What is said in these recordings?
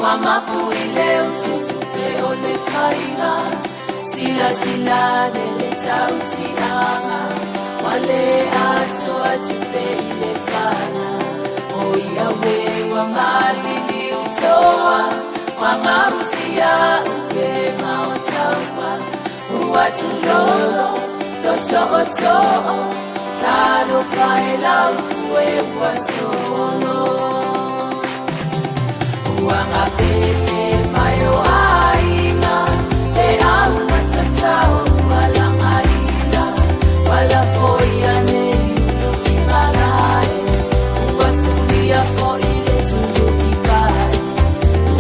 Ua mapu i le ututupe o le faiga, silasila ane le tautiaga, ua le atoa tupe i le fala. O ia ue ua maliliu toa, ua gausia upega o taua, ua tulolo loto otoo, talofa e laufue ua solo. Ua gapepe mai o aiga, e aumatatao ua lagaina, ua lafoia nei ulu i malae, ua tulia foi le tuluki pai,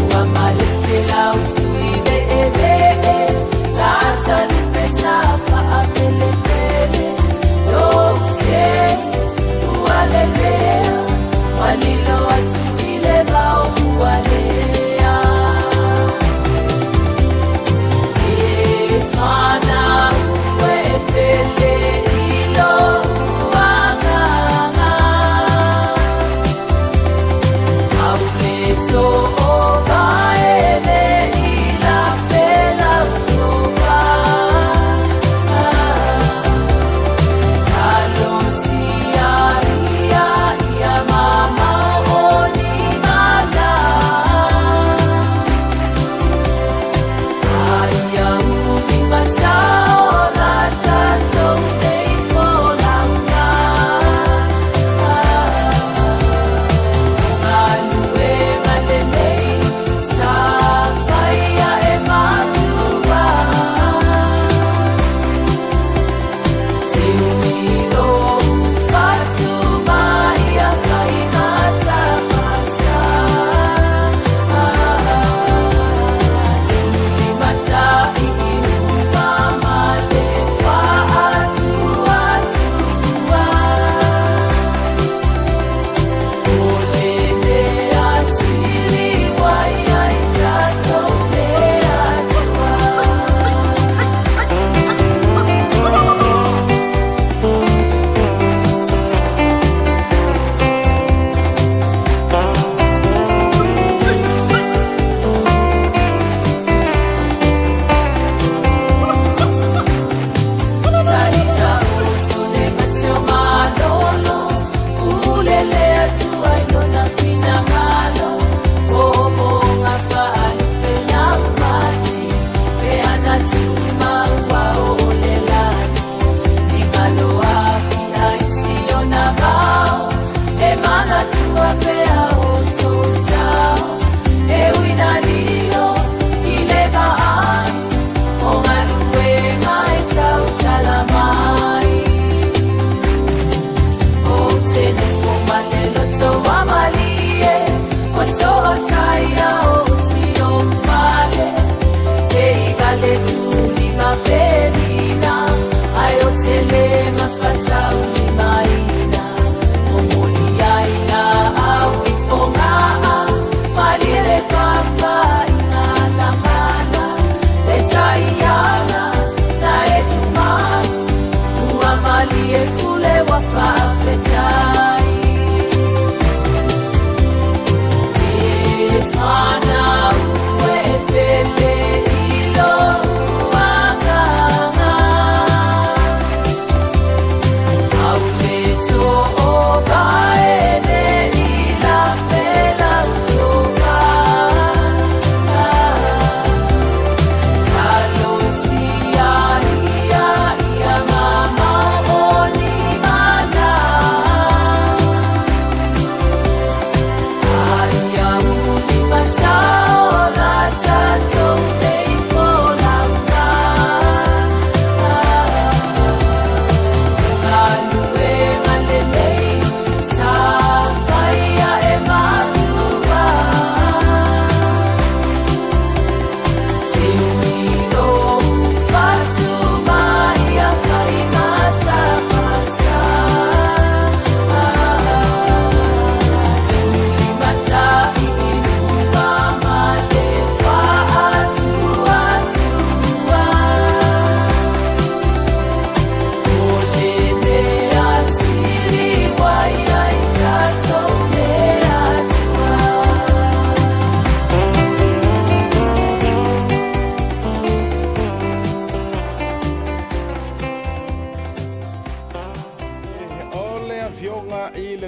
ua malepe lautui veevee, lata lupe sa faapelepele, lou seu ua lelea, ua lilo atu i le vao ua lea.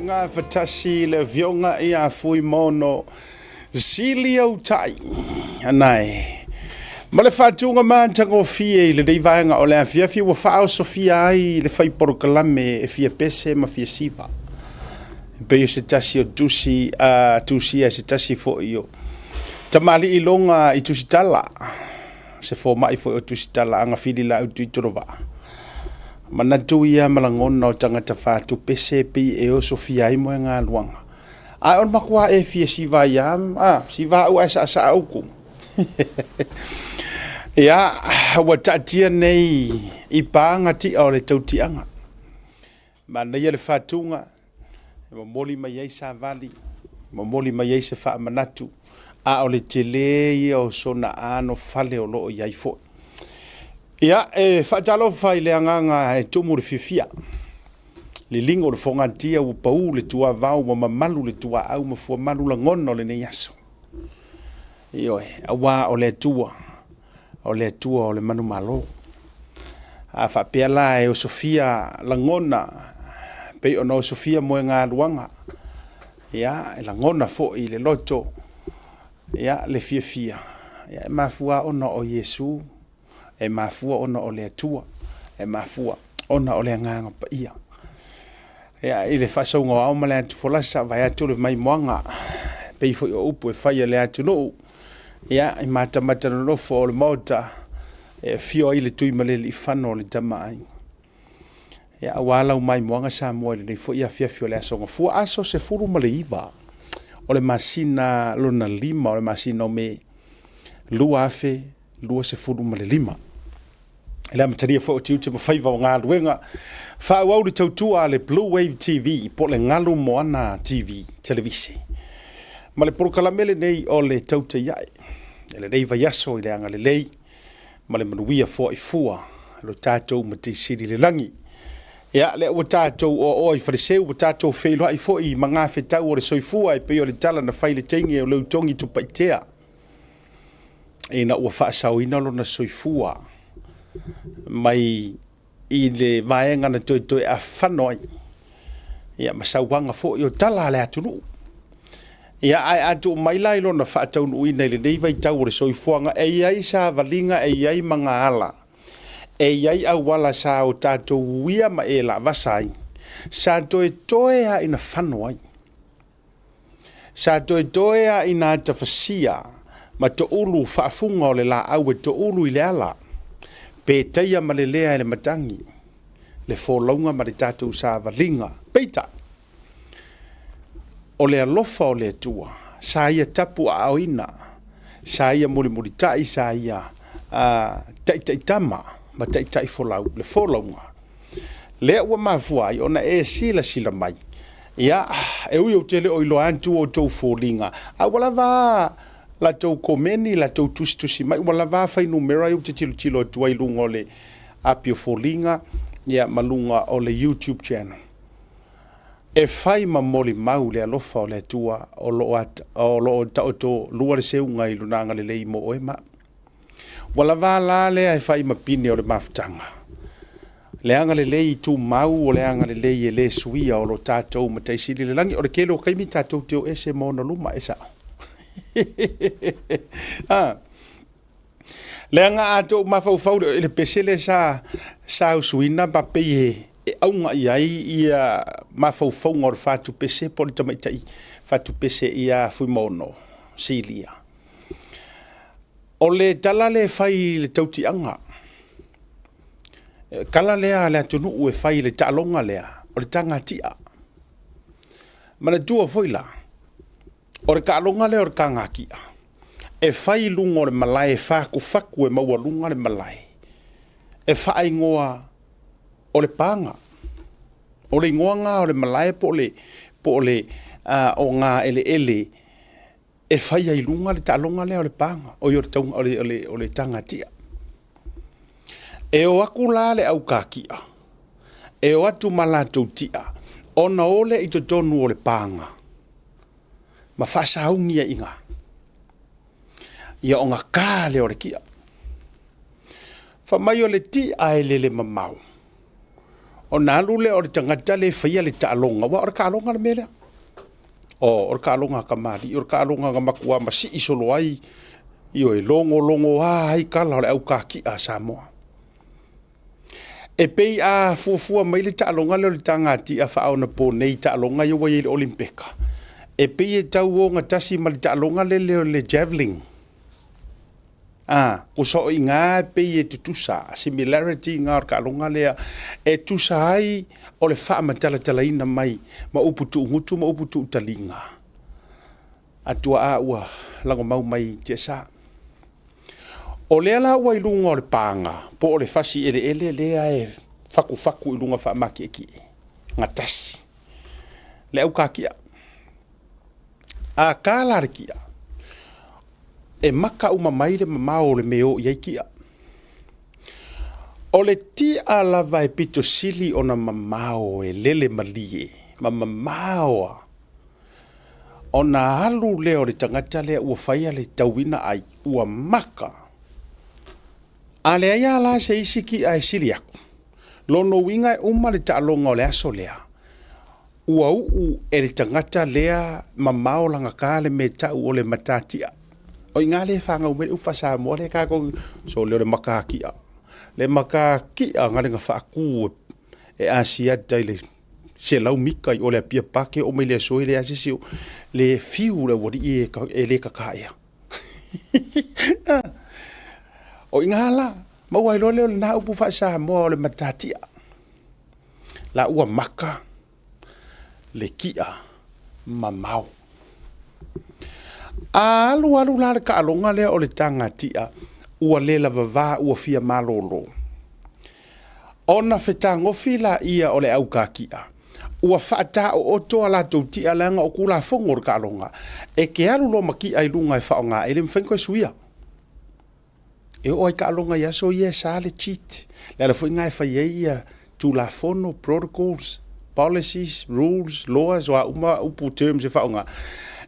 gafatasi le afioga ia Fuimaono Siliautai Anae ma le faatuga matagofie i lenei vaega o le afiafi ua faaosofia ai le fai polokalame e fia pese ma fia siva. E pei o se tasi o tusi a tusia e se tasi foi o tamalii loga i Tusitala, se fomai foi o Tusitala Agafili Laau Tuitolovaa. Manatu ia ma lagona o tagata fatupese e pei e osofia ai moegaluaga. Ae o le matua e fia siva ai lava, a, siva au ae saasaa upu. Ia, ua taatia nei i paga tia o le tautiaga. Manaia le faatuga e momoli mai ai savali, momoli mai ai se faamanatu, a o le tele ia o sona anofale o lo o i ai foi. Ia, e faatalofa i le agaga e tumu le fiafia, liligo le fogatia ua pau le tuavao ua mamalu le tuaau ma fuamalu lagona o lenei aso. Ioe, aua o le Atua, o le Atua o le manumalo. A faapea la e osofia lagona, pei ona osofia moegaluaga, ia, e lagona foi i le loto, ia, le fiafia, ia, e mafua ona o Iesu, e mafua ona o le Atua, e mafua ona o le Agaga Paia. Ia, i le faasauga o ao ma le atufolasa, vae atu le maimoaga, pei foi o upu e fai a le atunuu, ia, i matamata nonofo o le Maota, e afio ai le Tuimalealiifano o le Tama a Aiga. Ia, aua lau maimoaga Samoa i lenei foi afiafi o le Aso Gafua, aso 19 o le masina lona lima o le masina o Me 2025. I le amatalia foi o tiute ma faiva o galuega, faaauau le tautua a le Blue Wave TV po o le Galu Moana TV, Televise. Ma le polokalame lenei o le Tautai Ae, i lenei vaiaso i le agalelei ma le manuia foaifua lo tatou Matai Sili i le lagi. Ia, lea ua tatou oaoa i Faleseu, ua tatou feiloai foi i magafetau o le soifua e pei o le tala na fai i le teine o Leutogi Tupaitea, ina ua faasaoina lona soifua mai i le vaega na toetoe afano ai, ia ma sauaga foi o tala a le atunuu. Ia, ae a tuu mai la i lona faataunuuina i lenei vaitau o le soifuaga, e i ai savaliga, e i ai magaala, e i ai auala sa o tatou uia ma e lavasa ai, sa toetoe lava ina fano ai. Sa toetoe a ina atafasia ma toulu faafuga o le laau e toulu i le ala, pe taia ma lelea e le matagi le folauga ma le tatou savaliga. Peitai, o le alofa o le Atua, sa ia tapuaaoina, sa ia mulimulitai, sa ia taitaitama ma taitaifolau le folauga. Lea ua mafua ai ona e silasila mai, ia, e ui ou te le o iloa atu outou foliga, a ua lava a latou komeni, latou tusitusi mai, ua lava a fuainumera ia ou te tilotilo atu ai i luga o le api o foliga, ia, ma luga o le YouTube channel. E fai ma molimau le alofa o le Atua o lo o, o lo o taoto lua le seuga i lona agalelei mo oe ma au. Ua lava la lea e fai ma pine o le mafutaga. Le agalelei tumau o le agalelei e le suia o lo tatou Matai Sili i le lagi. O le tele o taimi tatou te o ese ma ona luma, e sao. Ah. Leaga a tou mafaufau i le pese lea sa, sa usuina ma pei e, e auga i ai ia mafaufauga o le fatupese po o le tamaitai fatupese ia Fuimaono Silia. O le tala lea e fai i le tautiaga, tala lea a le atunuu e fai i le taaloga lea, o le tagatia. Manatua foi la, o le taaloga lea o le tagatia, e fai i luga o le malae e fatufatu e maualuga le malae, e faaigoa o le paga. O le igoa lena o le malae po o le, po o le ogaeleele e fai ai i luga le taaloga lea o le paga, oi o le, o le, o le, o le tagatia. E o atu la le aukatia, e o atu ma latou tia, ona o lea i totonu o le paga, ma faasauni ai i ina. Ia ona ta lea o le tia. Fai mai o le tia e lele mamao. Ona alu lea o le tagata lea e faia le taaloga, aua o le taaloga le mea lea. O le taaloga a tamalii, o le taaloga na matua masii solo ai, ioe, logologoa ai tala o le autakia a Samoa. E pei a fuafua mai le taaloga lea o le tagatia faaonaponei i taaloga ia ua i ai i le Olympeka, e pei e tau ogatasi ma le taaloga lele o le javelin. Tusa o i ina e pei e tutusa, similarity na o le taaloga lea e tusa ai o le faamatalatalaina mai ma upu tuugutu ma upu tuutaliga a tuaa ua lagomau mai i tiasa. O lea la ua i luga o le paga po o le fasi eleele lea e fatufatu i luga faamatietie, gatasi le autakia. A ta la le kia, e maka uma mai le mamao o le mea e o i ai kia. O le tia lava e pito sili ona mamao e lele malie ma mamao lava, ona alu lea o le tagata lea ua faia le tauina ai, ua maka. A leai lava la se isi kia e sili atu, lona uiga e uma le taaloga o le aso lea, ua uu e le tagata lea mamao lagata le mea e tau o le matatia. O i ina lea e fanau mai ai le upu faa-Samoa lea tatou, sole o le matatia. Le matatia na le na faatu e Asiata i le 100 mita i o le Apia Park e oo mai le aso e leai lava se isi o le fiu le aualii ia e le tata ea. O i ina la, maua ai loa lea o lena upu faa-Samoa o le matatia. La ua maka le kia mamao. A alu alu la le taaloga lea o le tagatia ua le lavava ua fia malolo, ona fetagofi laia o le autakia ua faataooto a latou tia leaga o Tulafono o le taaloga, e te alu loa ma tia i luga e faaaoga, e le mafai ona toe suia. E oo lava i taaloga i aso ia e sa le cheat. O le ala foi lena e fai ai ia Tulafono, protocols, policies, rules, laws, o a uma upu terms e faaaoga,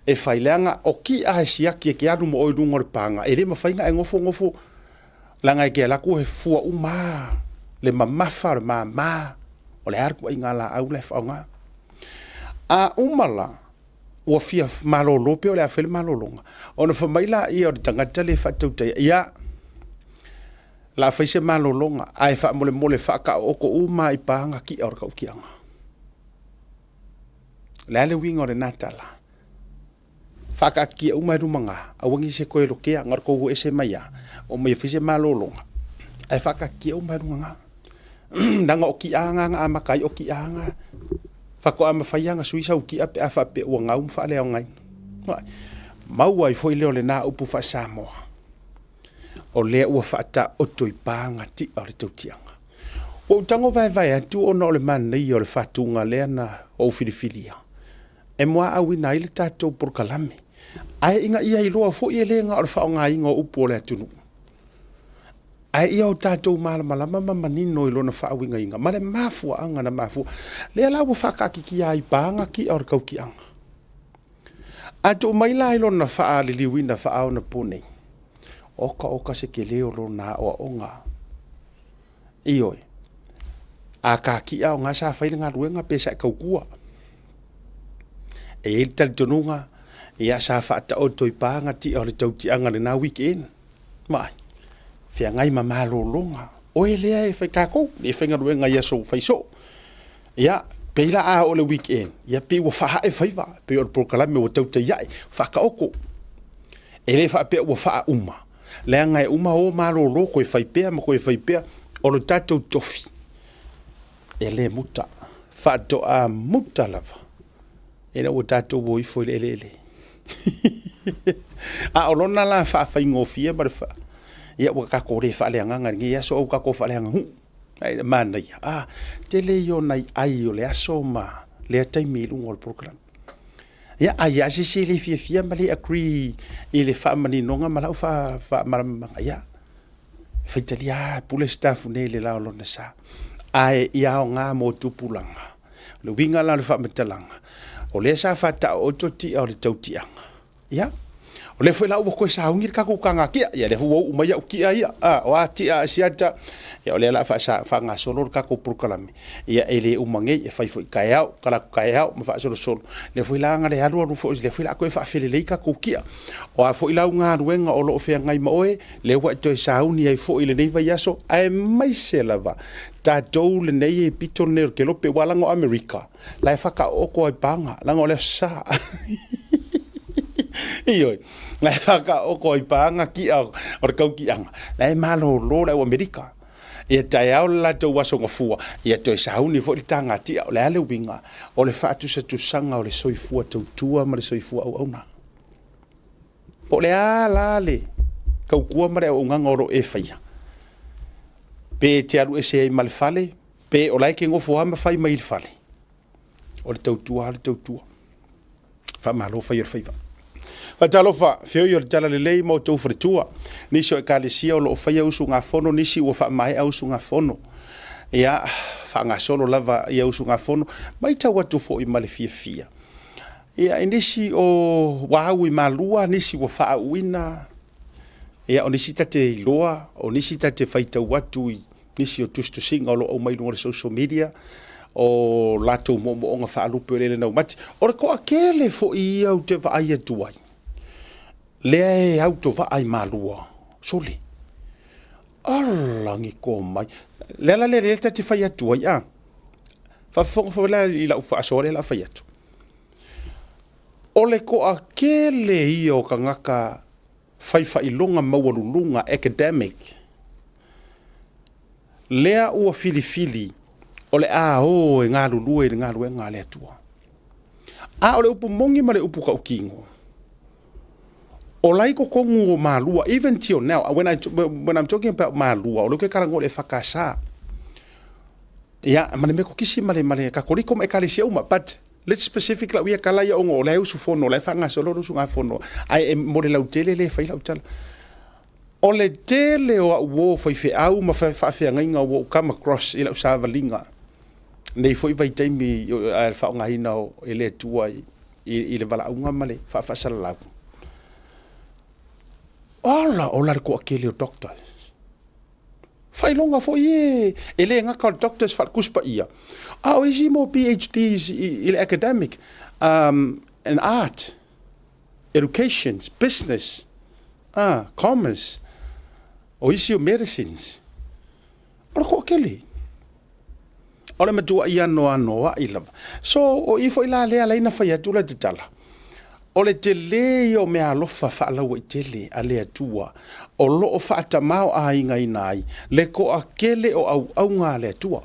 e fai leaga o tia e siaki e te alu ma oe i luga o le paga, e le mafai ona e nofo nofo leaga e te alu atu e fua uma lava le mamafa, o le mama, o le a le ituaiga laau la e faaaoga. A uma la, ua fia malolo pe o le a fai le malologa, ona fai mai lea o le tagata lea e faatautaia, ia, o le a fai se malologa, ae faamolemole faataooto uma lava i paga tia o le tautiaga. O le a le uiga o lena tala? Faataatitia uma i luma na, aua ne i se toe lotea, na o le tou o ese mai lava, omai e fai se malologa, ae faataatitia uma i luga na. Leaga o ti'a na na amata ai o ti'a na. Faatoa mafai lava ona sui sau ti'a pe a faapea ua gau ma faaleaogaina. Maua ai foi lea o lena upu faa-Samoa, o lea ua faataoto i paga ti'a o le tautiaga. Ua ou tago vaevae atu ona o le manaia o le fatuga lea na ou filifilia e muaauina ai le tatou polokalame, ae ina ia iloa foi e le na o le faaaogaina o upu o le atunuu, ae ia o tatou malamalama ma manino i lona faauigaina ma le mafuaaga na mafua. Lea la ua faataatitia ai i paga tia o le tautiaga. A tuu mai la i lona faaliliuina faaonaponei, oka oka se tele o lona aoaoga. Ioe, a tatia o na sa fai le galuega pe sa e tautua. E i ai le talitonuga, ia sa faataoto i paga tia o le tautiaga i lena weekend. Vaai, feagai ma malologa. Oe lea e fai tatou, e faigaluega i aso fai soo. Ia, pei la a oo i le weekend, ia pei ua faaee faiva, pei o le polokalame ua tautai ae, faataoto. E le faapea ua faauma, leaga e uma o malolo toe fai pea ma toe fai pea. O le tatou tofi, e le muta, faatoa muta lava ina ua tatou o ifo i le eleele. A o lona la faafaigofie ma le fa... ia ua tatou le faaleagaga i lenei aso, ae ua tatou faaleaganuu. Ae manaia, a, tele ia o nai ai o le aso ma lea taimi i luga o le polokalame. Ia, ai lava se isi e le fiafia ma le agree i le faamaninoga ma lau faamalamalamaga, ia, e faitalia lava, e pule Sitafune i le la o lona sa. Ae ia aoga mo tupulaga. O le uiga la o le faamatalaga, o lea sa faataooto tia o le tautiaga. Ia, O lea foi la ua toe sauni le tatou taga tia, ia lea foi ua uu mai au tia ia, a, o a tia a siata, ia o lea la faagasolo le tatou polokalame, ia e le uma nei, e fai foi taeao, talaatu taeao ma faasolosolo, lea foi la na le alu alu foi, lea foi la toe faafelelei tatou tia. O a foi la au galuega o lo o feagai ma oe, lea ua e toe sauni ai foi i lenei vaiaso, aemaise lava tatou lenei e pito lenei o le kelope, aua leaga o Amerika, la e faataooto lava i paga, leaga o le Aso Sa. Ioe, la e faataooto lava i paga tia o le tautiaga, la e malolo le au Amerika. Ia taeao le latou aso gafua, ia toe sauni foi le taga tia. O le a le uiga? O le faatusatusaga o le soifua tautua ma le soifua auauna. Po o le a la le tautua ma le auaunaga o lo o e faia, pe e te alu ese ai ma le fale, pe o la e te nofo lava ma fai mai i le fale, o le tautua lava le tautua. Faamalo fai o le faiva. Faatalofa, feoi o le Talalelei ma outou faletua. Nisi o ekalesia o lo o faia usugafono, nisi ua faamaea usugafono. Ia, faagasolo lava ia usugafono. Matau atu foi ma le fiafia. Ia, i nisi o ua au i Malua, nisi ua faauuina, ia, o nisi ta te iloa, o nisi ta te faitau atu i nisi o tusitusiga o lo o aumai i luga o le social media, o latou moomooga faalupe o le eleele naumati. O le toatele foi ia ou te vaai atu ai, lea e autovaa i Malua, sole, ala ni tomai. O le ala lea lea ta te fai atu ai, a, faafofoga foi la i lau faasoa lea o le a fai atu. O le toatele ia o tagata fai faailoga maualuluga, academic, lea ua filifili o le a o e galulue i le galuega a le Atua. A o le upu moni ma le upu tautino, o la i totonu o Malua, even till now, when, I, when I'm talking about Malua, o lea ou te talanoa i le EFKS, ia, ma le Metotisi ma le, ma le Katoliko ma ekalesia uma, but let's specific lau ia tala ia ona o la e usufono, o la e faagasolo le usugafono, ae e mo le lautele lea e fai lau tala. O le tele o au uo faifeau ma faafeagaiga ua ou come across i lau savaliga nei foi vaitaimi a le faaaogaina e le Atua i le valaauga ma le faafaasalalau. Ola, ola le toatele o doctors. Faailoga foi e, e le gata o le doctors faale-Tusi Paia, a o isi mo PhDs i le academic and art, educations, business, commerce, o isi o medicines. O le toatele. O le matuai anoanoai lava. So, o i foi la lea ala ai na fai atu la tatala. O le tele ia o meaalofa faalauaitele a le Atua o lo o faatamaoaigaina ai le toatele o auauna a le Atua.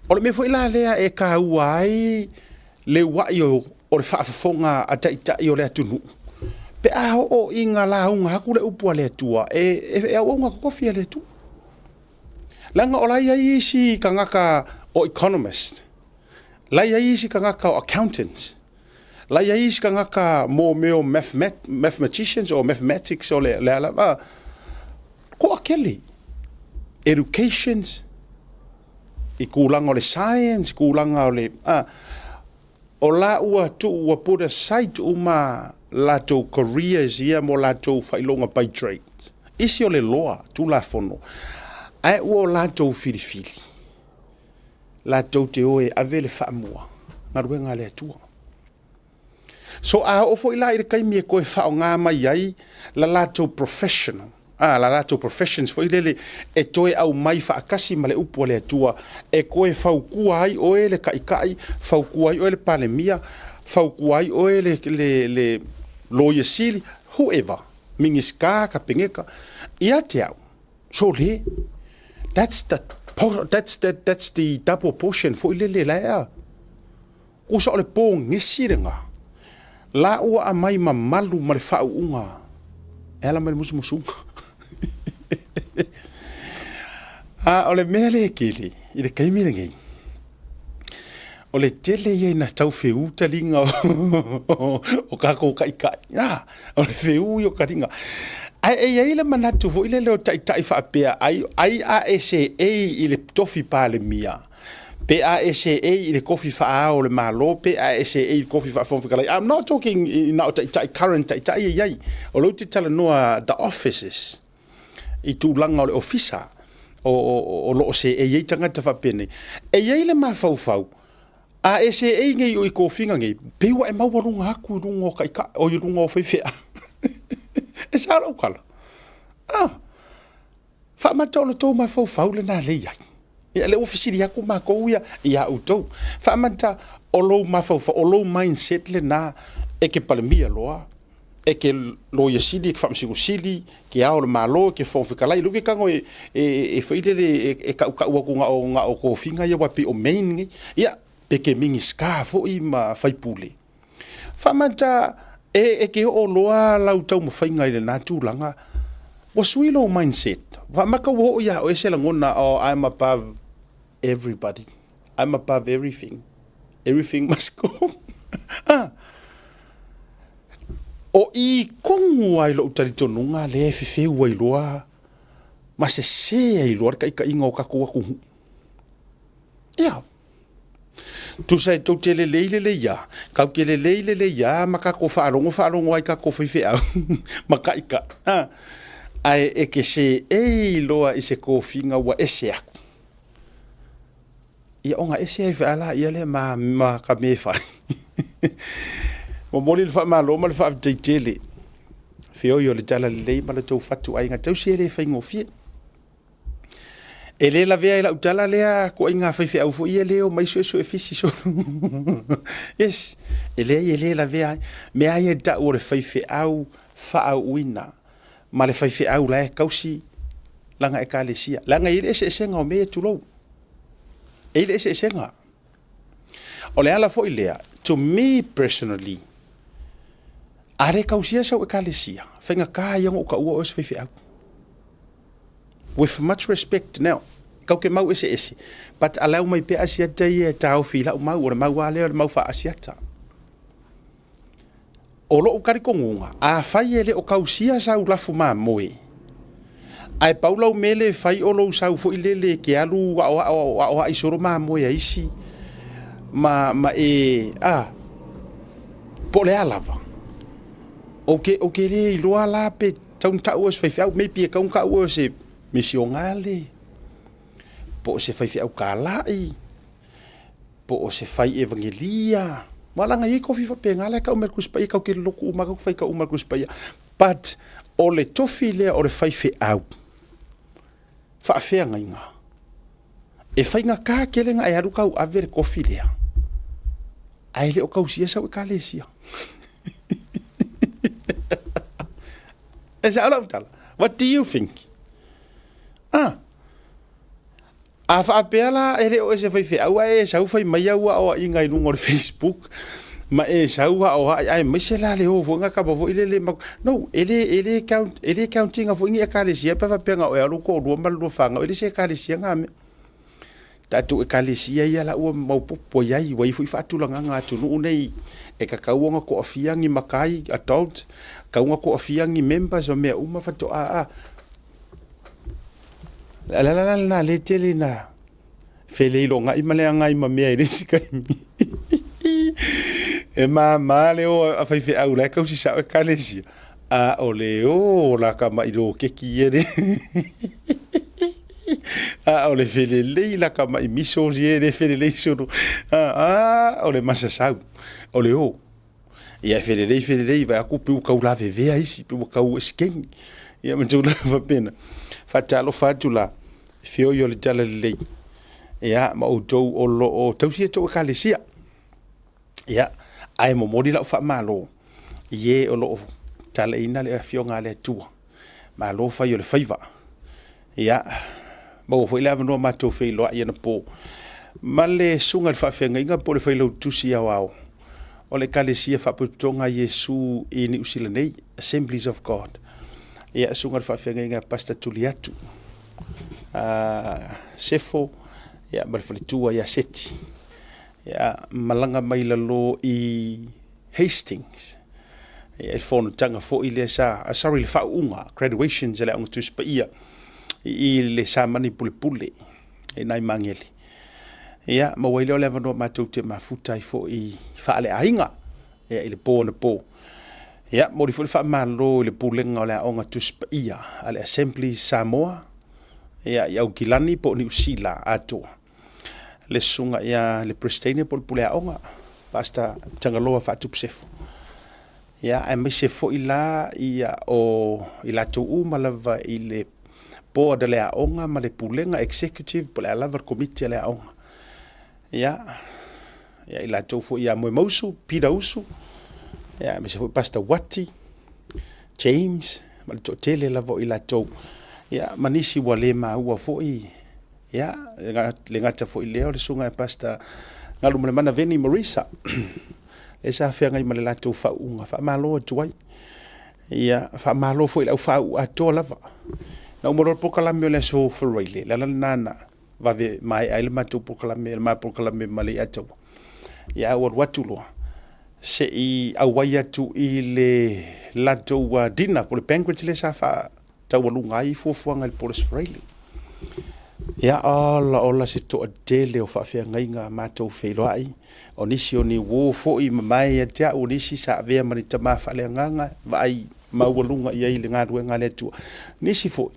O le mea foi la lea e taua ai le ua'i o le faafofoga a taitai o le atunuu, pe a oo ina lauga atu le upu a le Atua, e auauna totofi a le Atua. Leaga o la e i ai isi tagata o economist, la e i ai isi tagata o accountants, la e i ai isi tagata mo mea o mathematicians o mathematics o le a lava, toatele, educations, i tulaga o le science, tulaga o le, o la ua tuu ua put aside uma latou careers ia mo latou faailoga by trade. Isi o le loa, Tulafono, ae ua o latou filifili, latou te o e ave le faamua, galuega a le Atua. So a oo foi la i le taimi e toe faaaoga mai ai la latou professional, la latou professions foi lele e toe aumai faatasi ma le upu a le Atua e toe fautua ai oe le taitai, fautua ai oe le Palemia, fautua ai oe le Loia Sili, whoever, Minisita, Kapeneta, ia te au, sole, that's the, that's the, that's the double portion foi lele la ea. Usa o le pogesi lena, la ua aumai mamalu ma le faauuga e ala mai le musumusuga. A o le mea lea e tele i le taimi lenei, o le tele ia ina tau feū taliga o tatou taitai. A, o le feū ia o taliga. Ae e i ai le manatu foi lele o taitai faapea, ai, ai a e seei i le tofi Palemia, Pe a e seei i le kofi faa-Ao o le Malo, pe a e seei i le kofi faa-Fofoga Fetalai. I'm not talking na o taitai, current taitai e i ai. O lea ou te talanoa the offices, i tulaga o le ofisa o lo o seei ai tagata faapenei. E i ai le mafaufau, a e seei nei i tofiga nei, pei ua e maualuga atu i luga o taitai, o i luga o faifeau. E sao lau tala? Ah, faamata o le tou mafaufau lena lea e i ai. Ia, lea ua fesili atu matou ia ia outou. Faamata o lou mafaufau, o lou mindset lena e te palemia loa, e te Loia Sili, e te Faamasino Sili, ke Ao o le Malo, e te Fofoga Fetalai. Lea ou te tago e foi lele e tautau atu na o tofiga ia aua e pei o main nei. Ia, pe te Minisita foi ma faipule. Faamata e te oo loa lau taumafaiga i lena tulaga, ua sui lou mindset. Faamata ua oo ia oe se lagona, oh, I'm above everybody. I'm above everything. Everything must go. Ah. O i tonu ai lou talitonuga lea e fefeu ai loa ma sese ai loa le taitaiga o tatou atunuu. Ia, tusa e tou te lelei lelei lava, tatou te lelei lelei lava ma tatou faalogo faalogo ai i tatou faifeau ma taitai, a, ae e te seei loa i se tofiga ua ese atu. Ia ona ese ai foi lea lea ma ka mea e fai. Momoli le faamalo ma le faafetai tele. Feoi o le talalelei ma le tou fatuaiga tausi e le faigofie. E le lavea i lau tala lea ituaiga faifeau foi ia le omai suesue fisi solo. Yes, e leai e le lavea ai. Mea ia e tau o le faifeau faauuina ma le faifeau la e tausi lana ekalesia. Leaga e i ai le eseesega o mea ia tulou. E i ai le eseesega. O le ala foi lea, to me personally, a le tausia sau ekalesia, faigata ia ona ou taua oe o se faifeau. With much respect now, kau ke mau eseese, but allow mai pea Asiata ia e taofi i lau mau, o le mau lava lea o le mau faa-Asiata. O lou talitonuga, afai e le o tausia sau lafu mamoe, ae pau lau mea lea e fai o lou sau foi lele e te alu aoa'i solo mamoe a isi ma e, a, po o le a lava, ou te le iloa la pe tatau ona tau oe o se faifeau, maybe e tatau ona tau oe o se misionale, po o se faifeau talai, po o se fai evangelia. Aua leaga e i ai tofi faapena la e tau mai e le Tusi Paia, tatou te lotu uma lava tatou te faitau uma i le Tusi Paia. But o le tofi lea o le faifeau faafeagaiga, e faigata tele ona e alu tauave le tofi lea ae le o tausia sau ekalesia. E sao lau tala? What do you think? Ah, A faapea la e le o e se faifeau ae e sau fai mai au aoaiga i luga o le Facebook ma e sau aoai aemaise la le o foi nga kapa foi lele ma no e le e le count e le count ina foi ni ekalesia pe faapea na o e alu toalua ma le lua fanau e le se ekalesia nga mea. Tatou ekalesia ia la ua maopoopo i ai ua i ai foi faatulagaga a atunuu nei e tatau ona toafia ni matai adult, tatau ona toafia ni members ma mea uma faatoa a Le ala la lena lea e tele ina feleilogai ma leaga ai ma mea i le isi taimi. E mama le o a faifeau la e tausi sao ekalesia, a o le o la tama'i lokeki ia le a o le felelei la tama'i misos ia e le felelei solo. A o le masasau, o le o. Ia e felelei felelei vaai atu pei ua tau lavevea isi, pei ua tau esekeni. Ia ma tulaga faapena. Faatalofa atu la, feoi o le talalelei. Ia ma outou o lo o tausi a outou ekalesia. Ia, ae momoli lau faamalo i e o lo o talaiina le Afioga a le Atua. Malo fai o le faiva. Ia, maua foi le avanoa matou feiloai anapo ma le susuga i le faafeagaiga po o le failautusi aoao o le Ekalesia Faapotopotoga a Iesu i Niu Sila nei, Assemblies of God. Ia, susuga i le faafeagaiga Pastor Tuliatu Sefo ia, ma le faletua ia Seti. Ia, malaga mai lalo i Hastings. Ia, i le fonotaga foi lea sa, sorry, le faauuga, graduations a le Aoga Tusi Paia i le Samani Pulepule i nai Magele. Ia, maua ai lea o le avanoa matou te mafuta ai foi faaleaiga ia, i le po anapo. Ia, momoli foi le faamalo i le Pulega o le Aoga Tusi Paia a le Assemblies Samoa, ia, i Aukilani po o Niu Sila atoa, le susuga ia le Peresetene po o le Pule Aoga, Pastor Tagaloa Faatupu Sefo. Ia, aemaise foi la ia o i latou uma lava i le board a le aoga ma le pulega executive po o le a lava le komiti a le aoga. Ia, ia i latou foi ia Moemausu, Peter Usu, ia aemaise foi Pastor Wati, James, ma le toatele lava o i latou. Ia, ma nisi ua le maua foi, ia, le gata foi lea o le susuga ia Pastor Galumalemana Veni Marisa, lea sa feagai ma le latou faauuga, faamalo atu ai. Ia, faamalo foi i le au faauu atoa lava. Na uma loa le polokalame o le aso Faraile, le ala lena na vave maea ai le matou polokalame, le ma polokalame ma le Leiataua. Ia, ae ua alu atu loa, se i auai atu i le latou dinner po o le banquet lea sa faataualuga ai fuafuaga i le po o le Aso Faraile. Ia, ola ola se toatele o faafeagaiga matou feiloai, o nisi o ni uo foi mamae ia te au, o nisi sa avea ma ni tama faaleagaga, vaai maualuga i ai i le galuega a le Atua. Nisi foi,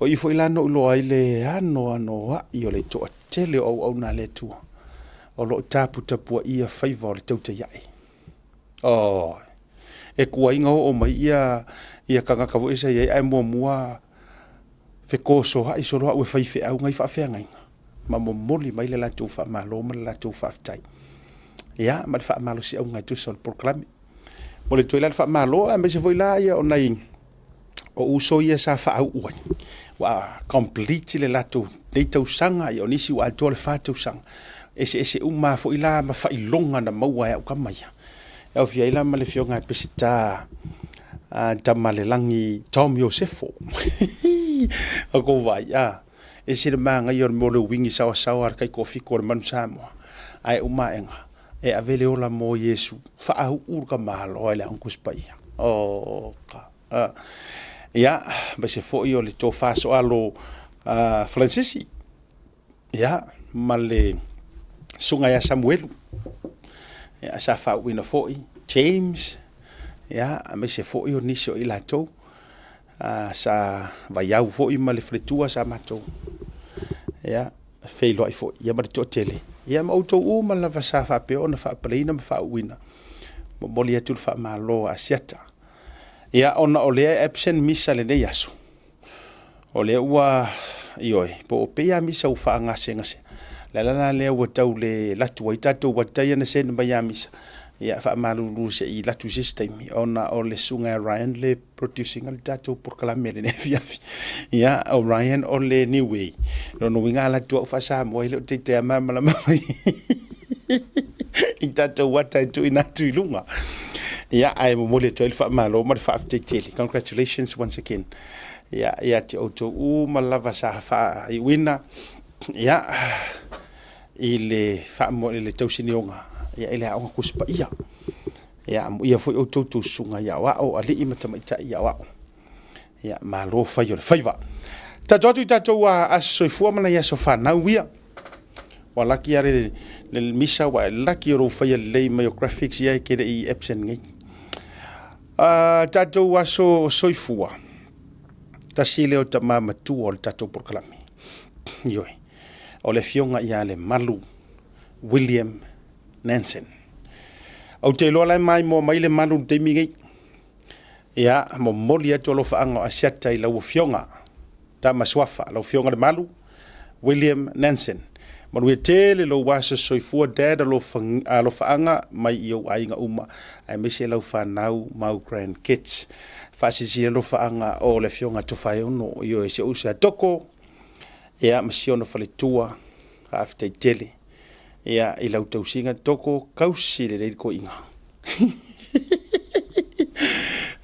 o i foi la na ou iloa ai le anoanoai o le toatele o auauna a le Atua o lo o taputapuaia faiva o le tautai ae. Oh, e kuaiga oo mai ia, ia tagata foi sa i ai, ae muamua fetosoa'i solo au e faifeau nai faafeagaiga ma momoli mai le latou faamalo ma le latou faafetai. Ia, ma le faamalosiauga e tusa o le polokalame. Momoli atu ai la le faamalo, aemaise foi la ia o nai o uso ia sa faauu ai, ua complete le latou nei tausaga, ia o nisi ua atoa le 4 tausaga. Eseese uma foi la ma faailoga na maua e au tama ia. E aofia ai la ma le afioga ia Peseta Tamalelagi Tom Iosefo. O kou vaai, a, ese le manaia o le mea o le uini saoasaoa a le taitoafitu o le Manu Samoa, ae uma aega, e ave le ola mo Iesu, faauu le tamaloa i le Aoga Tusi Paia. Oka. Ia, aemaise foi o le tofa soalo Faransisi, ia, ma le susuga ia Samuelu, ia, sa faauuina foi James, ia, aemaise foi o nisi o i latou sa vaiau foi ma le faletua sa matou, ia, feiloai foi, ia ma le toatele, ia ma outou uma lava sa faapea ona faapaleina ma faauuina. Momoli atu le faamalo a Asiata. Ia, ona o lea e absent misa lenei aso, o lea ua, ioe, po o pei lava misa ua faagasegasea. O le ala la lea ua tau le latu ai tatou ata ia na send mai ia misa, ia faamalulu se i latu i se isi taimi, ona o le susuga ia Ryan le produce ina le tatou polokalame i lenei afiafi. Ia, o Ryan o le New Way. Lona uiga a latu au faa-Samoa, e le o taitai lava malamalama mai i tatou ata e tuuina atu i luga. Ia, ae momoli atu ai le faamalo ma le faafetai tele. Congratulations once again. Ia, ia te outou uma lava sa faaiuina, ia, i le i le tausinioga, ia, i le Aoga Tusi Paia. Ia, amuia foi outou tou susuga i aoao, alii ma tamaitai i aoao. Ia, malo fai o le faiva. Tatou atu i tatou aso soifua ma nai aso fanau ia. Ua laki lava le misa, ua e laki o lou faia lelei mai o graphics ia e te le i absent nei. Tatou aso soifua, tasi lea o tama matua o le tatou polokalame. Ioe, o le afioga ia Lemalu William Nansen. Ou te iloa la e maimoa mai Lemalu i le taimi nei. Ia, momoli atu alofaaga o Asiata i lau afioga, Tama Suafa, lau afioga Lemalu William Nansen. Manuia tele lou aso soifua, Dad, alofaaga mai i ou aiga uma, aemaise lau fanau ma au grandkids. Faasilasila alofaaga o le afioga Tofaeono, ioe, si ou uso ia Toko, ia, ma si ona faletua. Faafetai tele, ia, i lau tausiga Toko, kausi lelei le toeaina.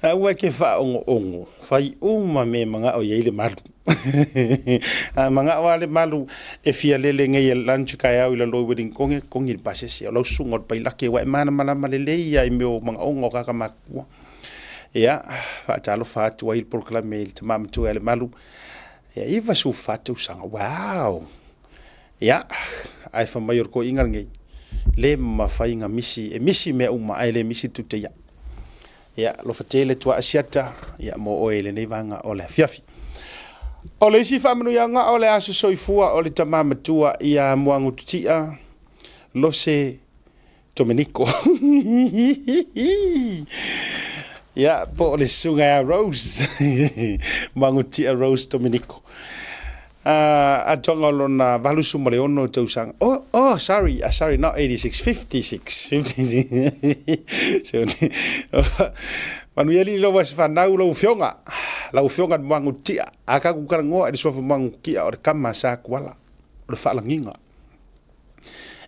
Aua e te faaogo'ogo, fai uma mea e mana'o i ai le malu. A mana'o lava le malu e fia lele nei e lunch taeao i lalo i Wellingtone, togi le pasese. O lau susuga o le pailate ua e malamalama lelei lava i mea o manaoga o tagata matutua. Ia, faatalofa atu ai i le polokalame i le tama matua ia Lemalu, ia 94 tausaga. Wow! Ia, ae fai mai o le toeaina lenei, le mafai ona misi, e misi mea uma ae le misi le tuteia. Ia, alofa tele tua Asiata, ia mo oe i lenei vaega o le afiafi. O le isi faamanuiaga o le aso soifua o le tama matua ia Muagututia Lose Dominiko. Ia, po o le susuga ia Rose, Muagututia Rose Dominiko. Atoaga o lona 86 tausaga. Oh, oh, sorry, sorry, not 86, 56. 56. So, manuia alii lau aso fanau lau afioga. Lau afioga le Muagututia. A tatou talanoa i le suafa Muagututia o le tama sa Tuala, o le faalagiga.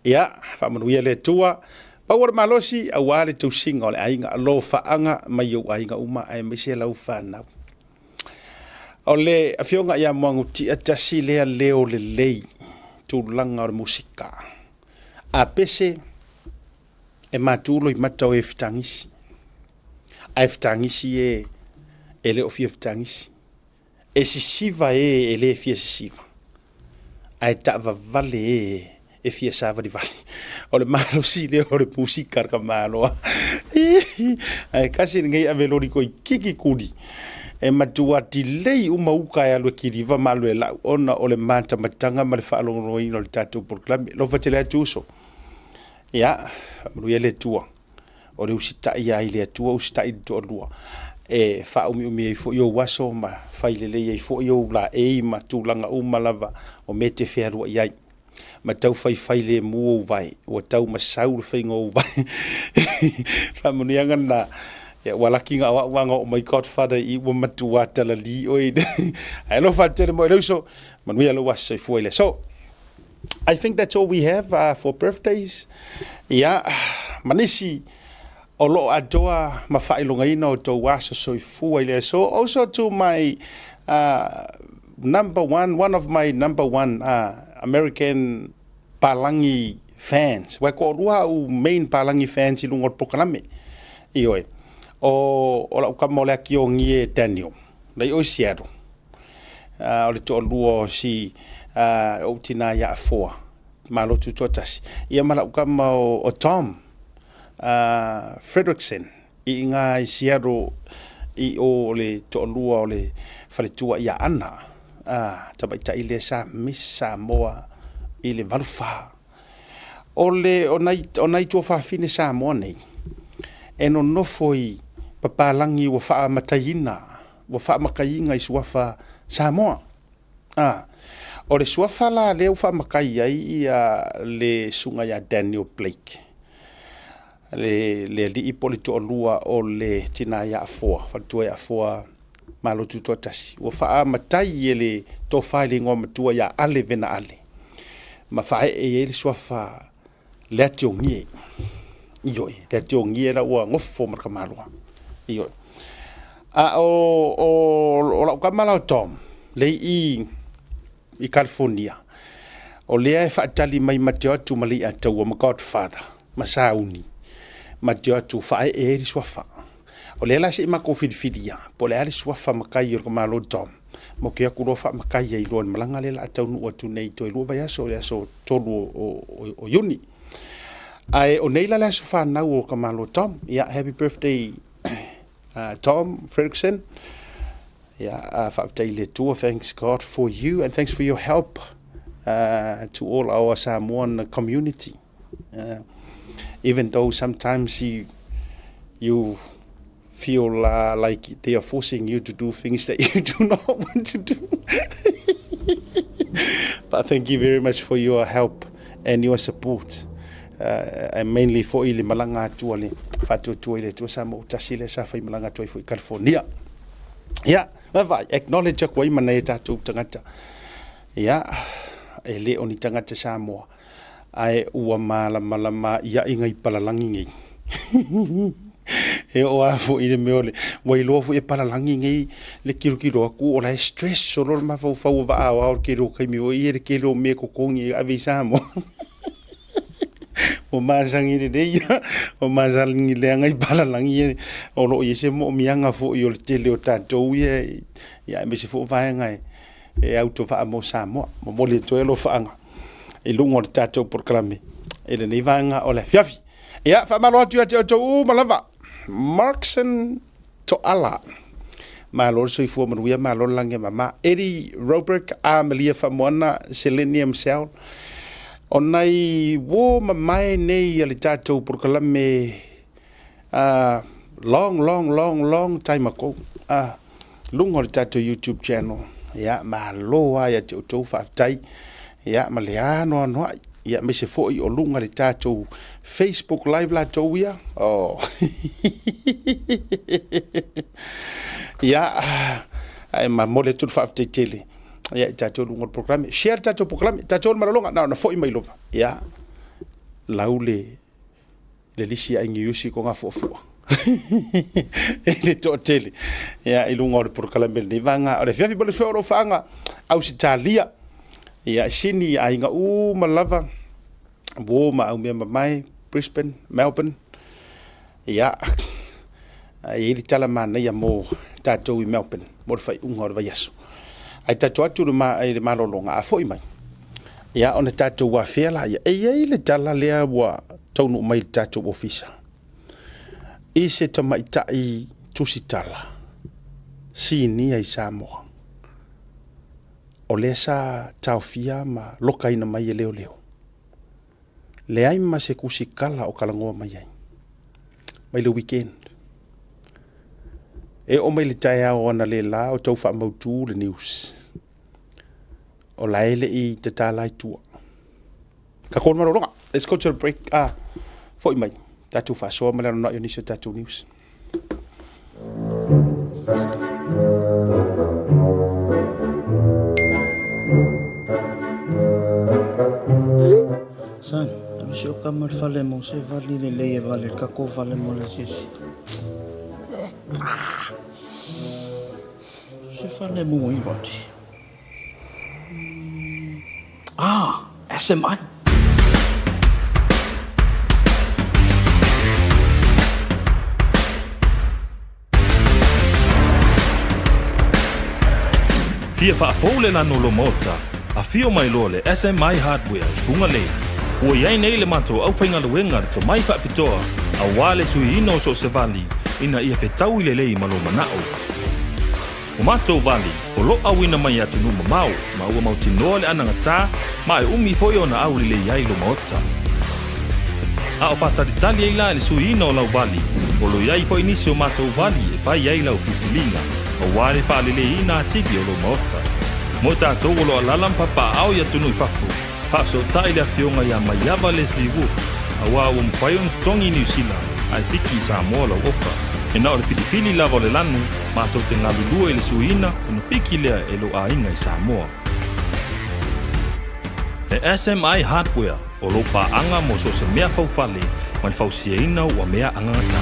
Ia, faamanuia le Atua. Pau o le malosi, aua le tausiga o le aiga, alofaaga mai ou aiga uma aemaise lau fanau. O le afioga ia Muagututia tasi lea leo lelei tulaga o le musika. A pese e matu loimata o e fetagisi. Ae fetagisi e e le o fia fetagisi. E sisiva e e le fia sisiva. Ae taavavale e e fia savalivali. O le malosi lea o le musika le tamaloa. Ae kasi lenei ave loli toeitiiti kuli. E matua tilei uma uta e alu e kiliva ma alu e lau ona o le matamataga ma le faalogologoina o le tatou polokalame. Alofa tele atu uso. Ia, faamanuia le Atua. O le usitai lava i le Atua, usitai i le toalua e faaumiumi ai foi ou aso ma fai lelei ai foi ou laei ma tulaga uma lava o mea e te fealuai ai. Ma tau faifai lemu ou vae, ua tau masau le faiga o ou vae. Faamanuiaga lena. Ia, ua laki na o au a na oo mai Godfather i ua matua talali oe. Ae alofa tele mo i le uso, manuia lou aso soifua i le aso. I think that's all we have for birthdays. Ia, ma nisi o lo o atoa ma faailogaina o tou aso soifua i le aso. Also to my number one, one of my number one American palangi fans. Ua toalua au main palangi fans i luga o le polokalame. Ioe. O, o lau tama o le Atiogie Daniel. Nei o i Seattle. O le toalua o si ou tina ia Afoa, Malo Tutoatasi. Ia ma lau tama o Tom Fredrickson i ina i Seattle i o le toalua o le faletua ia Ana, tamaitai lea sa Miss Samoa i le 84. O le o nai, o nai tuafafine Samoa nei, e nonofo i papalagi ua faamataiina ua faamataiina i suafa Samoa. A, o le suafa la lea ua faamatai ai ia le susuga ia Daniel Blake, le, le alii po o le toalua o le tina ia Afoa, faletua ia Afoa Malo Tutoatasi, ua faamatai e le tofa i le igoa matua ia Ale Vena Ale, ma faaee i ai le suafa Leatiogie. Ioe, Leatiogie la ua nofo ma le tamaloa. Ioe. A o, o, o lau tama la o Tom, le i i California, o lea e faatali mai ma te o atu ma Leiataua ma Godfather, ma Sauni, ma te o atu faaee ai le suafa. O lea la se i matou filifilia, po o le a le suafa matai o le tamaloa Tom, ma te o atu loa faamatai ai loa i le malaga lea o le a taunuu atu nei toe 2 vaiaso, le aso 3 o Iuni. Ae o nei la le aso fanau o tamaloa Tom. Ia, happy birthday Tom Fredrickson. Ia, faafetai i le Atua, thanks God for you and thanks for your help to all our Samoan community. Even though sometimes you feel like they are forcing you to do things that you do not want to do. But thank you very much for your help and your support. And mainly foi le malaga atu a le faatuatua i le Atua Samoa tasi lea sa fai malaga atu ai foi i California. Ia, vaavaai, acknowledge atu ai ma nai a tatou tagata. Ia, e le o ni tagata Samoa, ae ua malamalama iaʻi nai palalagi nei. E oo lava foi i le mea o le, ua iloa foi e palalagi nei le tilotilo atu o la e stress solo le mafaufau o vaa aoao i le tele o taimi foi ia, le tele o mea e totogi e ave i Samoa. Ua masani lelei ia, ua masani leaga i palalagi ia, o lo o i ai se moomiaga foi o le tele o tatou ia, ia aemaise foi o vaega e autovaa mo Samoa. Momoli atu ai alofaaga. i luga o le tatou polokalame i lenei vaega o le afiafi. Ia, faamalo atu ia te outou uma lava. Markson Toala. Malo le soifua manuia, malo le lagi e mama. Eddie Robert, Amelia Famoana, Selenium Cell. O nai uo mamae nei a le tatou polokalame long, long, long, long time ago. Luga o le tatou YouTube channel. Ia, malo lava ia te outou, faafetai. Ia, ma le anoanoai. Ia, aemaise foi o luga le tatou Facebook Live latou ia. Oh. Ia, ae momoli atu le faafetai tele. Ia, i tatou luga o le polokalame. Share le tatou polokalame. Tatou le malologa, na ona foi mai lova. Ia, lau le le lisi ai niusi ko gafuafua e le toatele ia i luga o le polokalame lenei vaega o le afiafi. Ma le fea o lo o faaga Ausetalia, ia Sini, aiga uma lava, uo ma au mea mamae, Brisbane, Melbourne. Ia, e i ai le tala manaia mo tatou i Melbourne mo le faaiuga o le vaiaso. Ae tatou atu i le malologa, a foi mai, ia ona tatou afea laia. E i ai le tala lea ua taunuu mai i le tatou ofisa i se tamaitai tusitala sinia i Samoa, o lea sa taofia ma lokaina mai e leoleo. Leai ma se tusitala o talanoa mai ai mai le weekend. E oo mai le taeao analeila o tau faamautu le news, o la e le i tatala i tua. Tatou malologa. Let's go to the break. Ah, foi mai. Tatou faasoa ma le anoanoai o nisi o tatou news. Son, ave si o kama le fale mo se vali lelei e vale le tatou fale mo le asiasi. Se fale mo i vali. Ah, SMI. Fia faafou le lanu o lo maota, afio mai loa le SMI Hardware i Fugalei. Ua i ai nei le matou aufaigaluega le tomai faapitoa aua le suiina o so o se vali ina ia fetaui lelei ma lou manao. O matou vali, o lo auina mai i atunuu mamao, ma ua mautinoa le anagata, ma e umi foi ona aulelei ai lo maota. A o faatalitali ai la i le suiina o lau vali, o lo i ai foi nisi o matou vali e fai ai lau filifiliga, aua le faaleleiina atili o lou maota. Mo tatou o lo alala ma papaaao i atunuu i fafo, faafesootai le afioga ia Maiava Leslie Wolfe, aua ua mafai ona totogi i Niu Sila, ae piki i Samoa lau oka. E na o le filifili lava o le lanu, matou te galulue i le suiina ona piki lea e lou aiga i Samoa. E SMI Hardware, o lou paaga mo so o se mea faufale ma le fausiaina ua mea agagata.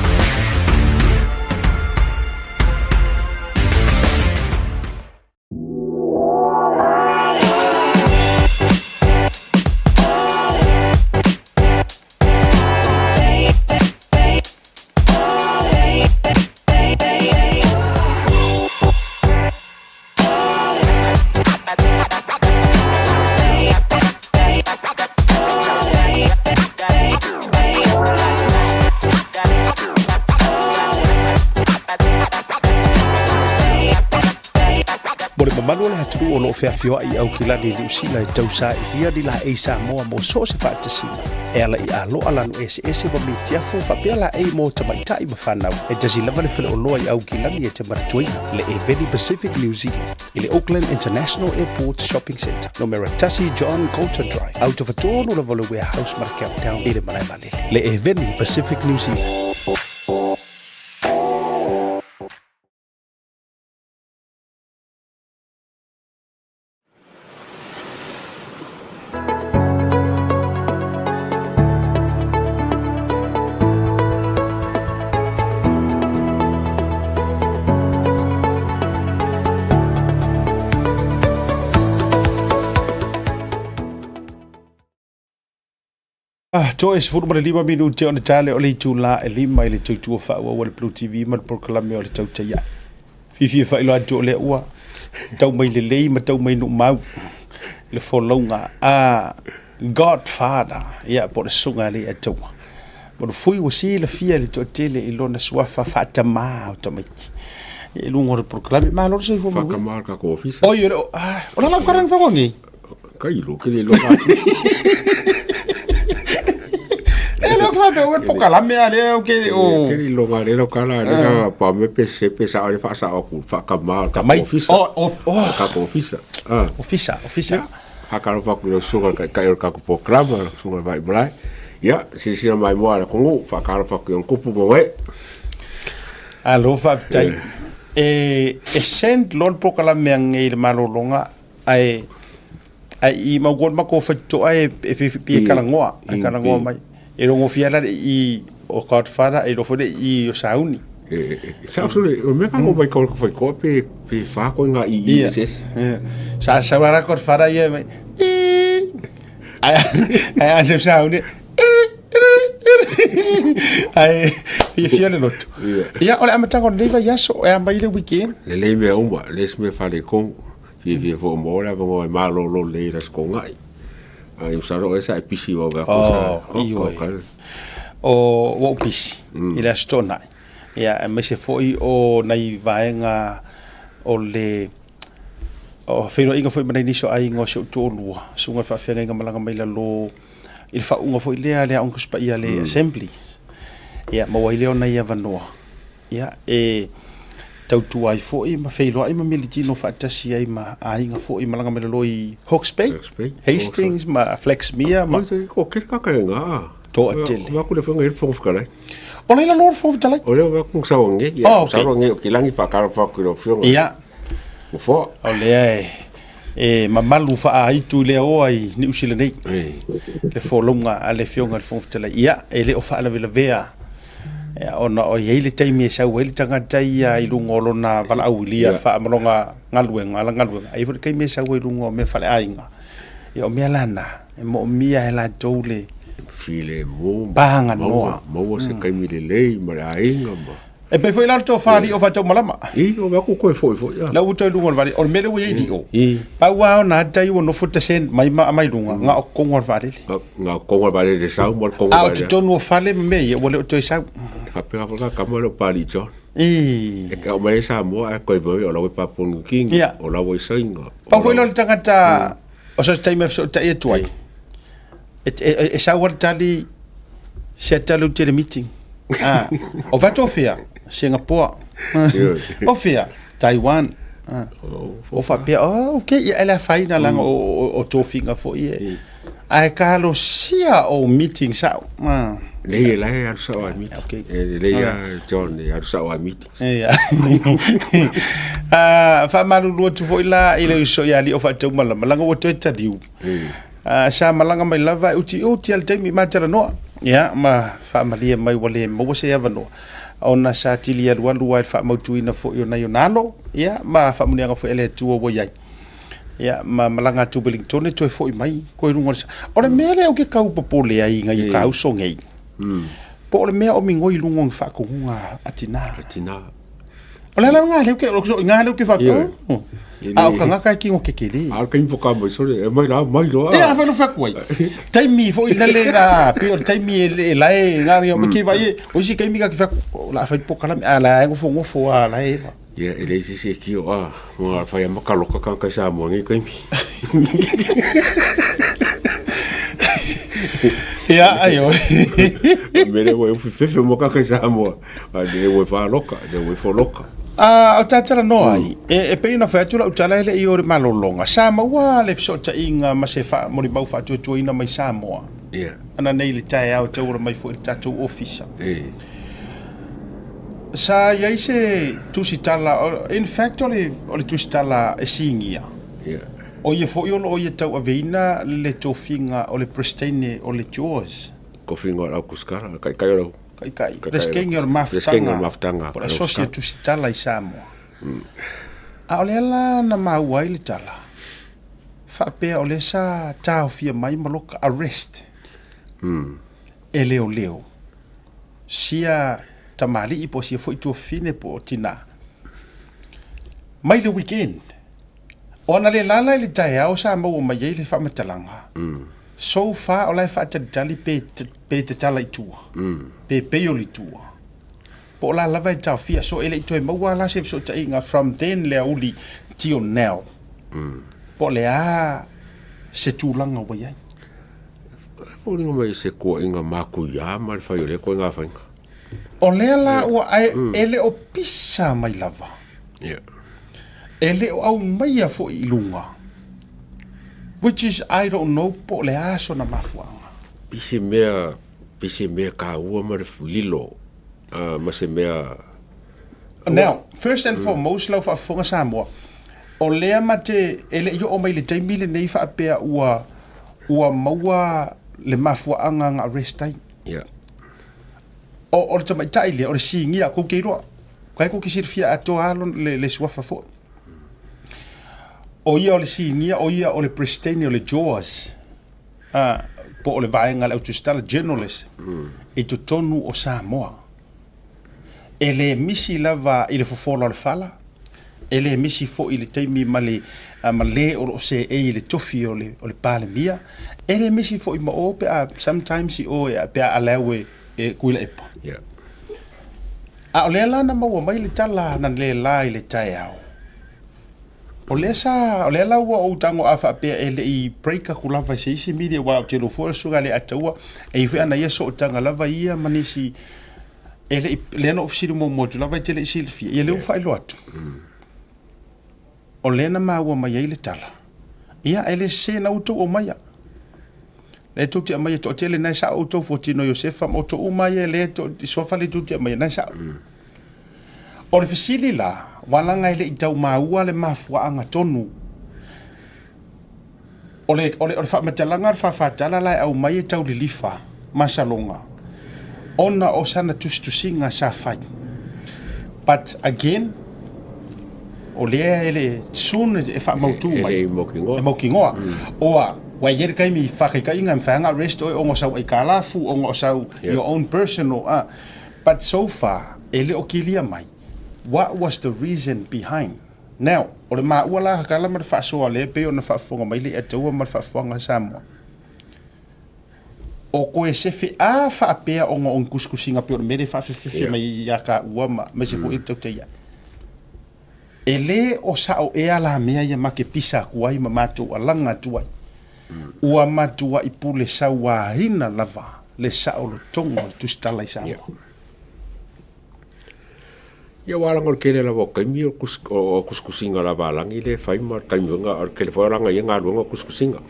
Mo le mamalu o le atunuu o lo o feafioai i Aukilani i Niu Sila e tausailia ni laei Samoa mo so o se faatasiga e ala i aloa lanu eseese ma mitiafu faapea laei mo tamaitai ma fanau. E tasi lava le faleoloa i Aukilani e te manatuaina, le Eveni Pacific New Zealand i le Auckland International Airport Shopping Centre, numera 1 John Coulter Drive, autofatonu lava o le Warehouse ma le Countdown i le malae vaalele. Le Eveni Pacific New Zealand. To e 15 minute ona tale o le itula e 5 i le tautua faaauau a le Blue TV ma le polokalame o le Tautai Ae. Fiafia faailoa atu o lea ua tau mai lelei ma tau mai numau le folauga. Godfather, ia, po o le Susuga a Leiataua. O le fui ua silafia e le toatele i lona suafa faatamā o tamaiti. I luga o le polokalame, malo le soifua manuia. Faatamā le tatou ofisa. Oi, o le, ah, o la lau karanga whango nei. Ka ilo, ke le loga atu. E le o ke whapea, o le polokalame a lea, o ke, o... Ke le loga le lau kala, le ka pa me pe se pe sa o le whaasa o ku, whakamā o tatou ofisa. O, o, o. Tatou ofisa. Ah. Ofisa, ofisa. Faatalofa atu i lau susuga i le Taitai o le tatou polokalama, lau susuga i le Vaimalae. Ia, silasila maimoa a le atunuu, faatalofa atu i ona tupu ma ona ee. Alo, faafetai. E, e send loa le polokalame anei i le malologa, ae, ae i maua le matou faitotoa e, e pi, pi e talanoa, e talanoa mai. E logofia la le i o Godfather, e iloa foi le i o Sauni. E, e, e, sa sole, o mea ka mai ka faitoa pe, pe whā koe ngā i i SS. Sa sau la Godfather ia mai. Ai, ai a seu Sauni. Ai, fiafia le loto. Ia, o le amataga o lenei vaiaso, e a mai le weekend. Lelei mea uma, le isi mea faaletonu, fiafia foi mo le avanoa e malolo lelei i le Aso Toonai. Ai masalo oe sa e pisi vave atu sa. Oh, ioe. O ua ou pisi i le Aso Toonai. Ia, aemaise foi o nai vaega o le o feiloaiga foi ma nai nisi o aiga o si ou toalua, susuga i le faafeagaiga malaga mai lalo i le faauuga foi lea a le Aoga Tusi Paia a le Assembly. Ia, maua ai lea o nai avanoa. Ia, e tautua ai foi ma feiloai ma militino faatasi ai ma aiga foi malaga mai lalo i Hawke's Bay, Hawke's Bay, Hastings ma Flaxmere ma Ko kere kaka e ngā. Toatele. O aku le whanga i le Whanga Whakalai. O leila loa le Fofoga Fetalai. O lea o aku sau nge. Oh, okay. Sau nge o ki langi whakaro whaku i whionga. Ia. Mo O lea e, e mamalu faaaitu i lea oa i Niu Sila nei. Le folauga a le Afioga i le Fofoga Fetalai. Ia, e le o faalavelavea ia, ona o i ai le taimi e sau ai le tagata ia i luga o lona valaauilia yeah. faamalonga galuega, ala galuega. Ai foi le taimi e sau ai i luga o mea faleaiga. Ia, o mea lana, e moomia e latou le filemu, paganoa. Maua se taimi lelei ma le aiga ma... E pei foi la le tofa alii o Faataumalama. I, o aku koe foi foi. La ua toe luga o le vaalele. O le mea lea ua i ai i o. Pau lava ona ata ua nofo tasen mai ma mai luga, nga o kongo o le vaalele. Nga o kongo o le vaalele sau ma le kongo o le vaalele. A o totonu o fale ma mea ia, ua le o toe sau. E faapea foi ka kama le o Pali John. I. E ka mai Samoa ae koe mai o lau e Papua New Guinea, o lau e Saina. Pau foi la o le tagata o so se taimi e fesootai atu ai. E, e, e sau le tali se tali tele meeting. Ah, o vato fea, Singapore. O fea, Taiwan. Ah. O faapea, oh, okay, ia ele afaina langa o, o, o tofiga foi e. Ae kalosia o meeting sao. Ah. Lei e lai alu sao ai meeting. Okay. E lei a John e alu sao ai meeting. Ia. Ah, faamalulu atu foi la i le uso ia alii o Faataumalama, langa ua toe taliu. Ah, sa malaga mai lava e utiuti a le taimi ma talanoa. Ia, ma faamalie mai ua le maua se avanoa ona sa tili alualu ai le faamautuina foi o nai ona alo, ia, ma faamuniaga foi a le Atua ua i ai. Ia, ma malaga atu Wellington e toe foi mai koe luga o le sa. O le mea lea ou te tau popole ai ngai ka uso nei. Po o le mea o migoi i luga o ni faatonuga a tinā. A tinā. O le ala ngā leo ke, o ngā leo ke whakao. A o kangaka e kingo kekele. A o kaimi whaka mai, sorry, e mai rā, mai roa. E a whai lo whaku ai. Taimi fo i nale rā, pe o taimi e, e lae, ngā ringa, mm. ke vai e, o isi kaimi ka ki whaku, o la whai pokalame, a la e ngofo ngofo, a la e ewa. Ia, e leai se isi e kio, a, mo ngā whai a makaloka ka kai Samoa ngi kaimi. Ia, ai oi. Mere ua e ufi fefe mo ka kai Samoa. A le ua e whaloka, le ua e wholoka. A, o tātara noa ai, e, e pei ona whai atu lau tala ele i o le malologa. Sa maua le fesootaiga ma se wha, molimau faatuatuaina mai Samoa. Ia. Ana nei le taeao tauala mai foi i le tatou ofisa. E. Sa i ai se tusitala, in fact o le, o le tusitala e sigia. Ia. O ia foi o loo ia tauaveina le tofiga o le Preseteine o le Jaws. Tofiga o le Aukusikara, le Taitai o le Taitai. Preseteine o le Mafutaga, po o le Asosi o Tusitala i Samoa. A o lea la na maua ai le tala, faapea o lea sa taofia mai ma loka arrest e leoleo sia tamalii po o sia foi tuafafine po o tinā mai le weekend. O ana le lala i le taeao sa maua mai ai le faamatalaga. So far o la e faatalitali pe pe tatala i tua, pe bail i tua. Po o la lava e taofia, so e le i toe maua la se fesootaiga from then le auli till now. Po o le a se tulaga ua i ai. E foliga mai se kuaiga matuia ma le fai o lea koe faiga. O lea la ua ae e le o pisa mai lava. E le o aumaia foi i luga. Which is I don't know po o le a sona mafuaaga. I se mea, i se mea taua ma le lilo ma se mea. Now, first and foremost lau faafofoga Samoa, o lea ma te e le i oo mai le taimi lenei faapea ua ua maua le mafuaaga na arrest ai. O le tamaitai lea, o le sinia, kou te iloa, kai kou te silafia atoa lava le suafa foi. O ia o le sinia, o ia o le Peresetene o le JAWS, po o le vaega a le autusitala, journalist, i totonu o Samoa. E le misi lava i le fofola o le fala, e le misi foi i le taimi ma le ma le o lo o seei i le tofi o le o le Palemia, e le misi foi ma o pe a sometimes i o e pe a allow e e Tuilaepa. A o lea la na maua mai le tala na le la i le taeao. O lea sa, o lea la ua ou tago a faapea e le i break atu lava i se isi media aua ou te iloa foi o le susuga ia Leiataua e i ai foi ana ia sootaga lava ia ma nisi e le i, lea na ou fesili muamua atu lava e te le i silafia, ia lea ua faailoa atu. O lea na maua mai ai le tala, ia e le sese na outou aumaia. Lea tou te aumaia toatele na e sao outou fuatino Iosefa ma outou uma ia lea to, suafa lea tou te aumaia na e sao. O le fesili la, ua laga e le i tau maua le mafuaaga tonu. O le, o le, o le faamatalaga o le faafatala la e aumai e tau lilifa masaloga ona o sana tusitusiga sa fai. But again, o lea e le soon e faamautu mai. E le mautinoa. E mautinoa. Oa, ua i ai le taimi i faataitaiga e mafai lava ona arrest oe ona o sau aitalafu, ona o sau your own personal, ah. But so far, e le o kilia mai, what was the reason behind? Now, o le maua la tala ma le faasoa lea e pei ona faafofoga mai Leiataua ma le faafofoga a Samoa, o koe sefe a faapea ona o ni tusitusiga pei o le mea lea e faafefefe mai ia taua ma aemaise foi le tautai E le o sao ea la mea ia ma te pisa atu ai ma matou alaga atu ai. Ua matuai pule sauaina lava le saolotoga o le tusitala i Samoa. Ia ua alaga o le tele lava o taimi o tusitusiga lava a lagi lea e fai ma le taimi foi o le tele foi o alaga i ia galuega o tusitusiga.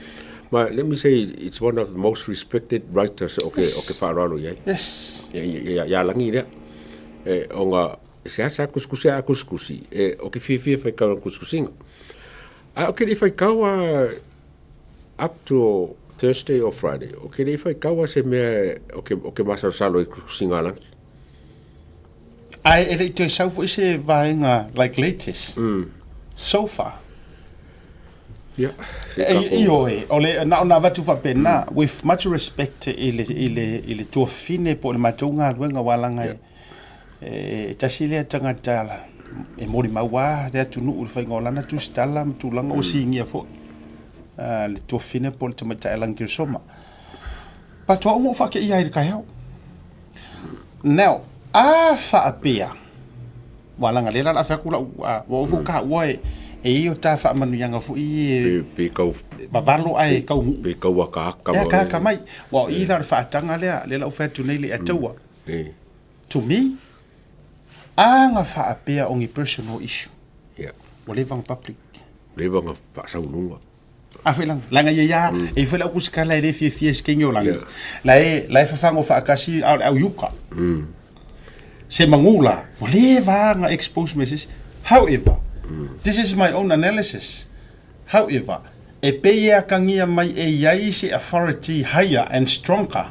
Ma let me say it's one of the most respected writers o ke o ke faaaloalo i ai. Yes. Ia lagi lea. E, ona seasea tusitusi a tusitusi e o ke fiafia e faitau i lana tusitusiga. Ae ou te le i faitau a up to Thursday or Friday, ou te le i faitau a se mea o ke, o ke masalosalo i tusitusiga a Lagi. Ae e le i toe sau foi se vaega like latest so far. Ia, se E, tatou... ioe, o le, na ona avatu faapena, with much respect i le, i le, i le tuafafine po o le matou galuega ua laga e, E tasi lea tagata e molimau lava le atunuu i le faiga o lana tusitala ma tulaga ua sigia foi le tuafafine po o le tamaitai a Lagi Keresoma. But o au na ou faateia ai i le taeao. Now, a faapea, ua laga lea la o le a fai atu lau, ua oo foi taua e i ai o ta faamanuiaga foi e pe tau vavalo ae taunuu. Pe tau akaaka mai. E akaaka mai. Ua o i la o le faataga lea, lea la ua fai atu nei le Ataua. To me, a na faapea o ni personal issue. Ua leva na public. Leva na faasaunuga. A foi lana, lana ia ia, e foi lau kusikala e le fiafia se kenge o lagi. La e, la e fafago faatasi a o le au iuka. Se magu la, ua leva na expose mai se isi. However, this is my own analysis. However, e pei e akagia mai e i ai se authority higher and stronger.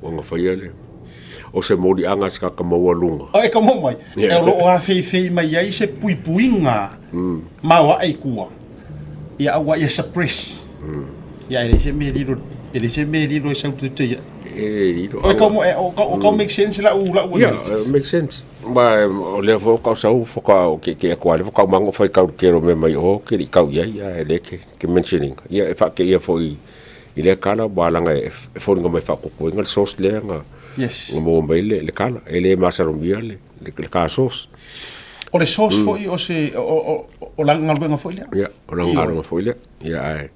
Ua gafaia lea. O se moliaga se kaka maualuga. O e ka mau mai, e o lo o afeifei mai ai se puipuiga maoae i tua, ia aua ia suppress. Ia e leai se mea lilo, e leai se mea lilo e sau te ia. E le lilo. O e kau, o kau, o kau make sense lau, lau analysis. Yeah, make sense. Ma o lea foi o kau sau whaka o ke ke aku ale whakau mango whai kau kero me mai o ke li kau ia ia e le ke ke mentioning. Ia e wha ke ia foi I lea kala ua laga e foliga mai faakokoega le source lea na Yes. na maua mai le kala. E le masalomia le le ka source. O le source foi o se o lana galuega foi lea. Ia, o lana galuega foi lea. Ia ae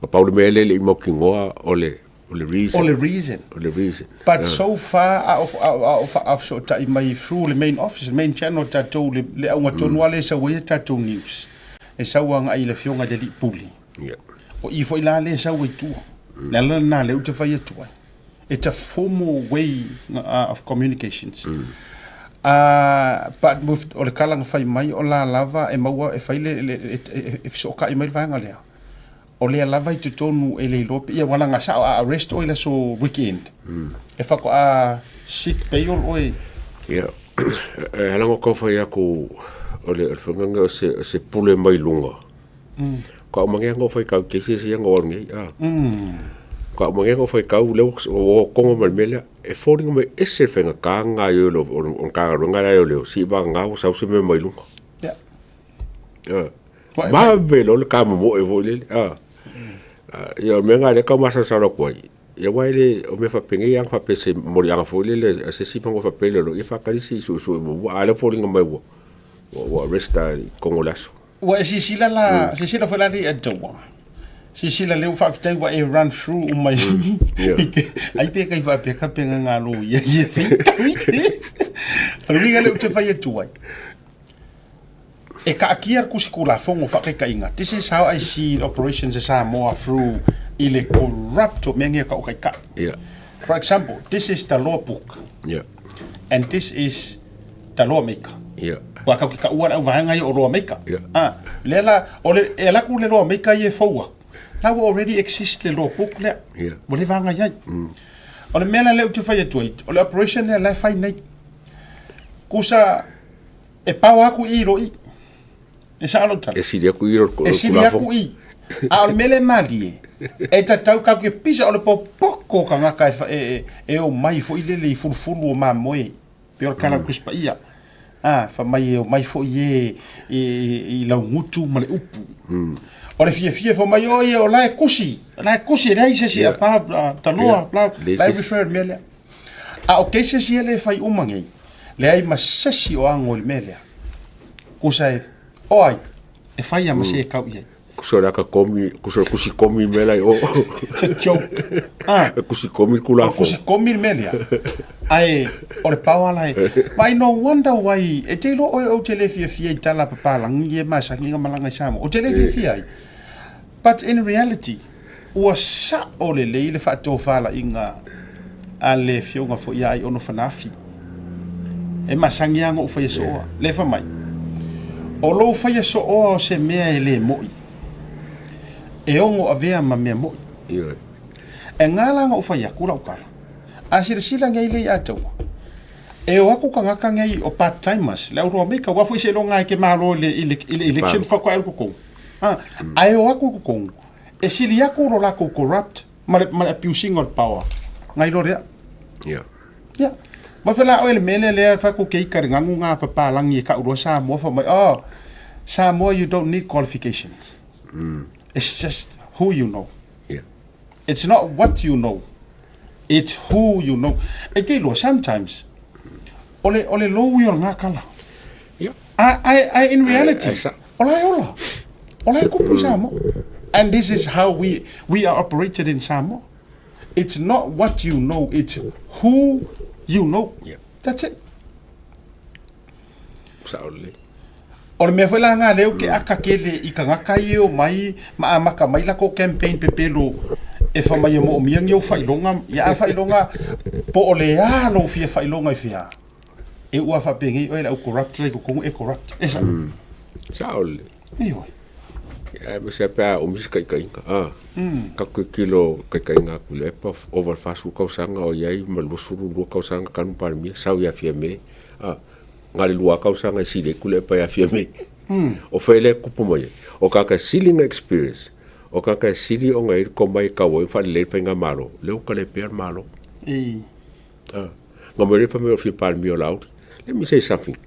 ma pau le mea lea e le i mautinoa o le o le reason. O le reason. O le reason. But so far a o a o faafesootai mai through le main office, le main channel tatou le le auga tonu lava lea e sau ai a tatou news e sau agai i le afioga i le Alii Pule. Ia. O i foi la lea e sau ai tua. Le ala lena lea ou te fai atu ai. It's a formal way of communications. But with, o le kala na fai mai o la lava e maua e fai le, le, e, e, e fesootai mai le vaega lea. O lea lava i totonu e le iloa pe, ia wala nga sao a arrest oe i le aso weekend. E faatoa seek bail oe. Ia, e ala ona tau fai atu o le, o le faiga o se, o se pule mai luga. Ka uma ngea ngo fai kau kesi sia ngo ngi a. Ka uma ngea ngo fai kau le o kongo ma le mea e foliga mai ese le faiga ka nga yo lo o ka nga la yo le si ba nga o sau se me mai luga. Yeah. Ah. Ma ve lo le ka mo e vo le a. Ia o mea nga le ka masa sa lo koi. Ia wai le o me fa penge yang fa pese mori anga fo le le se si pango fa pele lo i fa kalisi su su mo a le foliga mai wo. Ua arresta i Kongo le aso. Ua e silasila la, silasila foi la le Adowa. Silasila lea ua faafetai ua e run through uma i ai pe kai faapea ka pega ngā lō ia ia whitau i te. O le uiga lea ou te fai atu ai. E kaakia le kusi kulafono faakaikaiga. This is how I see the operations in Samoa through i le corrupt o mea nei o kaikai. For example, this is the law book. And this is the law maker. Ua kau ke kaua le auvaega ia o law maker. Ah, lea la, o le, e ala atu le law maker ia e fou aku. La ua already exist le law book lea. Ua leva ona i ai. O le mea la lea ou te fai atu ai, o le operation lea la e fai nei. Kusa, e pao aku i lo i. E sao lou tala. E sili aku i lo E sili aku i. A o le mea lea e malie, e tatau kau ke pisa o le popoko o kangaka e, e, e, e o mai foi lele i fulufulu o mamoe. Pe o le kala o Kusi Paia. A, fa mai e o mai foi e, e, i laugutu ma le upu. O le fiafia fa mai o ia o la e kusi. La e kusi e leai se isi above the law. La, la e refer mea lea. A o cases ia lea e fai uma nei, leai ma se isi o ago i le mea lea. Kusa e, o ai, e fai a ma se e kau i ai. Kusa o le aka komi, kusa o le kusi komi mea la i o. It's a joke. Ah. E kusi komi ku lafo. Kusi komi le mea lea. Ae, o le pao ala e. But no wonder why, e te iloa oe ou te le fiafia i tala papalangi e masani nga malaga i Samoa. Ou te le fiafia ai. But in reality, ua sao lelei le faatofalaiga a le afioga foi ia Aiono Fanafi. E masani lava ona ou faia sooa. Le fai mai, o lou faia sooa o se mea e le moi, e ono avea ma mea moi. E ngā la ona ou fai atu lau tala, a silasila nei le ia taua, e o atu tagata nei o part timers, le au roa-maker, aua foi seiloga e ke malo i le election faatoa e alu i totonu. Ae o atu i totonu, e sili atu lo latou corrupt ma le, ma le abusing o le power ngai lo lea. Ia. Ma fe la oe le mea lea lea fai atu ke ika le gagu ngā papalangi e kau loa Samoa fa mai, oh, Samoa you don't need qualifications. It's just who you know. It's not what you know. It's who you know. E te iloa, sometimes, o le, o le loui o le ngā kala. I, in reality, o la e ola. O la e kupu i Samoa. And this is how we are operated in Samoa. It's not what you know, it's who you know. That's it. Sao lelei. O le mea foi la nga lea ou te aka tele i tagata ia e omai ma amata mai latou campaign pepelo e fai mai e moomia ni ou faailoga, ia a faailoga po o le a lou fia faailoga i fea, e ua faapenei oe le au corrupt la i totonu e corrupt. E sao? Sao lelei. Ioe. Ia, aemaise lava pe a umi se taitaiga, a. Tatou tilotilo taitaiga atu i le epa, ova i le 40 tausaga o i ai ma le 22 tausaga talu Palemia, sau ia Fiame, a. Na le lua tausaga e sili ai Tuilaepa ia Fiame. O fea lea e tupu mai ai? O tagata e sili ona experience, o tagata e sili ona i ai le tomai e tau ai ona faalelei le faigamalo, lea ua tale pea le Malo. A. Na mai lea fai mai o le fia Palemia o Laauli. Let me say something.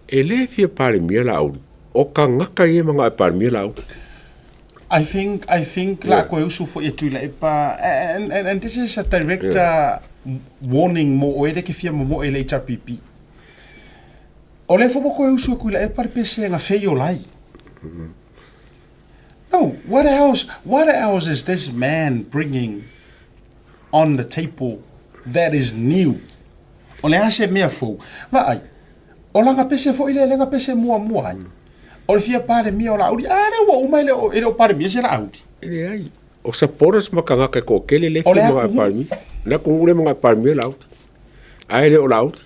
E le fia Palemia Laauli, o tagata ia e manao e Palemia Laauli. I think I think la koe usu foi e Tuilaepa and, and, and this is a direct yeah. warning mo oe le ke fia momoe le HRPP. O le fo koe usu e Tuilaepa le pese nga fei o lai. No, what else, what else is this man bringing on the table that is new? O le a se mea fou. Vaai, o lana pese foi lea, lea na pese muamua ai. O le fia Palemia o Laauli, a lea ua uma e le o, e le o Palemia se Laauli. E leai. O supporters ma tagata e toatele lea e O le fia maga atunuu. Palemia. Le atunuu lea e maga Palemia Laauli. Ae le o Laauli.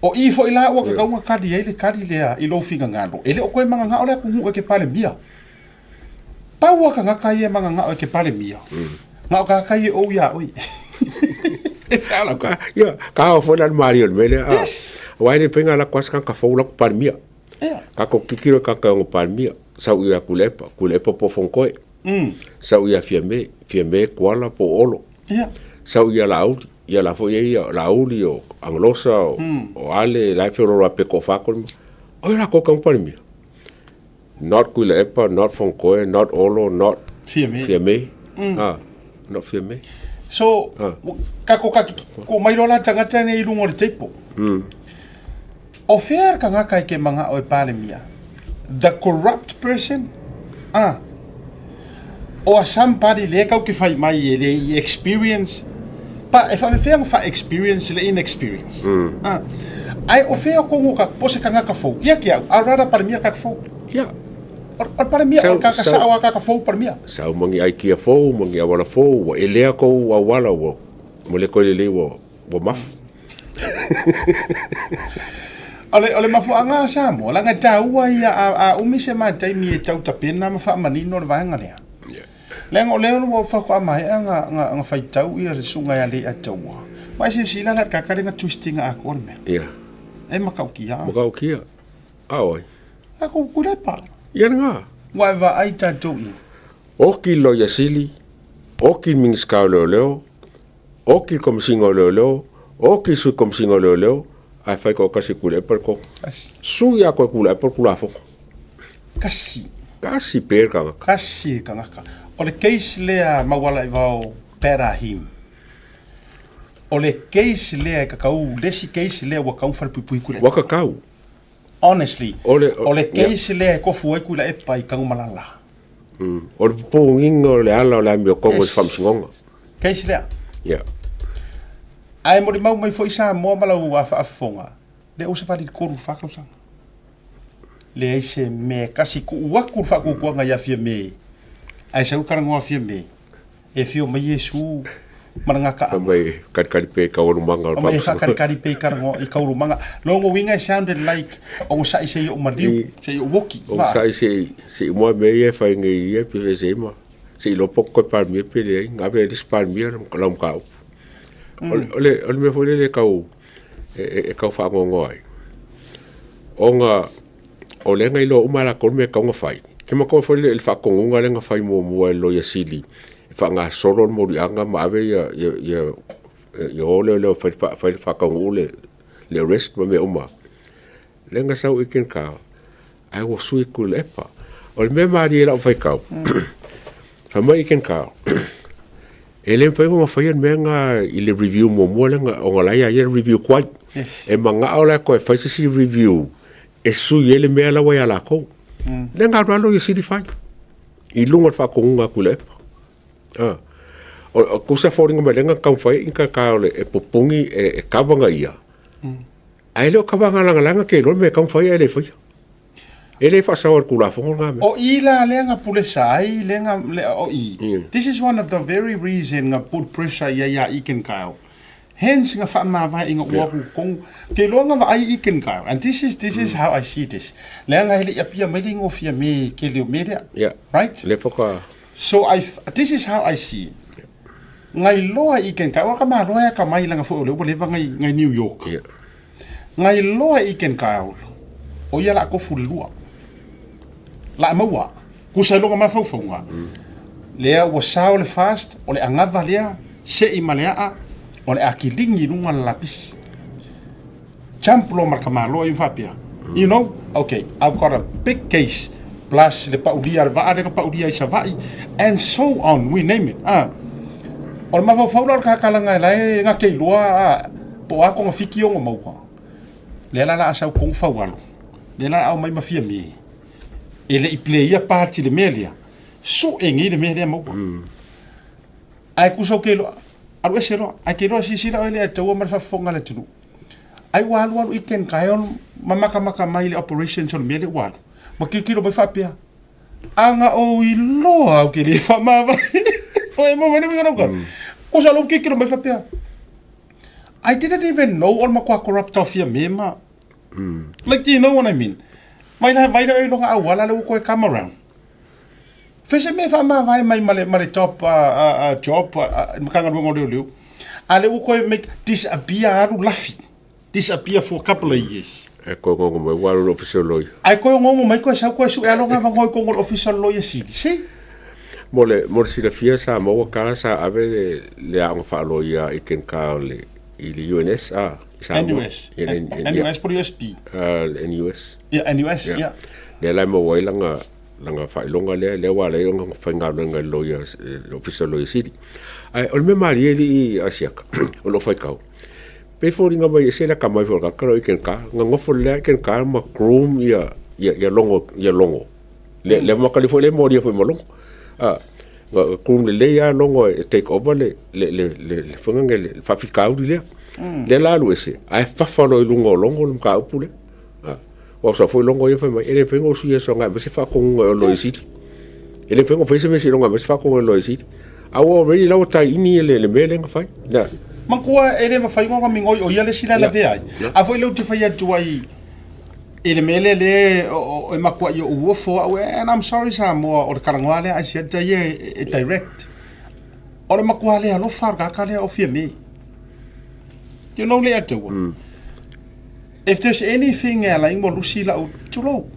O i foi la ua kakau na kali ai le kali lea i lou finagalo, e le o koe magagao le atunuu e ke Palemia. Pau a tagata ia e magagao e ke Palemia, na o tagata ia e ou iā oe. E sao lau Ka, ia, ka ao foi la le malie o le mea lea. Ah, Yes. Aua e le mafai ona alu atu lava se tagata fou alu atu Palemia. Ia. Tatou tilotilo i tagata e ono Palemia, sau ia Tuilaepa, Tuilaepa po o Fonotoe. Sau ia Fiame, Fiame, Tuala po o Olo. Ia. Sau ia Laauli, ia la foi e ia Laauli o Agalosa o, o Ale, la e feoloolo lava pe toafa tolu. O ai latou e tatau ona Palemia? Not Tuilaepa, not Fonotoe, not Olo, not Fiame. Fiame. Ah, not Fiame. So, Ah. kako ka ko mai loa la tagata nei i luga o le table. O fea le tagata e ke magao e Palemia? The corrupt person? Ah. Or somebody lea kau ke fai mai e le i experience? Pa, e faafefea ona fa-experience le inexperience? Ah. Ae o fea kogo ka, po o se tagata fou? Ia ke au, I'd rather Palemia tagata fou. Ia. O le Palemia, o le tagata Sau- sao a tagata fou Palemia. Sau ma ni aikia fou ma ni auala fou, ua elea kou auala ua ua le toe lelei ua ua mafu. O le, o le mafuaaga a Samoa, leaga e taua ia a, a umi se ma taimi e tau tapena ma faamanino le vaega lea. Leaga o lea ua faatoa maea na, na, na faitau ia le susuga ia Leiataua. Ma e silasila la i le tagata lea na twist ina atoa le mea. Ia. E matautia. Matautia. A oi. A ko kulepa. Ia lena. Ua e vaai tatou i. Oki le Loia Sili, oki le Minisita o Leoleo, oki le Komesina o Leoleo, oki le Sui Komesina o Leoleo, ae fai toatasi e Tuilaepa le tonu. Kasi. Sui lava koe Tuilaepa le Tulafono. Kasi. Kasi pē le tagata. Kasi le tagata. O le case lea Maualaivao Perahim. O le case lea e kakau, le isi case lea ua kau falepuipui Tuilaepa. Ua kakau. Honestly, O le, o le ia. case lea e kofu ai Tuilaepa i Tanumalala. O le pupugiga o le ala o le amiotogo i le Yes. faamasinoga. Case lea. Ia. Ae molimau mai foi Samoa ma lau faafofoga, lea ua savali i le 34 tausaga. Leai se mea e kasi tuu atu le faatuatuaga ia Fiame, ae sau le talanoa a Fiame, e afio mai Iesu ma le gataaga. Fai mai e kalikali pea i taualumaga o le Fai mai e faamasinoga. faakalikali pea i taualumaga. Lona uiga e sounded like ogasai se i ou maliu, se i ou oki. Ogasai se i, se i moa mea ia e fai nei ia pe se i ma. Se i iloa po o toe Palemia pe leai, na ave ai le isi Palemia lau mataupu. O le, o le, o le mea foi lele e tau, e, e, e tau faanoanoa ai, ona o lea na iloa uma e latou le mea e tatau ona fai. Ke matou foi le, le faatonuga lea na fai muamua e le Loia Sili e faagasolo le moliaga ma ave ia, ia, ia, ia o leoleo e fai, fai le faataunuu le, le arrest ma mea uma. Lea na sau i Ken-Carl, ae ua sui Tuilaepa. O le mea malie i lau faitau, fai mai Ken-Carl, e le mafai ona faia le mea lena i le review muamua lea ona la e ia ia le review tuai. Yes. E manao la e toe fai se isi review e sui ai le mea la ua ia latou. Lea na alu lava ia sili fai i luga o le faatonuga a Tuilaepa. Ah. O, o kusa foliga mai lea na taumafai ai Ken-Carl e pupuni e, e cover na ia. Ae le o kava lagalaga ke iloa le mea e tatau ona fai ae le faia. E le faasaoa i le Tulafono lena mea. O i la lea na pule sa ai lea na, le, o i. This is one of the very reason na put pressure i ai ia Egan Kyle. Hence na faamavae ina ua ku kong, ke iloa na vaai Egan Kyle. And this is, this is how I see this. Leaga e le i apia mai le igofia me ke leo me lea. Yeah. Right? Le whaka... So I, this is how I see. Ngai loa i ken kai, ka maloa e ka mai langa foi o le ua leva ngai, ngai New York. Yeah. Ngai loa i ken kai o ia la kofu le lua. La maua, kusa i loga mafaufauga. Lea ua sao le fast, o le agava lea, se'i ma le a'a, o le akilingi i luga le lapisi. Jump loa ma le kamaloa i faapea. You know, okay, I've got a big case. Plus le paulia o le vaa lea na paulia i Savaii and so on, we name it. Ah. O le mafaufau la o le kakalaga e lae na te iloa ah, po o a togafiti ona maua. Lea la la a sau tonu faualo. Lea la aumai ma Fiame. E le i play-ia part i le mea lea. Sue nei le mea lea maua. Ae tusa ou te iloa, alu ese loa. Ae te iloa silasila oe i le taua ma le faafofoga a le atunuu. Ai ua alu alu i Ken Kyle ma makamaka mai le operations o le mea lea ua alu. Ma tilotilo mai faapea, a na ou iloa ou te le faamavae. Oi, mo mai le uiga lau Kusa lou tilotilo mai faapea, I didn't even know o le matua corrupt o Fiame ma. Like, do you know what I mean? Mai la vai lea i loga auala le ua toe come around. Fai se mea faamavae mai ma le, ma le top job Matagaluega o Leoleo. A lea ua toe make disappear alu lafi. Disappear for a couple of years. E koe ngongo mai ua alu le ofisa o loia. Ae koe ngongo mai koe sau koe sue alo ngava ngoi kongo le ofisa o loia sili. See? Mo le, mo le silafia sa maua kala sa ave le, le aoga faaloia i Ken Carl i le UNS a i Samoa. NUS. NUS po le USP. Le NUS. Yeah, NUS, yeah. yeah. Lea la e maua ai langa langa faailoga lea, lea ua ala ai ona faigaluega i le loia, le Ofisa o le Loia Sili. Ae o le mea malie alii Asiata, o lou faitau, pei foliga mai e ese le atamai foi o le tagata lea o Ken Carr, na nofo lelei lava Ken Carr ma groom ia, ia, ia Logo, ia Logo. Le, le makali foi lea e molia foi ma Logo. A, na groom lelei lava Logo e take over le, le, le, le, le faiga le faafitauli lea. Lea la alu ese, ae fafa loa i luga o Logo le mataupu lea. Aua o sa foi logo ia fai mai, e le mafai ona usuia e soga e aumai se faatonuga e Loia Sili. E le mafai ona fai se mea seiloga e aumai se faatonuga e Loia Sili. A ua already la ua tie in le mea lea na fai. Na. Matua e le mafai ona migoi o ia le isi la lavea ai. A foi lea ou te fai atu ai i le mea lea lea e matuai ou ofo au, and I'm sorry Samoa, o le talanoa lea a Asiata ia e direct. O le matua le alofa o le tagata lea o Fiame. You know le atua. If there's anything e ala ai mo lusi lau, tulou.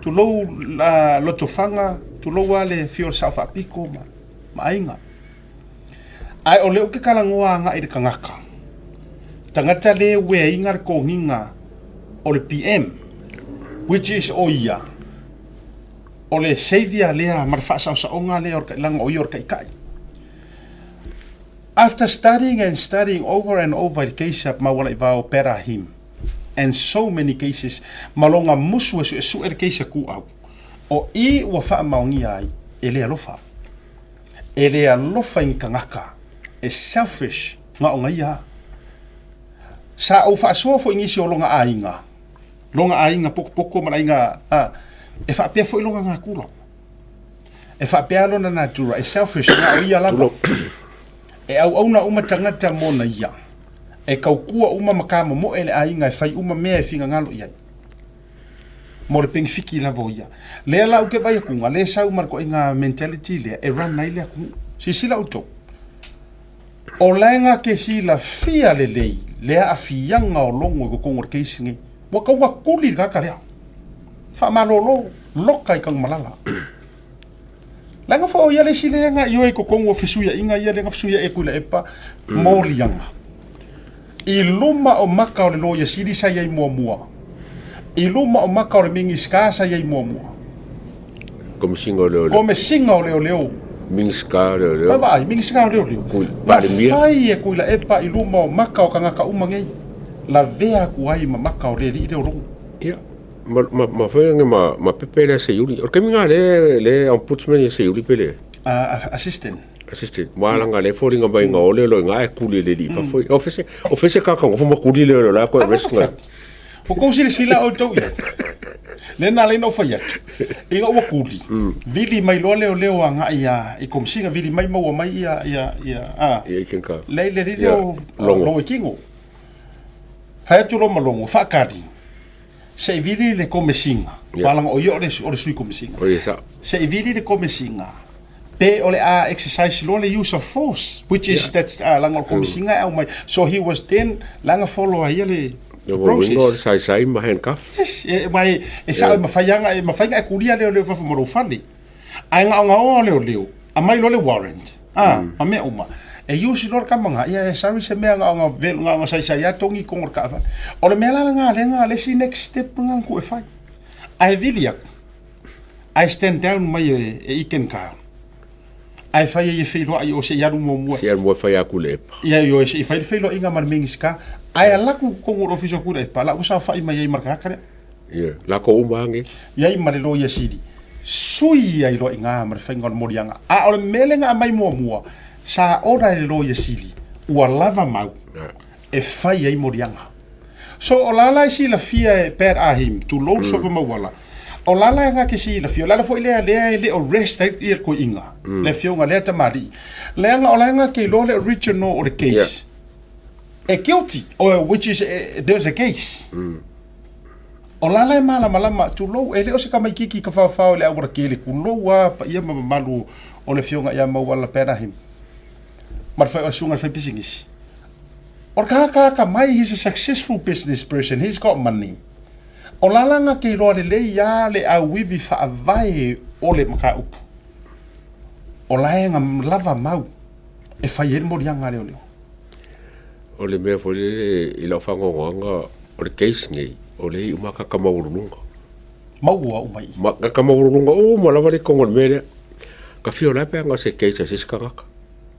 Tulou uh, Lotofaga, tulou a le afio o le Sao Faapito ma, ma aiga. Ae o lea ou te talanoa agai i le tagata. Tagata le ueaiga le togiga o le PM, which is o ia, o le savior lea ma le faasaosaoga lea o le, leaga o ia o le taitai. After studying and studying over and over i le case a Maualaivao Berahim and so many cases ma lona musu e suesue le case a Kuau, o i ua faamaonia ai e le alofa. E le alofa i ni tagata e selfish na ona ia. Sa ou faasoa foi i nisi o lona aiga, lona aiga potopoto ma le aiga a, e faapea foi lona natura. E faapea lona natura, e selfish na o ia lava. E auauna uma tagata mona ia. E kaukua uma ma kamomoe le aiga e fai uma mea e finagalo i ai. Mo le penefiki lava o ia. Lea la ou te vaai atu, lea e sau ma le ituaiga mentality lea e run ai le atunuu. Silasila outou, o la e gate silafia lelei le aafiaga o Logo i totonu o le case lenei. Ua tau atuli le tagata lea. Faamalolo, loka i Tanumalala. Leaga foi o ia le isi lea na ioe i totonu o fesuiaiga ia lea na fesuiai e Tuilaepa moliaga. I luma o maka o le Loia Sili sa i ai muamua. I luma o maka o le Minisita sa i ai muamua. Komesina o Leoleo. Komesina o Leoleo. Minisita o Leoleo. Vaai, Minisita o Leoleo. Na fai e Tuilaepa i luma o maka o tagata uma nei. Lavea atu ai ma maka o le alii lea o Logo. Ia, ma, ma, ma fai ma, ma pepe lea Seiuli. O le taimi lena le, le ombudsman ia Seiuli pe le? Assistant. Assistant. Ma langa le foliga mai nga ole lo nga e kuli le li fafo. O fese, o fese ka ka ngofo ma kuli le lo la ko arrest nga. Ua kou silasila outou i ai. Lea na ala ai ona ou fai atu, ina ua kuli, vili mai loa leoleo agai ia i Komesina, vili mai maua mai ia, ia, ia, a, Ia i Kenka. lea i le alii lea o Logo. Logo i Kingo. Fai atu loa ma Logo, faatali, se i vili le Komesina, yeah. Leaga o ia o le, o le sui Komesina. O ia sao. Se i vili le Komesina, pe o le a exercise loa le use of force, which is, yeah. That's, leaga o le Komesina e aumai. So he was then, leaga follow ai ia le process. O le saisai ma handcuff. Yes, e, e, e sao e mawhai anga, e mawhai nga e kuria leo leo fafo ma lou fale. Ae gaogaoa o leoleo, aumai loa le warrant, a, ma mea uma. E use loa le tama nga, ia e sorry se mea gaoga velo gaoga saisai a togi i kogo o le taavale. O le mea la lena lea na le isi next step lena na tuu e fai. Ae vili atu. Ae stand down mai e, e Iken Kyle. Ae fai ai e feiloai o se i alu muamua. Se i alu mua e fai aku le epa. Ia ioe se i fai le feiloaiga ma le Minisita. Ae alaku totonu o le Ofisa o Tuilaepa, la ua saofai mai ai ma le tagata lea. Ia, lako uma age. Iai ma le Loia Sili. Sui ai loa i ina ma le faiga o le moliaga. A o le mea lea na aumai muamua, sa ola e le Loia Sili, ua lava mau e fai ai moliaga. So o la la e silafia e Pat Ahim, tulou le suafa mauala, o la la e na te silafia, o le ala foi lea lea e le o rest ai ia le toeaina, le afioga lea tamalii, leaga o la e na te iloa le original o le case. E guilty, or which is, there's a case. O la la e malamalama, tulou, e le o se tamaititi ka faofao i le aualatele, tulou a paia ma mamalu o le afioga ia Mauala Pat Ahim, ma le fai, susuga i le faipisinisi. O le tagata atamai, he's a successful business person, he's got money. O la la na te iloa lelei a le auivi faavae o le mataupu. O la e na lava mau e fai ai le moliaga a leoleo. O le mea foi lele i lau faanoanoaga o le case nei, o lea e uma tagata maualuluga. Maua uma i i. Ma, tagata maualuluga uma lava le i totonu o le mea lea. Ka fia o le a pe ana se case a se isi tagata.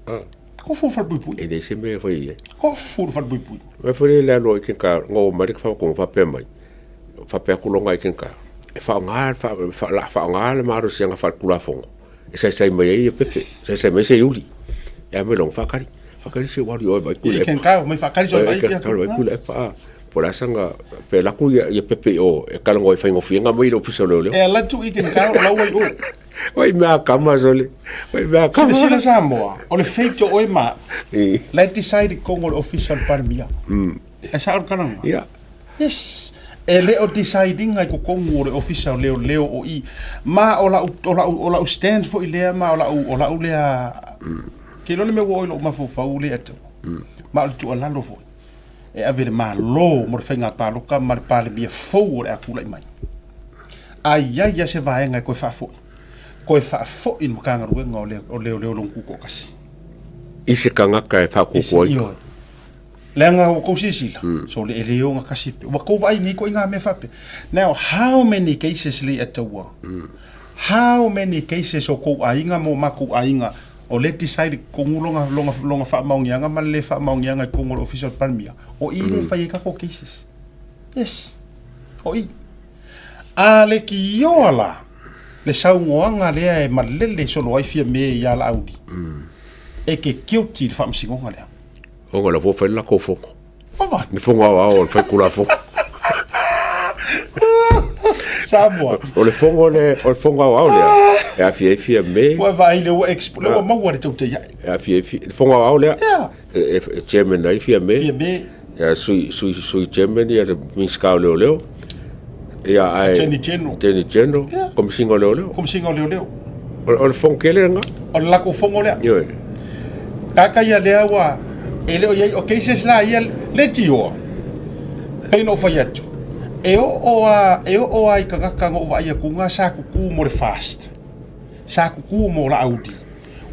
Ah. Kofu le falepuipui. E leai se mea e fai i ai. Kofu le falepuipui. Mea foi lele alu ai kenka, na oo mai le faaupuga faapea mai, faapea atu loga i kenka, e faaaoga, o le a faaaoga le malosiaga faaletulafono e saisai mai ai Pepe, saisai mai Seiuli. Ia mai loga faatali, faatali se ua alu i o e vaai Tuilaepa. I kenka, omai faatali se ua vaai Tuilaepa. Po o le a saga, pe alu atu ia Pepe i o e talanoa i faigofieina mai le Ofisa o Leoleo. E alu atu i kenka, o la ua i o. Oi mea kama sole. Oi mea kama. Silasila Samoa, o le fate o oe ma au, la e decide i totonu o le Ofisa o le Palemia. E sao le tala lena? Ia. Yes. E le o decide ina i totonu o le Ofisa o Leoleo o i. Ma o lau, o lau, o lau stand foi lea ma o lau, o lau lea... Ke iloa le mea ua oo i lou mafaufau lea tau. Ma o le tuualalo foi e ave i le Malo mo le faiga palota ma le Palemia fou o le a tulai mai. A i ai lava se vaega e toe faafoi, toe faafoi i le Matagaluega o Leoleo lona tutoatasi. I se tagata e faakuakua ai. Ioe. Leaga ua tou silasila, so le e le ogatasi pea. Ua tou vaai nei ituaiga mea faapea. Now, how many cases le ataua? How many cases o tou aiga ma o matou aiga o lea decide i totonu lona, lona, lona faamaoniaga ma le le faamaoniaga i totonu o le Ofisa o le Palemia? O i lea e fai ai tatou cases. Yes. O i. A le tioa la le saunoaga lea e malele solo ai Fiame ia Laauli, e te guilty i le faamasinoga lea. Ona o la foi ua fai le latou fono. Ova. Le fono aoao a le faitulafono. Samoa. O le fono le, o le fono aoao lea, e aafia ai Fiame. Ua vaai lea ua expo, lea ua maua le tautai ae. E aafia ai le fono aoao lea. Yeah. E, e chairman ai Fiame. Fiame. Ia, sui, sui, sui chairman ia le Minisita o Leoleo. Ia, ae... Attorney General. Attorney General, yeah. Komesina o Leoleo. Komesina o Leoleo. O, o le fono tele lena. O le latou fono lea. Ioe. Kaka ia lea ua... E le o i ai, o cases la ia, le tioa. Pei ona ou fai atu. E oo a, e oo a i tagata na ou vaai atu na sa tutu mo le fast. Sa tutu mo Laauli.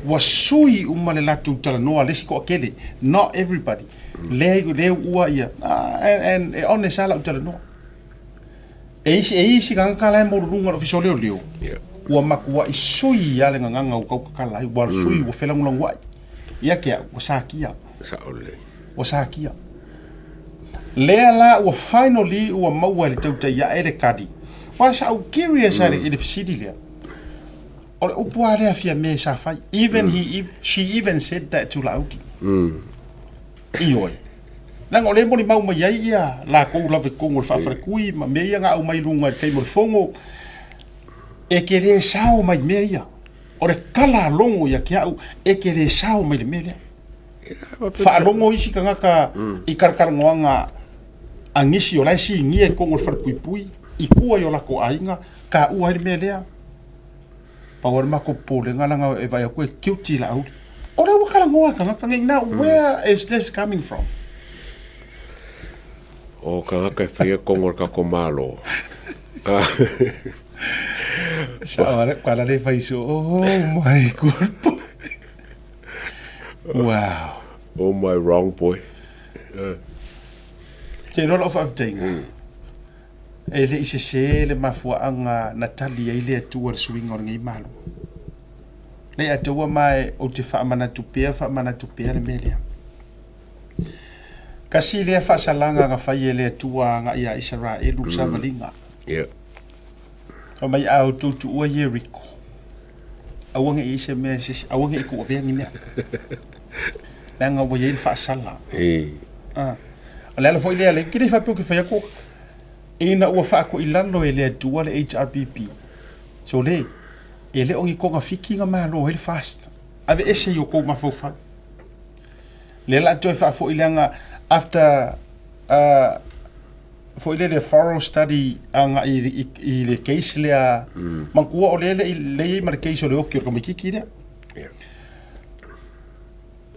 Ua sui uma le latou talanoa le isi toatele. Not everybody. Lea lea ua ia. And, and e honest lava lau talanoa. E isi, e isi tagata la e maualuluga o le Ofisa o Leoleo, yeah. ua matuai sui lava le gagana ua tautatala ai, ua sui, ua felagolagoai. Ia te au, ua satia. Sao lelei. Ua satia. Lea la ua finally ua maua e le tautai ae le kadi. Aua sa ou curious lava i le fesili lea. O le upu lava lea Fiame sa fai. Even he, she even said that to Laauli. Ioe. Leaga o lea e molimau mai ai ia lakou lava i totonu o le faafaletui ma mea ia na aumai i luga i le taimi o le fono, e te le sao mai mea ia. O le tala a logo ia te au, e te le sao mai le mea lea. Faalogo isi tagata i talatalanoaga a nisi o la e sinia i totonu o le falepuipui i tua i o latou aiga, taua ai le mea lea. Pau lava le matou popolega leaga e vaai atu e guilty Laauli. O lea ua talanoa tagata nei, now where is this coming from? O tagata e faia tonu o le tatou Malo. Sao ale kala le fai so, oh my good boy. Wow. Oh my wrong boy. Te iloa lau faafetaiga. E le i sesē le mafuaaga na tali ai le Atua i le suiga o lenei Malo. Lea Ataua ma e ou te faamanatu pea, faamanatu pea le mea lea. Kasi lea faasalaga na fai e le Atua agai ia Isaraelu mm. savaliga. Yeah. Fai mai a outou tuua Ieriko, aua ne i i se mea se aua ne i tuuavea ni mea. Leaga ua i ai le faasala. E. Ah. O le ala foi lea, le ke le faapea ou te fai atu, ina ua faatoilalo e le Atua le HRPP. So le, e le o ni togafiti na malo ai le FAST. Aveese i o tou mafaufau. Lea la toe faafoi leaga after uh, foi lele thorough study agai i, i, i le case lea mm. manatua o lea le le i ai ma le case o le oki o le tamaititi lea. Yeah.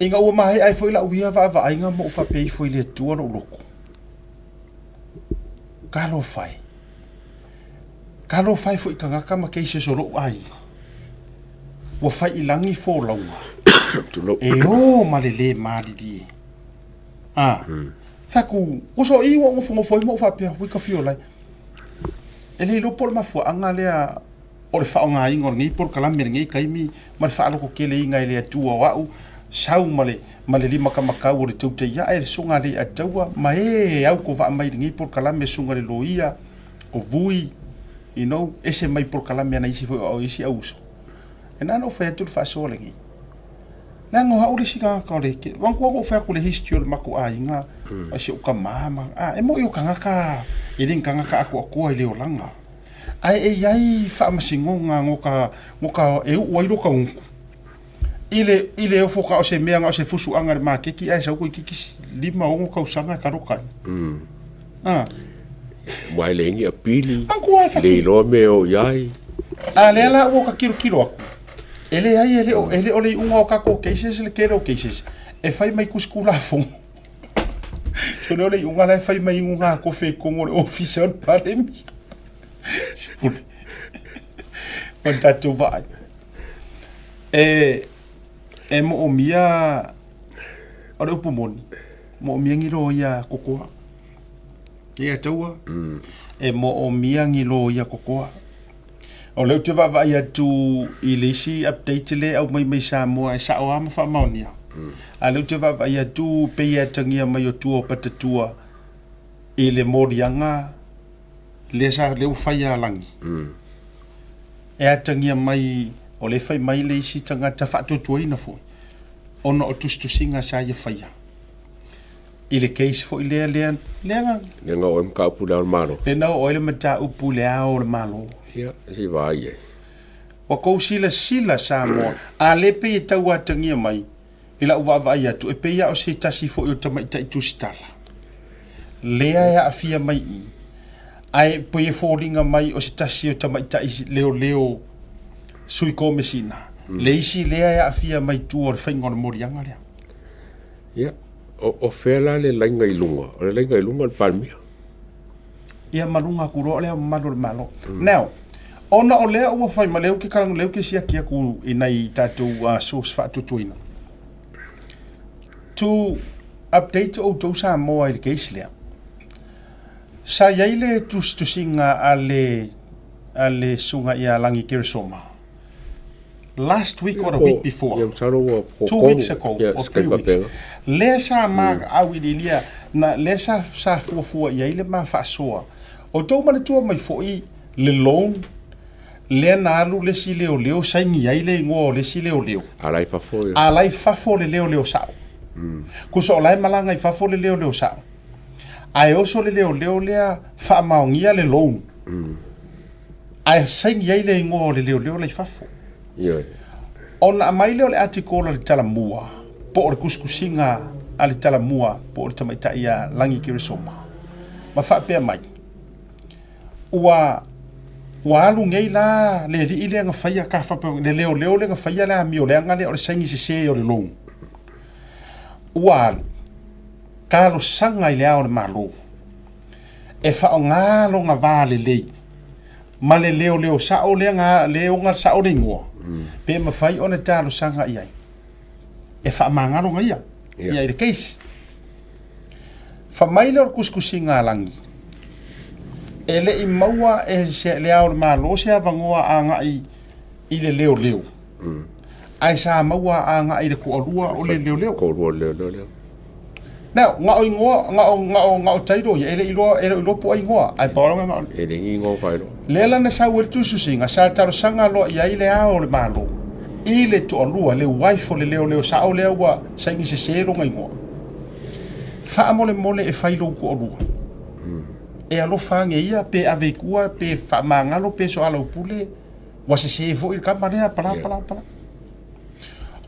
Ina ua maea ai foi lau ia vaavaaiga ma ou faapea ifo i le Atua lou loto. Talofa e. Talofa e foi tagata ma cases o lou aiga. Ua fai i lagi folauga. Tulou. E o ma le lē malilie. A. Mm. Fai atu, uso i ua ou nofonofo ai ma ou faapea, ui ka fio lai. E le iloa po o le mafuaaga lea o le faaaogaina o lenei polokalame i lenei taimi ma le faalototeleina e le Atua o au sau ma le ma le limakamakau o le teuteiae le susuga a Leiataua ma e autovaa mai i lenei polokalame susuga i le loia o Vui you know ese mai polokalame a nai isi foi o isi au uso. E na ona ou fai atu le faasoa lenei. Leaga o au le isi tagata o le manatua na ou fai atu le history o le matou aiga mm. si ou tama ma a e moi o tagata e le ni tagata atoatoa i le olaga. Ae e i ai faamasinoga no ka no ka e uu ai lo ka uku. I le i le ofo ka o se mea na o se fusuaga i le maketi ae sau toeitiiti 5 6 tausaga e taloka ai. Mm. Ah. Ua e leai ni apili, Manatua e le faki. iloa mea e o i ai. A lea la ua ka tilotilo atu. E leai e le o e le o le iuga o tatou cases le tele o cases e fai mai tusi Tulafono. So lea o le iuga la e fai mai iuga a kofe i totonu o le ofisa o le Palemia. Sole. Ma le tatou vaai. E e moomia o le upu moni, moomia ni loia kokoa. Ia taua. Mm. E moomia ni loia kokoa. O lea ou te vaavaai atu i le isi update lea e aumai mai Samoa e sao lava ma faamaonia. Mm. A lea ou te vaavaai atu pei e atagia mai o tua o Patatua i le moliaga lea sa lea ua fai a Lagi. Mm. E atagia mai o lea e fai mai le isi tagata faatuatuaina foi ona o tusitusiga sa ia faia i le case foi lea lea lea na Lea na oo ai le mataupu i le Ao o le Malo. Lea na oo ai le mataupu i le Ao o le Malo. Ia, se i vaai ai. Ua kou silasila Samoa, a le pei e tau atagia mai i lau vaavaai atu, e pei lava o se tasi foi o tamaitai tusitala lea e aafia mai i i, ae pei e foliga mai o se tasi o tamaitai leoleo sui komesina, le isi lea e aafia mai tua o le faiga o le moliaga lea. Ia, o, o fea la le laina i luga? O le laina i luga o le Palemia. Ia ma luga atu loa o lea mamalu o le Malo. Mm. Now, ona o lea ua fai ma lea ou te kalagu lea ou te siaki atu i nai tatou uh, source faatuatuaina. To update outou Samoa i le case lea. Sa i ai le tusitusiga a le a le susuga ia Lagi Keresoma last week or the week before. Ia, masalo ua po 2 weeks ago or 3 weeks. Lea sa ma mm. auiliilia na lea sa sa fuafua i ai le ma faasoa. O tou manatua mai foi le loan lea na alu le isi leoleo saini ai le igoa o le isi leoleo. A la i fafo. A la i fafo le leoleo sao. Mm. Kusa o la e malaga i fafo le leoleo sao. Ae oso le leoleo lea faamaonia le loan. Mm. Ae saini ai le igoa o le leoleo la i fafo. Ioe. Ona aumai lea o le article a le Talamua, po o le tusitusiga a le Talamua, po o le tamaitai a Lagi Keresoma, ma faapea mai, ua ua alu nei la le alii lea na faia ka faapea, le leoleo lea na faia le amio leaga lea o le saini sese o le loan. Ua alu talosaga i le Ao o le Malo e faaaoga lona va lelei ma le leoleo sao lea na le oga sao le igoa mm. pe mafai ona talosaga i ai e faamagalo ia yeah. Ia i le case. Fa mai lea o le kusikusiga a Lagi. E le i maua e se, le Ao o le Malo se avanoa agai i le leoleo, ae sa maua agai i le toalua o le leoleo. Toalua o le leoleo lea. Now, na o igoa, na o, na o, na o tailo ia, e le i iloa, e le o iloa po o ai igoa, ae pau lava na o. E le ni igoa faailoa. Lea la na sau ai le tusitusiga, sa talosaga loa i ai le Ao o le Malo i le toalua, le wife o le leoleo sao lea ua saini sese lona igoa. Faamolemole e fai lou toalua. E alofa ane ia, pe ave i tua, pe faamagalo, pe soalaupule, ua sese foi le tama lea, pala, pala, pala.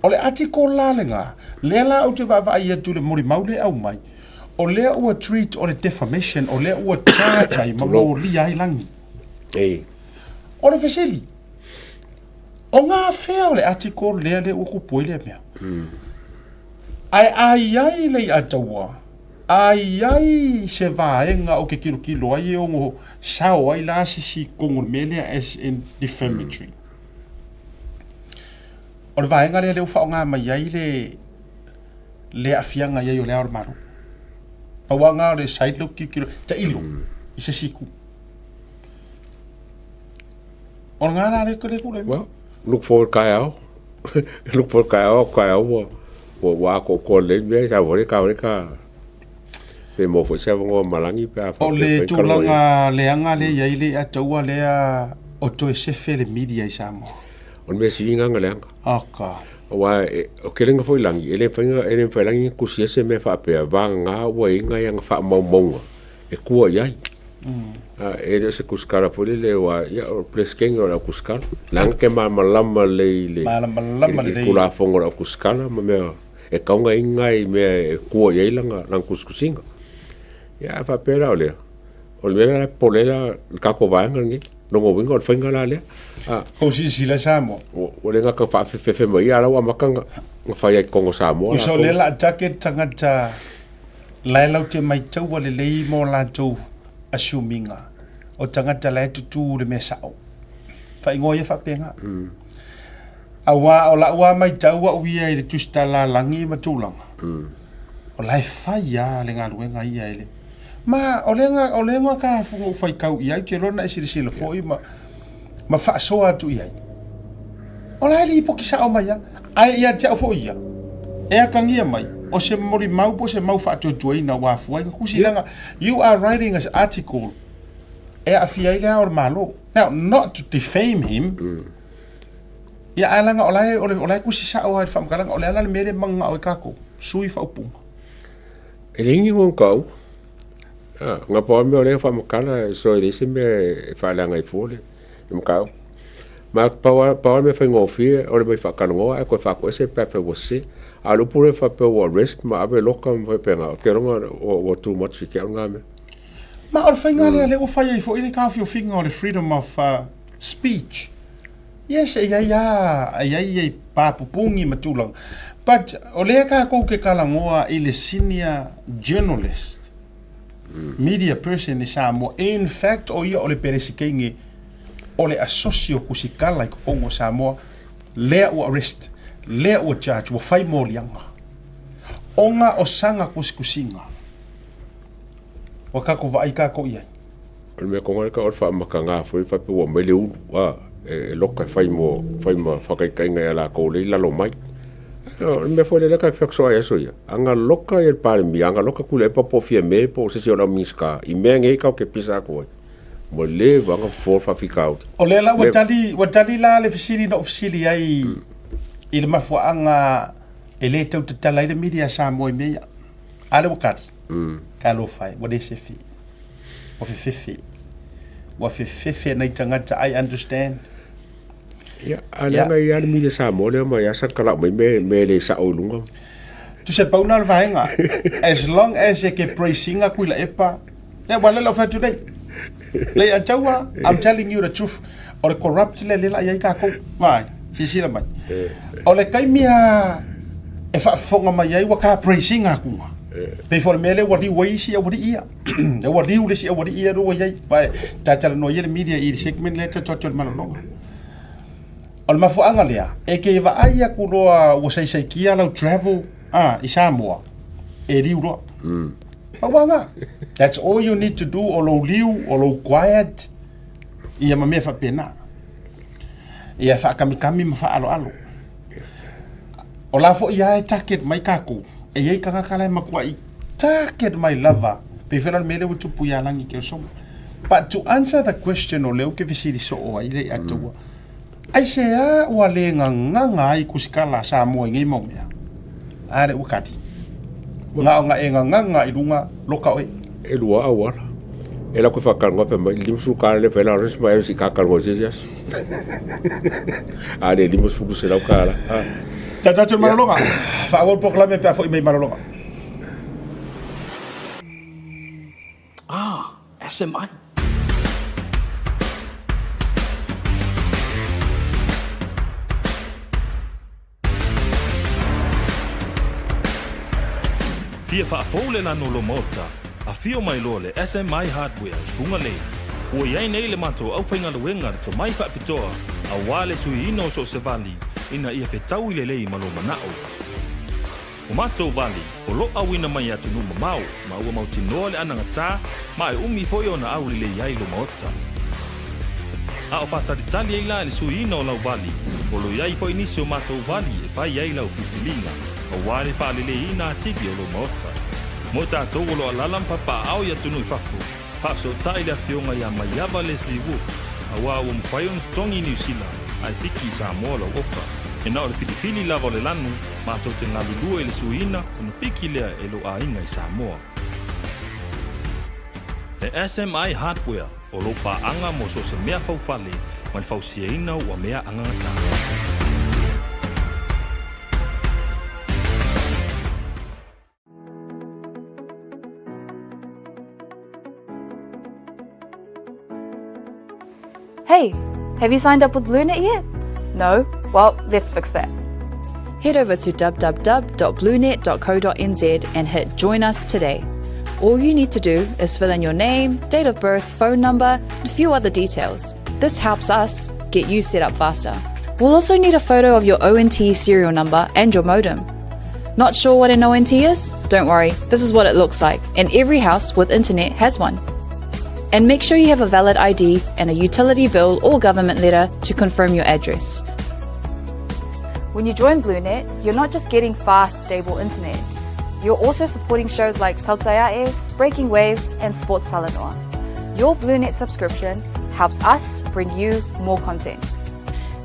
O le article la lena, lea la ou te vaavaai atu i le molimau lea e aumai, o lea ua treat o le defamation, o lea ua charge ai ma molia ai lagi. O le fesili, o gafea o le article lea lea ua tupu ai lea mea? Ae a i ai le iataua, a i ai se vaega o ke tilotilo ai e ono sao ai la se isi i totonu o le mea lea as in defamatory. O le vaega lea lea ua faaaoga mai ai le le aafiaga i ai o le Ao o le Malo. Pau lava lena o le side lea ou te tilotilo, tailo i se isi itu. O lena la lea lea tulai mai. Well, look forward kaeao. Look forward kaeao, kaeao ua ua ua atoatoa lelei mea sa vole ka vole ka pe mo foi se avanoa malagi pe a O le tulaga leaga lea e i ai le ataua lea o toe sefe le media i Samoa. O le mea sili lena na leaga. Oh God. Aua o kelega foi lagi, e le mafai e le mafai lagi ona tusi ai se mea faapea, vagana ua i ai nai ana faamaumauga e tua i ai. E le o se kusikala foi lele aua ia o le Peresetene o le au kusikala. Leaga ke malamalama lelei i le Malamalama lelei. Tulafono o le au kusikala ma mea e tatau ona i ai nai mea e tua i ai lana tusitusiga. Ia a faapea la o lea, o le mea la e popole ai la le tatou vaega lenei, lona uiga o le faiga la lea. Tou silasila Samoa. Ua le gata faafefefe mai ia, a o la ua amata ona fai ai i totonu o Samoa. Tusa o lea o le a target tagata la e latou te maitaua lelei mo latou assume-iga o tagata la e tutu i le mea sao. Faaigoa ia faapena. Aua o lau lava matau au ia i le tusitala lagi ma tulaga, o la e fai lava le galuega ia e le... Ma o lea o lea ka ou faitau i ai, ou te iloa na e silasila foi ma, ma faasoa atu i ai. O la e lipoti sao mai lava, ae ia te au foi ia, e atagia mai, o se molimau po o se mau faatuatuaina ua afua ai ona tusi, leaga you are writing an article e aafia ai le Ao o le Malo. Now, not to defame him, Ia, ae leaga o la e, o le, o la e tusi sao lava i le faamatalaga, o le a la le mea lea e mananao ai tatou, sui faaupuga. E leai ni igoa kau. Ah, na pau lava mea o lea e faamatala, so e leai se mea e faaleaga ai fua le, le mataupu. Ma pau lava, pau lava le mea faigofie o le mai faatalanoa ae toe faatoese pe afai ua sese. A o le upu lea faapea ua arrest ma ave loka ma faapena, ou te iloa ua too much i te au lena mea. Ma o le faiga lea lea ua fai ai foi le taofiofiga o le freedom of speech. Yes, e i ai lava, e i ai ai papupugi ma tulaga. But o lea tatou te talanoa i le senior journalist, media person i Samoa. In fact, o ia o le Peresetene o le Asosi o Kusikala i totonu o Samoa, lea ua arrest, lea ua charge, ua fai moliaga. Ona o sana tusitusiga, ua tatou vaai tatou i ai. O le mea tonu lea o le faamataga foi faapea ua aumai le ulu a e loka e fai mo fai ma faataitaiga ia latou lea i lalo mai. O le mea foi lea ta te fesoasoani ai aso ia, ana loka ia le Palemia, ana loka Tuilaepa po o Fiame po o se isi o le au Minisita i mea nei tatou te pisa atu ai, ua leva ona fofo le faafitauli. O lea la ua tali, ua tali la le fesili na ou fesili ai i le mafuaaga e le tau tatala ai le media a Samoa i mea ia. A lea ua tali. Talofa e, ua le sefe. Ua fefefe. Ua fefefe nai tagata, I understand. Ia, a lea na i a le media Samoa lea ma ia sa talau mai me me le sao i luga. Tusa pau na o le vaega. As long as e ke praising aku i la epa, lea ua lele o fai atu nei. Lei a taua, I'm telling you the truth. O le corrupt le lela i ai takou. Vai, silasila mai. O le taimi a e faafofoga mai ai ua ka praising akuga. Pei foi o le mea lea ua liu ai isi aualii ia. Lea ua liu le isi aualii ia lea ua i ai. Vai, talatalanoa ia le media i le segment lea tatou atu i le malologa. O le mafuaaga lea, e ke vaai atu loa ua saisaitia lau travel i Samoa, e liu loa. Pau lava lena. That's all you need to do, o lou liu, o lou quiet, ia ma mea faapena. Ia faakamikami ma faaaloalo. O la foi lava e target mai tatou, e i ai tagata la e matuai target mai lava, pei foi la o le mea lea ua tupu ia Lagi Keosomo. But to answer the question o lea ou te fesili soo ai le ia taua, aisea ua le gagaga ai kusikala a Samoa i nei mau mea? A lea ua tali. Na ona e gagaga i luga loka oe. E lua auala. E la koe whakalonga whai mai, 50 kāra le whai la ora si mai si kākalonga i se aso. A le 50 selau kāra. Tātou atu i malologa. Whaawau polokalame pe a foi mai malologa. Ah, SMI. Fia faafou le lanu o lou maota, afio mai loa le SMI Hardware i Fugalei. Ua i ai nei le matou aufaigaluega le tomai faapitoa aua le suiina o so o se vali ina ia fetaui lelei ma lou manao. O matou vali, o lo auina mai i atunuu mamao ma ua mautinoa le anagatā ma e umi foi ona aulelei ai lo maota. A o faatalitali ai la i le suiina o lau vali, o lo i ai foi nisi o matou vali e fai ai lau filifiliga, aua le faaleleiina atili o lou maota. Mo i tatou o lo alala ma papaaao i atunuu i fafo, faafesootai le afioga ia Maiava Leslie Wolfe, aua ua mafai ona totogi i Niu Sila ae piki i Samoa lau oka. E na o le filifili lava o le lanu, matou te galulue i le suiina ona piki lea e lou aiga i Samoa. Le SMI Hardware, o lou paaga mo so o se mea faufale ma le fausiaina ua mea agagatā. Hey, have you signed up with BlueNet yet? No? Well, let's fix that. Head over to www.bluenet.co.nz and hit Join Us Today. All you need to do is fill in your name, date of birth, phone number, and a few other details. This helps us get you set up faster. We'll also need a photo of your ONT serial number and your modem. Not sure what an ONT is? Don't worry, this is what it looks like, and every house with internet has one. And make sure you have a valid ID and a utility bill or government letter to confirm your address. When you join BlueNet, you're not just getting fast, stable internet. You're also supporting shows like Tautaiae, Breaking Waves, and Sports Talanoa. Your BlueNet subscription helps us bring you more content.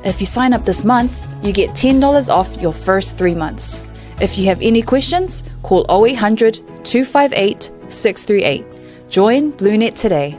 If you sign up this month, you get $10 off your first three months. If you have any questions, call 0800 258 638. Join BlueNet today.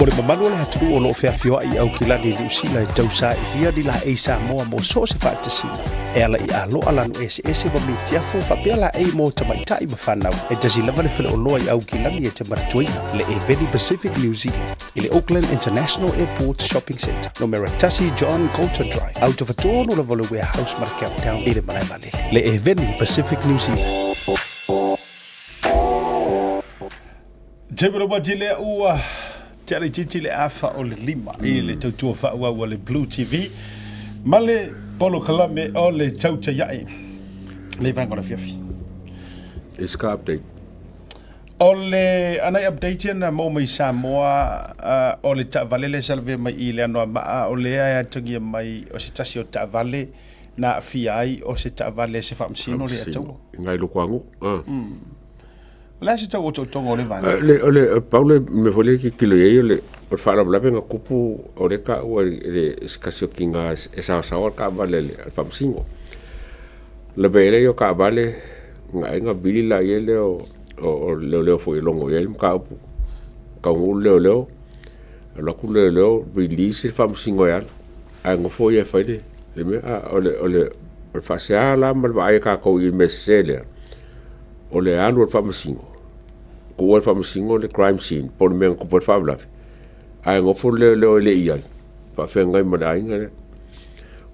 Mo le mamalu o le atunuu o lo o feafioai i Aukilani i Niu Sila e tausailia ni laei Samoa mo so o se faatasiga e ala i aloa lanu eseese ma mitiafu faapea laei mo tamaitai ma fanau. E tasi lava le faleoloa i Aukilani e te manatuaina, le Eveni Pacific New Zealand i le Auckland International Airport Shopping Centre, numera tasi John Coulter Drive, autofatonu lava o le Warehouse ma le Countdown i le malae vaalele. Le Eveni Pacific New Zealand. Te lea ua tea laitiiti le afa o le lima i le tautua faaauau a le Blue TV ma le polokalame o le Tautaiae. Lei vaega o le afiafi. It's ka update. O le anai update na maua mai Samoa o le taavale lea sa lavea mai i le Anoamaa o lea e atagia mai o se tasi o taavale na aafia ai o se taavale a se faamasino le ataua. Ngai loko angu. O le a se tau otootoga o le vaega? Le o le pau le mea foi lea e tilotilo i ai o le o le faalavelave na tupu o lea e taua i le se tasi o tina e saosaoa le taavale a le faamasino. Lavea ai lea o taavale na ai na vili laia lea o o leoleo foi e logo i ai le mataupu. Taunuu le leoleo, alu atu le leoleo release le faamasino e alu ae nofo ia e fai le le mea. A o le o le o le faasea la ma le vaai a tatou i le mea sese lea, o le alu o le faamasino, tuua e le faamasino le crime scene po o le mea na tupu ai le faalavelave, ae nofo le leoleo e le i ai, faafeagai ma le aiga lea.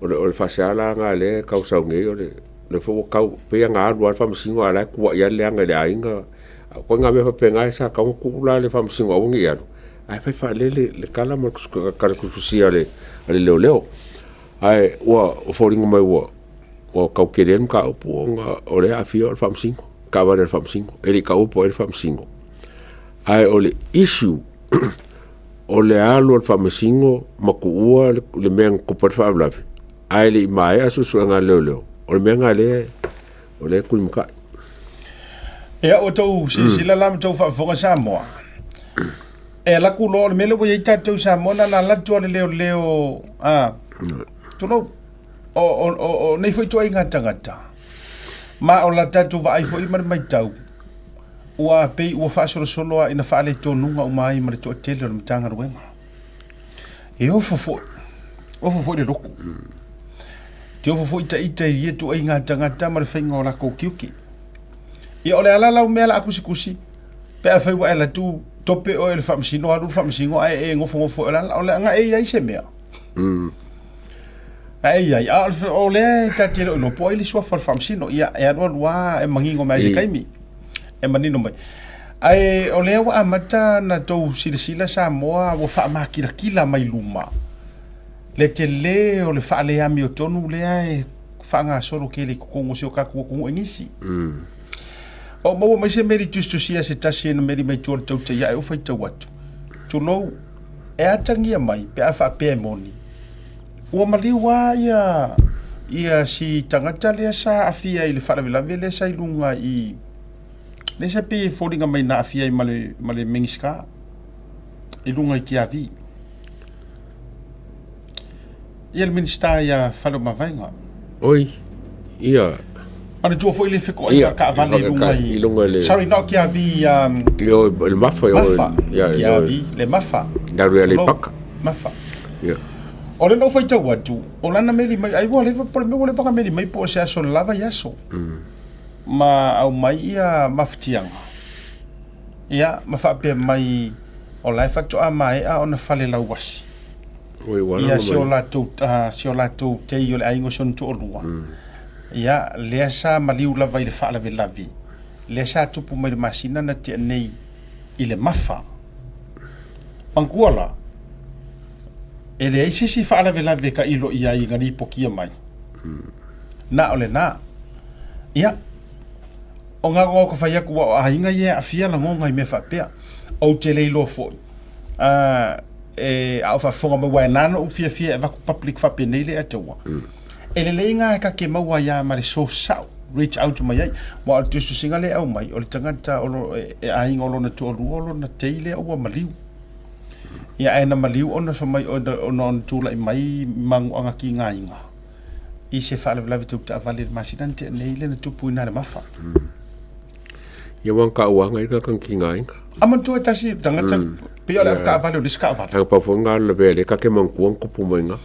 O le, o le faasea la lena lea e tau sau nei, o le, lea foi ua tau, pei ona alu lava le faamasino a o la e tuuai lava le leaga i le aiga. A o ituaiga mea faapena sa tatau ona tuu la le faamasino aua ne i alu, ae fai faalele le tala ma le tala tusitusia a le, a le leoleo. Ae ua foliga mai ua, ua tau tele ai le mataupu ona o lea e aafia o le faamasino, taavale a le faamasino, e le i taua po o ai le faamasino. Ae o le issue, o le alu a le faamasino ma tuua le mea na tupu ai le faalavelave, ae le i maea suesuega a le leoleo, o le mea lena lea o lea e tulimatai. Ia, ua tou silasila la ma tou faafofoga Samoa. E alu atu loa, o le mea lea ua i ai tatou i Samoa, na ona alu atu lava le leoleo, a, tulou, o, o, o, o nei foi ituaiga tagata, ma o la tatou vaai foi ma le matau, ua pei ua faasolosolo lava ina faaletonuga uma ai ma le toatele o le Matagaluega. E ofo foi, ofo foi le loku. Te ofo foi ita i ia ituaiga tagata ma le faiga o lakou tiute. Ia o le ala lau mea la a kusikusi, pe afai ua e alu atu tope oe i le faamasino, alu le faamasino ae e nofonofo o le ala, o le aga e i ai se mea. A e i ai, a o lea e ta te le o iloa po o ai le suafa o le faamasino. Ia, e alu alu lava e manino mai se taimi, e manino mai. Ae o lea ua amata ona tou silasila Samoa ua faamakilatila mai luma le tele o le faaleamiotonu lea e faagasolo tele i totonu o si o tatou atunuu e nisi. O maua mai se meli tusitusia se tasi na meli mai tua o le tautai ae ou faitau atu. Tulou, e atagia mai pe a faapea e moni. Ua maliu lava ia ia si tagata lea sa aafia i le faalavelave lea sa i luga i lea sa pei e foliga mai na aafia ai ma le ma le Minisita i luga i Tiavi. Ia le Minisita ia Faleomavaega. Oi, ia. Manatua foi le fetoaiga taavale i luga i, i luga i le Sorry, not Tiavi, Io, le Mafa, Mafa. Tiavi, le Mafa. Naru ia Aleipaka. Mafa. Ia. O le na ou faitau atu, o lana meli mai, ai ua leva, po o le mea ua leva ona meli mai po o se aso lava i aso. Ma aumai ia mafatiaga. Ia, ma faapea mai, o la e faatoa maea ona fale lauasi. Ia si o latou, si o latou tei o le aiga o si ona toalua. Ia, lea sa maliu lava i le faalavelave, lea sa tupu mai le masina na tea nei i le Mafa. Manatua la, e leai se isi faalavelave e tailo i ai na lipotia mai. Na o lena. Ia, o ngā roa o ka whai atu wa o aiga ia e aafia lagona i mea faapea. Ou te le iloa foi. E, a o faafofoga mai, aua e nā noʻu fiafia e avatu public faapenei le ataua. E lelei ngā e take maua ai a ma le source sao, reach out mai ai. Aua o le tusitusiga lea e aumai, o le tagata o lo, e, e aiga o lona toalua, o lona tei lea ua maliu. Ia ae na maliu ona fai mai ona, ona, ona tulai mai manuaga tigaina i se faalavelave tau taavale i le masina na tea nei lea na tupu i ina i le Mafa. Ia ua taua ai ka tigaina. A manatua e tasi tagata pei o le avetaavale o le isi taavale. Tanga pau foi ngā lavea le ka ke manatua na tupu mai ngā.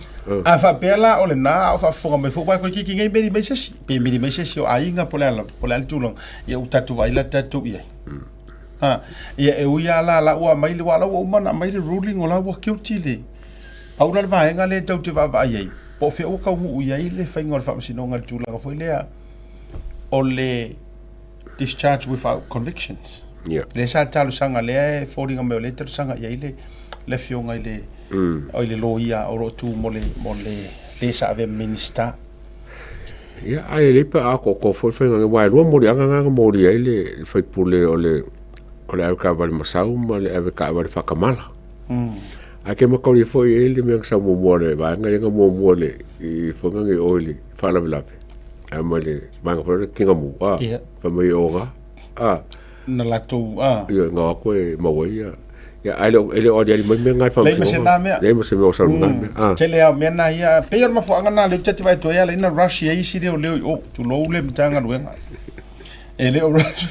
A faapea la o lena a o faafofoga mai foi, aua toeitiiti nei meli mai se isi, pe meli mai se isi o aiga po o le a lava, po o le a le tulaga, ia ua tatou vaai la tatou i ai. Ha, ia e ui lava la, la ua aumai le, aua la ua uma ona aumai le ruling o la ua guilty le, pau la le vaega lea tatou te vaavaai ai, po o fea ua taunuu i ai le faiga o le faamasinoga i le tulaga foi lea o le discharge without convictions. Yeah. Lea sa talosaga lea e foliga mai o lea e talosaga i ai le le afioga i le o i le loia o lo o tu mo le mo le le sa avea ma Minista. Ia, ae le pa a ko ko foi faiga aua e lua moliaga na na moli ai le sui usufono o le O le avekaavale masau ma le avekaavale faakamala. Ae ke makauli foi e le mea na sau muamua le vaega lea na muamua le i fogaga i o i le faalavelave. A mai le vaega foi le tingamu, a, fai mai o ga, a. Na latou, a. Ia, na o atu e maua ai ia. Ia, ae le o aliali mai mea na i le Leai ma se na mea. Leai ma se mea o sau i lena mea, a. Tele lava o mea na ia, pei o le mafuaaga na lea ou te vaai atu ai ala ai na rush ai isi leoleo i o, tulou le Matagaluega. E le o rush.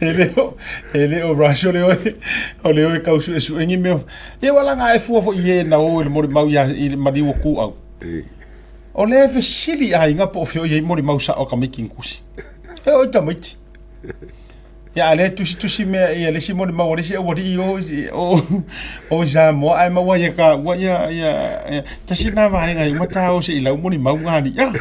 E le o, e le o rush o le oe, o le oe tau suesue ni mea. Ia ua laga e fua foi i e na o i le molimau ia i le maliu o Kuau. O lea e fesili aiga po o fea o i ai molimau sao a tamaiti na tusi. E oo i tamaiti. Ia a lea e tusitusi mea ia le isi molimau a le isi aualii o o o i Samoa ae maua ia taua ia ia ia tasi lena vaega e uma ta o se'i lau molimau na alii a.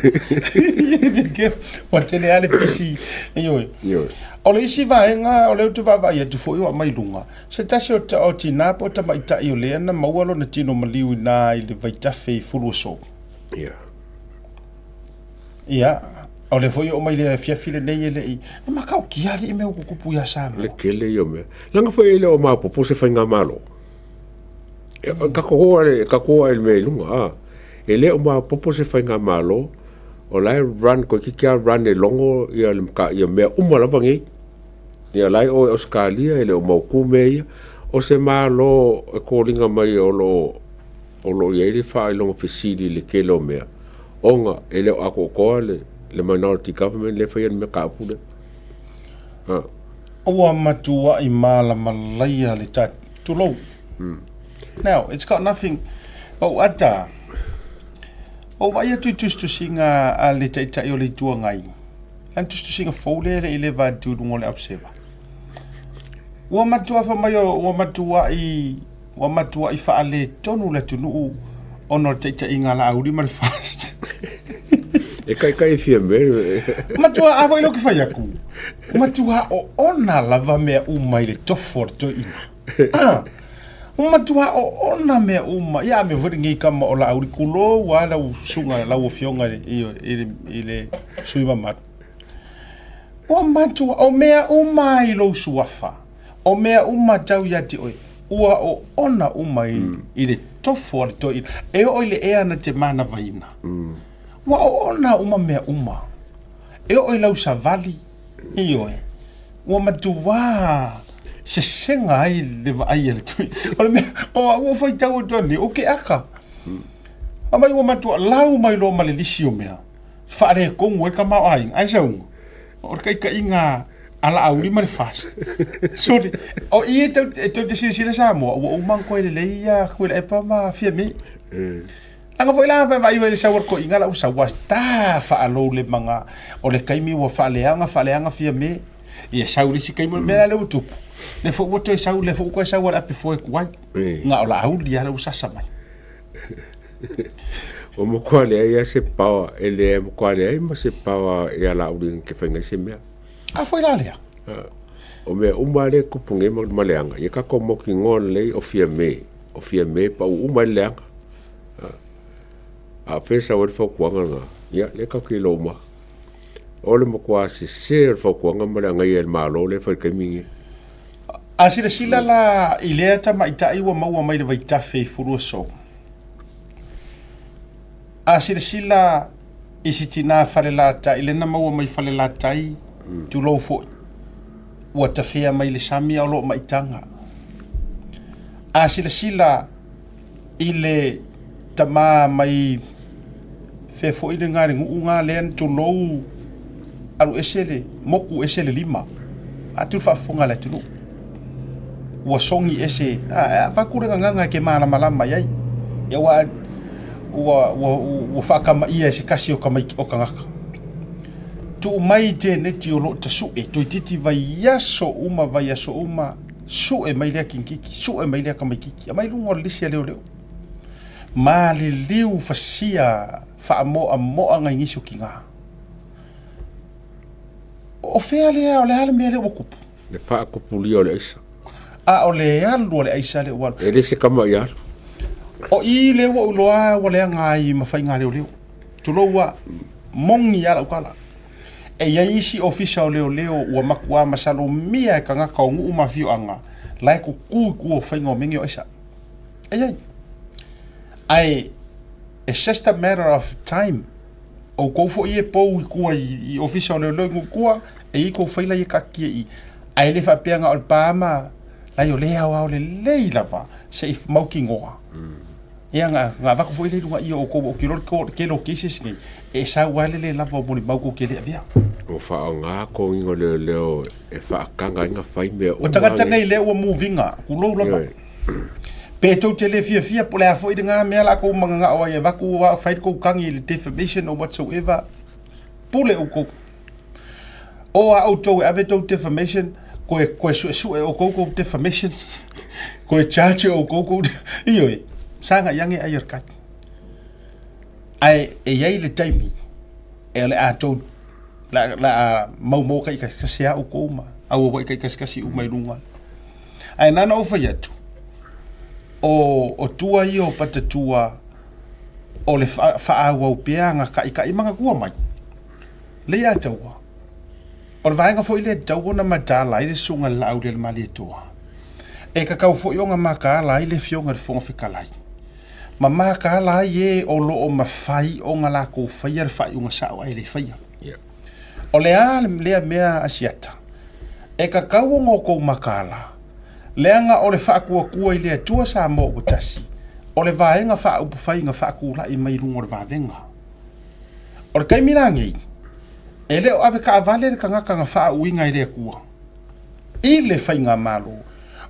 Ua tele lava le pisi ioe. Ioe. O le isi vaega o lea ou te vaavaai atu foi o aumai i luga, se tasi o o tinā po o tamaitai o lea na maua lona tino maliu i ina i le vaitafe i Fuluasou. Ia. Ia, o lea foi e oo mai le afiafi lenei e le i... E matautia alii mea ua tutupu ia Samoa. Le tele ia o mea. Leaga foi e le o maopoopo se faigamalo. E tatou o lava tatou o lava i le mea i luga, a. E le o maopoopo se faigamalo, o la e run, toeitiiti lava run e logo ia le ia mea uma lava nei. Ia la e o i Ausetalia e le o mautu mea ia. O se Malo e toliga mai o lo o o lo o i ai le faailoga fesili i le tele o mea, ona e le o atoatoa le, le minority government lea e faia le mataupu lea. Ha. Ua matuai malamalaia le ta, tulou. Now, it's got nothing, ou ata, ou vaai atu i tusitusiga a le Taitai o le Itu Agai, lana tusitusiga fou lea e le i leva atu i luga o le Observer. Ua matua fai mai ua matuai Ua matuai faaletonu le atunuu ona o le taitaiga a Laauli ma le FAST. E kaikai e fia mea. Matua, a foi lea ou te fai atu, matua oona lava mea uma i le tofo a le toeaina. Ah, matua oona mea uma. Ia a mea foi lenei tama o Laauli, tulou lava lau susuga, lau afioga i le, i le, i le sui usufono mamalu. Ua matua, o mea uma i lou suafa, O mea uma tau ia te oe, ua oona uma i, mm. i le tofo a le toeaina. E oo i le ea na te manavaina. Mm. Ua oona uma mea uma. E oo i lau savali, ioe. Ua matuā sesega ai le vaai a le toeaina. O le mea, o au o faitau atu nei, o ke aka. Mm. A mai ua matua lau mai loa ma le lisi o mea. Faaletonu ai le tamaoaiga. Ai sauga. O le taitaiga a Laauli ma le FAST. Sorry. O i e tau, e tau te silasila Samoa, ua uma ona toe lelei ia Tuilaepa ma Fiame. Leaga foi la vaavaai i le sau a le toeaina la ua sau, ua ta faalou le maga o le taimi ua faaleaga faaleaga Fiame. Ia sau le isi taimi, o le mea la lea ua tupu, lea foi ua toe sau, lea foi ua toe sau a le ape foe tuai. Na o Laauli lava la ua sasa mai. Ua matua leai lava se power, e leai matua leai ma se power ia Laauli na te faiga ai se mea. A foi la lea. O mea uma lea e tupu nei ma leaga, ia tatou mautinoa lelei o Fiame, o Fiame e pau uma ai le leaga. A o fea e sau ai le fautuaga lena? Ia, lea tatou te iloa uma. O le matua sese o le fautuaga ma le agaia e le Malo lea e fai i le taimi lenei. A silasila la i lea tamaitai ua maua mai le vaitafe i Fuluasou, a silasila i si tinā Falelatai, lea na maua mai Falelatai, tulou foi, ua tafea mai le sami a o lo o maitaga. A silasila i le tama mai fea foi lena le nuu na lea na tulou alu ese le moku ese le lima atu le faafofoga a le atunuu ua sogi ese a avatu le gagana e te malamalama i ai ia ua ua ua ua faakamaia e se tasi o tamaiti o tagata tuu mai Jeneti o lo o tasue toeitiiti vaiaso uma vaiaso uma Sue mai lea kikiki, sue mai lea tamaititi, aumai luga o le lisi a leoleo. Maliliu fasia faamoamoa nai nisi o tina. O fea lea, o le a le mea lea ua tupu? Le faakupulia o le aisa. A o le alu a le aisa lea ua alu. E le se kama i alu. O i lea ua ou iloa ua leaga ai ma faiga leoleo. Tulou a, moni a lau tala. E i ai isi ofisa o leoleo ua makuā masalomia e kagaka o nuʻu ma afioaga la e kukū i kua o faiga o mege o aisa. E i ai. Ae it's just a matter of time. ʻOukou foi e pou i kua i, i ofisa o leoleo i nuʻu kua, e i kou faila ia kaatia i. Ae le faapea na o le pā ma lai o le aoao lelei lava se i mautinoa. Ia na, na avatu foi le luga i o kou o kilo le tele o cases nei, e sau lava le le lava o molimau tou te le avea. Ua faaaoga togiga o leoleo e faataga ai na fai mea uma. O tagata nei lea ua muviga, tulou lava. Pe tou te le fiafia po o le a foi lena mea la kou mananao ai e avatu fai le kou tagi i le defamation or whatsoever, pule outou. O a outou e ave tou defamation, koe, koe suesue outou kou defamation, koe charge outou kou, ioe, saga i age ai o le kai. Ae e i ai le taimi e o le a tou, la, la a maumau kaikasikasi a outou ma auauai kaikasikasi uma i luga. Ae nana ou fai atu, o, o tua ia o Patatua o le faaauau pea aga kaʻikaʻi ma tua mai. Lea ia taua. O le vaega foi lea e tatau ona mataala ai le susuga i le Laaulialemalietoa. E kakau foi ona mataala ai le Afioga i le Fofoga Fetalai. Ma mataala ai e o lo o mafai ona latou faia le faaiuga sao ae le faia. O le a lea mea Asiata? E kakau ona outou mataala, leaga o le faatuatua i le Atua Samoa ua tasi, o le vaega faaupufai na faatulai mai i luga o le vavega. O le taimi la nei, e le o ave taavale le tagata na faauuina e le Atua i le faigamalo,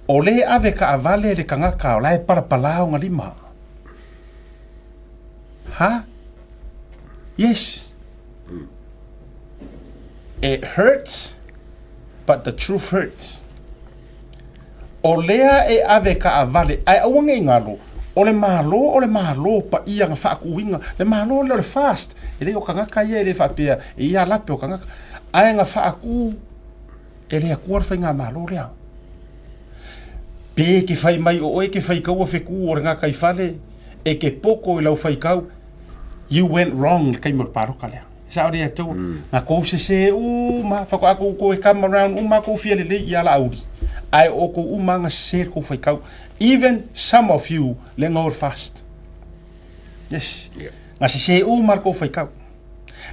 o lea e ave taavale le tagata o la e palapala ona lima. Ha? Yes. It hurts, but the truth hurts. O lea e ave taavale, ae aua ne i galo, o le Malo o le Malo paia na faatuina, le Malo lea o le FAST, e le o tagata ia e le faapea e ia lape o tagata, ae na faatu e le Atua le faigamalo lea. Pe e te fai mai o oe e te faitaua fetu o le gataifale, e te poto i lau faitau, you went wrong le taimi o le paloka lea. Sao lea tou, na kou sese uma, faatoa kou kou e come around uma kou fia lelei ia Laauli. Ae o kou uma na sese le kou faitau. Even some of you le hold fast. Yes. Yeah. Na sese uma le kou faitau.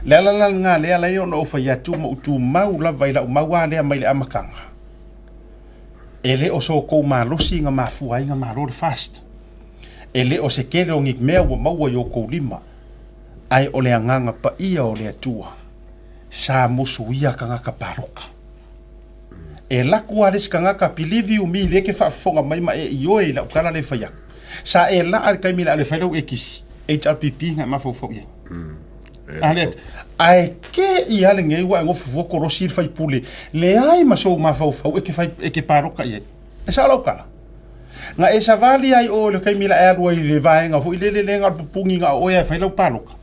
Le ala la lena lea ala ai ona ou fai atu ma ou tumau lava i lau mau a lea mai le amataga. E le o so kou malosi na mafua ai na malo le fast. E le o se tele o ni mea ua maua i o kou lima. Ae o le agaga paia o le Atua, sa musuia tagata paloka. E laku a le isi tagata, believe you me, lea ke faafofoga mai ma e ioe i lau tala lea e fai atu. Sa e laa le taimi le a le fai lau ekisi, HRPP na e mafaufau i ai. A le atu, ae ke ia lenei ua e nofo fua kolosi le faipule, leai ma sou mafaufau e ke fai, e ke paloka i ai. E sao lau tala? Na e savali ai oe i le taimi la e alu ai i le vaega foi lele lea na o le pupuni na o oe e fai lau paloka.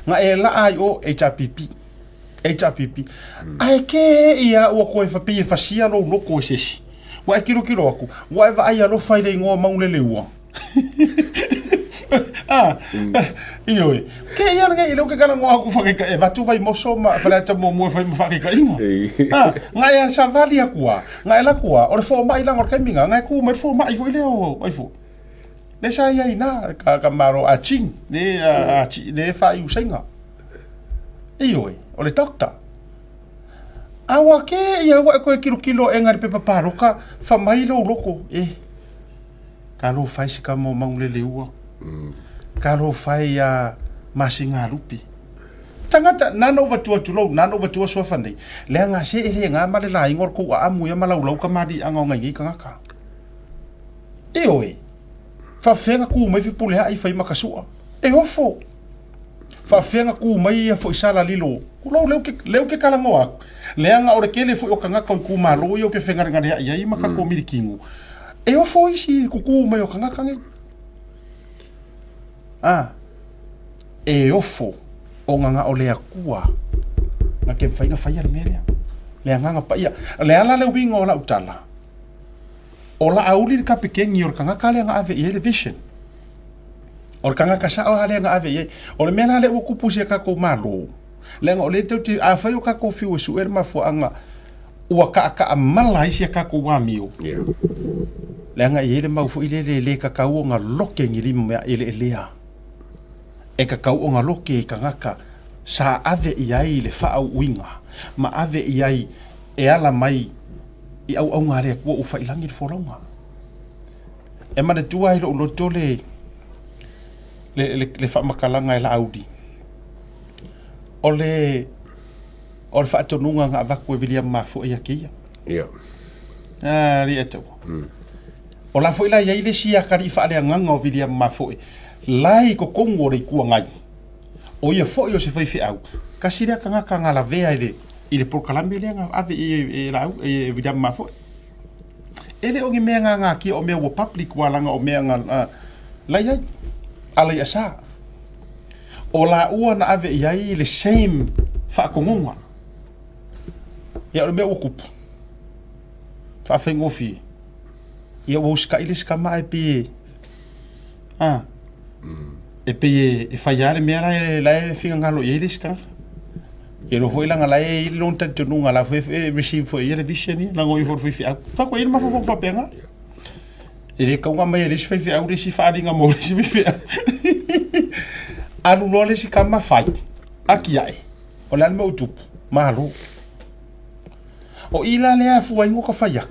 Na e laa ai o HRPP. HRPP. Ae ke ia ua koe pei e fasia lou loko e se isi. Ua e kilokilo aku, ua e vaai alofa i le igoa Mauleleua. Ah, ioe. Ke ia lenei, lea ou te talanoa atu e avatu Vaimoso ma Faleata muamua e fai ma faataitaiga. Ah, na e savali atu lava, na e alu atu lava, o le fomai leaga o le taimi lena, na e tu mai le fomai foi lea o ai foi. Lea sa i ai i ina, ka Malo a Ching, lea e faaiu Saina. Ioe, o le doctor. A ua ke ia ua e koe kilokilo aʻega i le pepa paloka, fai mai lou loko, e. Talofa e si tama o Mauleleua. Talofa e ia Masinalupe. Tagata, nana ou vatua tulou, nana ou vatua suafa nei. Leaga se e le gama le laiga o le kou aamu ia ma laulau kamaliiaga o nai nei tagata. Ioe, faafefea na tu mai Fepuleai fai ma Kasua. E ofo. Faafefea na tu mai ia foi Salalilo. Tulou, lea ou te talanoa atu. Leaga o le tele foi o tagata o itumalo ia ou te fegalegaleai ai ma tatou milikino. E ofo isi i kuku mai o tagata nei. A, e ofo ona na o le Atua na te mafai ona faia le mea lea. Le agaga paia. O le ala le uiga o lau tala, o Laauli le kapekeni o le tagata lea na ave i ai le vision. O le tagata sao lava lea na ave i ai. O le mea la lea ua tupu i si a tatou Malo, Leaga o lea tou te, afai o kakou fiu e su'e le mafuaaga ua kaakaamala ai si a kakou amio, leaga e i ai le mau foi lele e le kakau ona loke ni lima mea eleelea. E kakau ona loke i tagata sa ave i ai le faauuina ma ave i ai e ala mai i auauna a le Atua ua faiilagi le folauga. E manatua ai lou loto le, le, le, le faamatalaga e Laauli, o le, o le faatonuga na avatu e Viliama Mafoe ia te ia. Ia. Ah, alii e taua. O la foi la i ai le isi atalii faaleagaga o Viliama Mafoe, la i totonu o le Itu Agai, o ia foi o se faifeau, tasi lea tagata na lavea i le, i le polokalame lea na ave i e, e, Laau, e Viliama Mafoe. E le o ni mea gagatia o mea ua public ua laga o mea na la i ai, Alaiasa. O laua na ave i ai le same faatonuga. Ia o le mea ua tupu, faafaigofie, ia ua usitai le isi tama ae pei e, a, e pei e fai lava le mea la e finagalo i ai le isi tagata. Ia iloa foi leaga la e i ai lona talitonuga la foi e receive foi e ia le vision ia, leaga o ia foi o le faifeau. Faatoa i ai le mafaufauga faapena. E le tatau ona aumai e le isi faifeau le isi faaaliga mo le isi faifeau. Alu loa le isi tama fai, atiae, o le a le mea ua tupu? Malo. O i la lea e afua ai ona ta fai atu,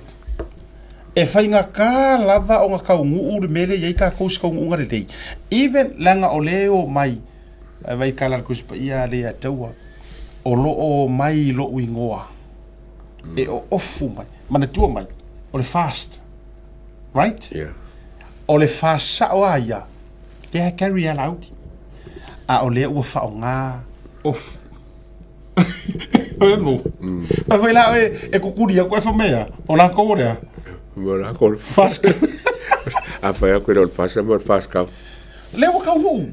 e faigata lava ona taunuu le mea lea e i ai tatou i se taunuuga lelei. Even leaga o lea e omai, Ae vai kala le Tusi Paia a le Ataua, o lo o mai i lou igoa, e oofu mai. Manatua mai, o le fast, right? Yeah. O le fast sao a ia, lea e carry a Laauli. A o lea ua faaaoga ofu. Oe mo. Ai foi la oe e kukuli aku e whamea, o lākou o lea. Mo lākou le Fast. A whai aku e le fast, mo le fast kau. Lea ua taunuu.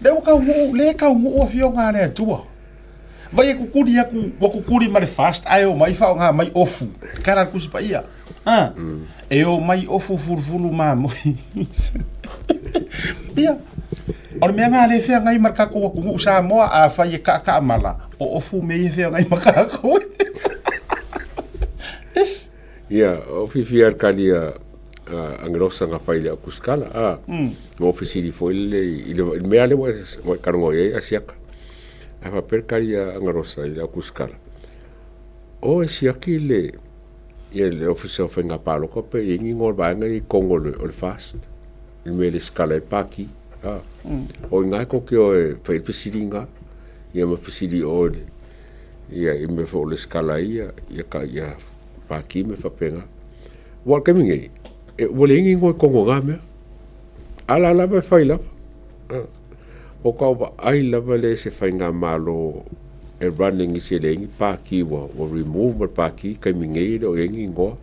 Lea ua taunuu, lea e taunuu afioga a le Atua. Vai e kukuli aku, ua kukuli ma le fast, ae omai faaaoga mai ofu. Tala le Tusi Paia. A? E omai ofu fulufulu mamoe. Ia. O le mea lena lea e feagai ma le tatou atunuu Samoa, afai e taataamala, o ofu mea ia e feagai ma tatou. Yes. Ia, o fiafia le kali a Angelosa na fai i le au kusikala, a. Na ou fesili foi lele i le mea lea ua e talanoa i ai Asiata. Ae faapea le kali a Angelosa i le au kusikala, o e siaki le ia le Ofisa o Faiga Palota pe i ai ni igoa o le vaega lea i totonu o le FAST, i le mea e lesitala ai le Pati. A. O i ina e tou te o e fai ai le fesiliga, ia ma fesili i o i le ia i mea foi o lesitala ai ia ia Pati ma faapena. Aua o le taimi nei, e, ua leai ni igoa i totonu o na mea. A la lava e fai lava. O ka vaai lava lea i se faigamalo e running i se leai ni pati ua, ua remove ma le pati, taimi nei e le o i ai ni igoa,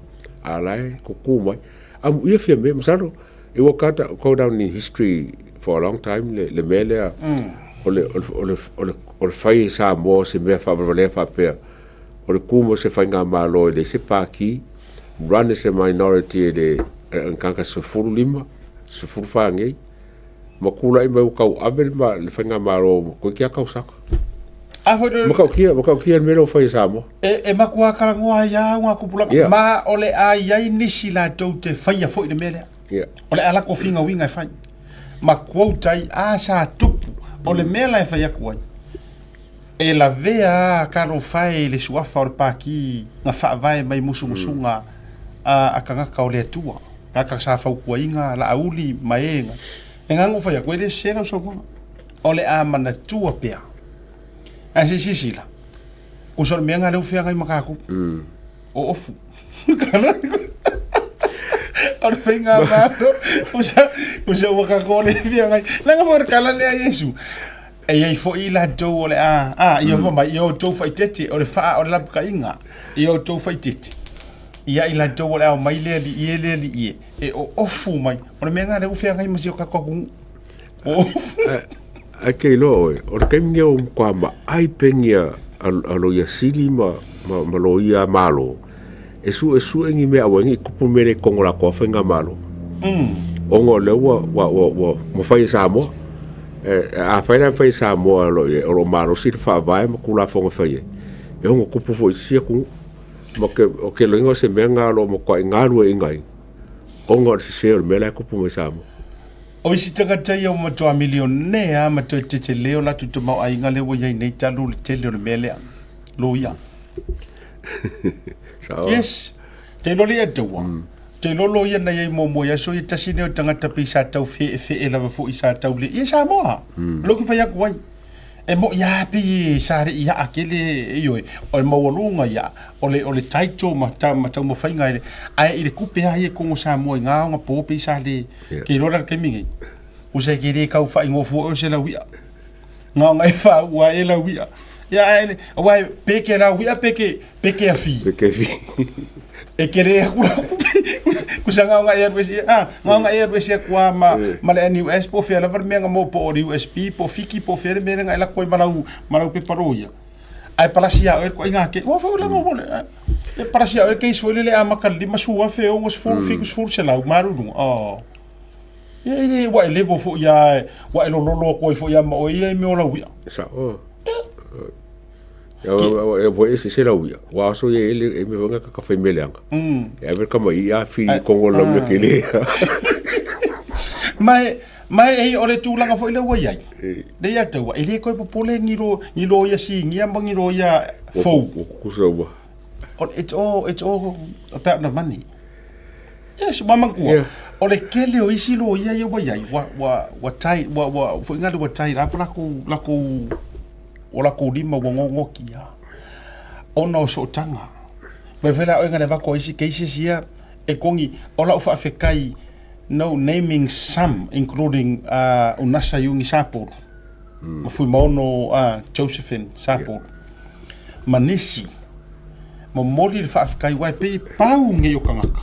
a la e tutu mai. Amuia Fiame, masalo, it will go down in history for a long time le, le mea lea o le, o le, o le, o le, o le fai e Samoa o se mea faavalevalea faapea, o le ku mo se faigamalo e leai se pati, run as a minority e le tagata 15, 14 nei, ma tulai mai ua tauave le, le faigamalo toeitiiti lava tausaga. A foi le... Matautia, matautia le mea lea ua fai e Samoa. E, e matua talanoa ai lava uga tupulaga. Yeah. Ma o le a i ai nisi latou te faia foi le mea lea. Yeah. O le a latou finauina e fai. Ma quote ai, a sa tupu. O le mea la e fai atu ai, E lavea a talofa e i le suafa o le Pākī na faavae mai musumusuga a tagata o le Atua, tagata sa fautuaina Laauli ma e na. E gagau fai atu, e le sese lau saunoaga. O le a manatua pea. Ae se i silasila, tusa o le mea lena lea ua feagai ma tatou. O ofu. O le faigamalo, usa, usa ua tatou le feagai. Leaga foi o le tala lea a Iesu. E i ai foi i latou o le a, a, ia fai mai, ia outou faaeteete, o le faa o le lapataiga, ia outou faaeteete. Ia i latou o le a omai le alii e, le alii e, e oofu mai. O le mea lena lea ua feagai ma si o tatou atunuu. Oofu. Ae ke iloa oe, o le taimi lenei ua matua maai peni a, a Loia Sili ma, ma, ma Loia Malo, e suesue ni mea aua ne i tupu mea le i totonu o latou lava faigamalo. Ona o lea ua, ua, ua, ua, ua fai e Samoa. Afai la e mafai e Samoa o lo o lo o malosi le faavae ma Tulafono e fai ai, e ono tupu foi i se isi atunuu. Ma ke, o ke loiga o se mea lena o lo o matuai galueaiina ai ona o le sese o le mea la e tupu mai Samoa. O isi tagata ia ua matua milionea ma toe tetele o latou tamaoaiga lea ua i ai nei talu le tele o le mea lea. Loia. Sao. Yes. Te iloa le ia taua. Te iloa loia na i ai muamua i aso ia tasi nei o tagata pei sa tau feefee lava foi sa tau le ia Samoa. Lea ou te fai atu ai. E moʻi lava pei e sa le i aa tele ioe, o le maualuga ia, o le o le title ma ta ma taumafaiga e ae i le tupe lava ia i totonu o Samoa i na onapo pei sa le ke iloa la i le taimi nei. Usa e te le tau faaigofua oe o se lauia. Na ona e faaua ai e lauia. Ia ae aua e pe ke lauia pe ke pe ke afi. Pe ke afi. E ke le aku la kusa nga nga e alu ese ah nga nga e alu ese aku a ma ma le NUS po fea lava le mea nga mo po o le USB po fiki po fea le mea nga e lako ai ma lau ma lau pepa loia. Ae palasi ia oe ko inga ke ua foi langa mo le e palasi ia oe case foi le amata le 50,000 60 70 selau malu oh. Ia e ua e level foi ia ua e lololo atu ai foi ia ma oe ia i mea o lau ia. Sao. E voi e se lau ia. Ua aso ia ele e me wanga ka whai meleanga. E ave ka mai ia whiri kongo lau ia ke lea. Mai mai e o le tūlanga foi lea ua iai. Le ia taua, e le koe popole ni ro, ni ro ia singia ma ni ro ia fou. Ua kukusa ua. It's all, it's all about the money. Yes, ua manatua. Yeah. O le tele o isi loia ia ua iai, ua, ua, ua tai, ua, ua, foi ngale ua tai la lakou, lakou, o lakou lima ua gogokia. Ona o sootaga. Vai foi la oe ngale avatu o isi cases ia, e kogi, o lau faafetai, no naming some, including uh, Unasa Iugi Sapolu, mm. ma Fuimaono uh, Josephine Sapolu, yeah. ma nisi, Momoli le faafetai aua e pei e pau nei o tagata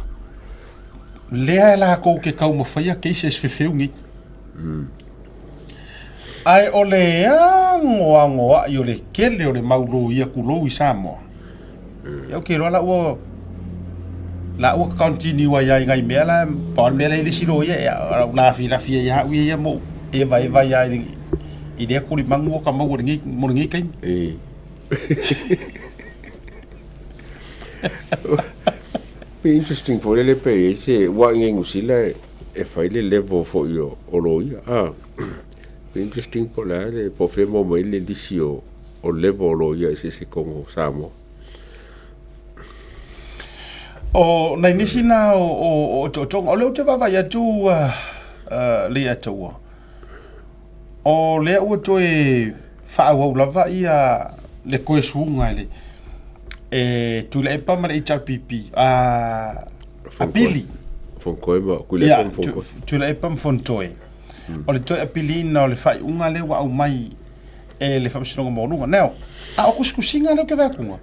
lea e latou ke taumafaia cases fefeu nei. Ae o le anoanoai o le tele o le mau loia tulou i Samoa. Ia ou te iloa la ua la ua continue ai ai nai mea la pa o le mea la i le isi loia ia lau lafilafi ai au ia ia mo evaeva ia i lea tulimanu ua ka maua lenei mo lenei taimi. E. Be interesting foi lele pe i ai se ua i Niu Sila e fai le level foi o, o loia. Ah. Be interesting po le a le po fe mo mai le lisi o o level o loia i se se kongo Samoa. O nai nisi na o o o totoga o lea ou te vaavaai atu uh, uh, le Ataua. O lea ua toe faaauau lava ia le toe suga e le e Tuilaepa ma le HRPP a apili. Fontoe ma Tuilaepa ma Fontoe. Tuilaepa ma Fontoe. O le toe apiliina o le faaiuga lea ua aumai e le Faamasinoga Maualuga. Now, a o tusitusiga lea ou te vaai atu,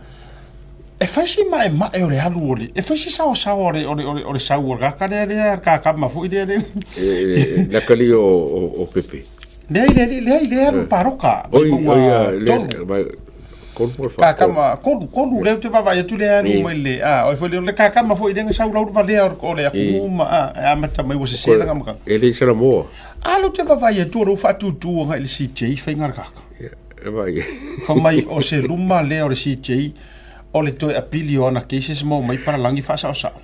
e fai si maemae o le alu o le, e fai si saoasaoa o le, o le, o le, o le sau o le kaka lea, lea, kakama foi lea, lea. E, la kali o, o, o Pepe. Leai, leai, leai, lea alu paroka. Oi, oi, le, mai, kolu po fa. Kakama, kolu, kolu, lea ou te vaavaai atu lea alu mai le, a, oi foi le kakama foi lea na sau laulu valea o le atunuu ma, a, e amata mai ua sese langa maka. E le Salamoa. A, lea ou te vaavaai atu o lea ua faatutu agai i le CJ faiga le kaka. E vai. Fa mai o se luma lea o le CJ o le toe apili o ana cases mo mai paralangi faasaosao.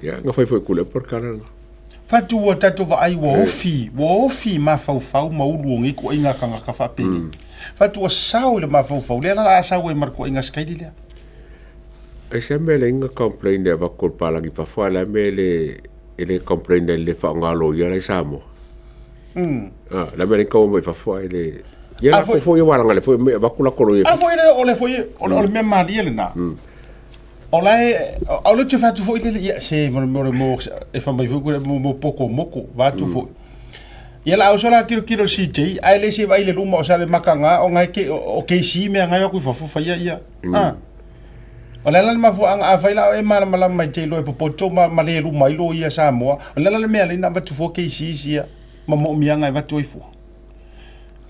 Ia, na fai foi kule por kana. Fatu ua tatou vaai ua ofi, ua ofi mafaufau ma ulu o nei ituaiga tagata faapenei. Fatu ua sao i le mafaufau lea la a sau ai ma le ituaiga sikaili lea. Ai se mea le inga complain le avatu o le palagi fafo a le a mea le e le complain ai le faaaoga loia la i Samoa. Ah, la mea le inga mai fafo ai le Ia la foi ia wala ngale foi me avatu la kolo ia. A foi le o le foi o le mea malie lena. O la e o le te fatu foi le ia se mo mo mo e fa mai foi mo mo poko moko va tu foi. Ia la auso la kilo kilo CJ ai le se vai le luma o sa le makanga o ngai ke o KC me ngai o ku fafo fa ia ia. Ah. O le ala le mafuaaga afai la o e malamalama mai te iloa e popoto ma, ma le luma ai loia Samoa. O le ala le mea lea na avatu fua cases ia ma moomiaga e avatu ai fua.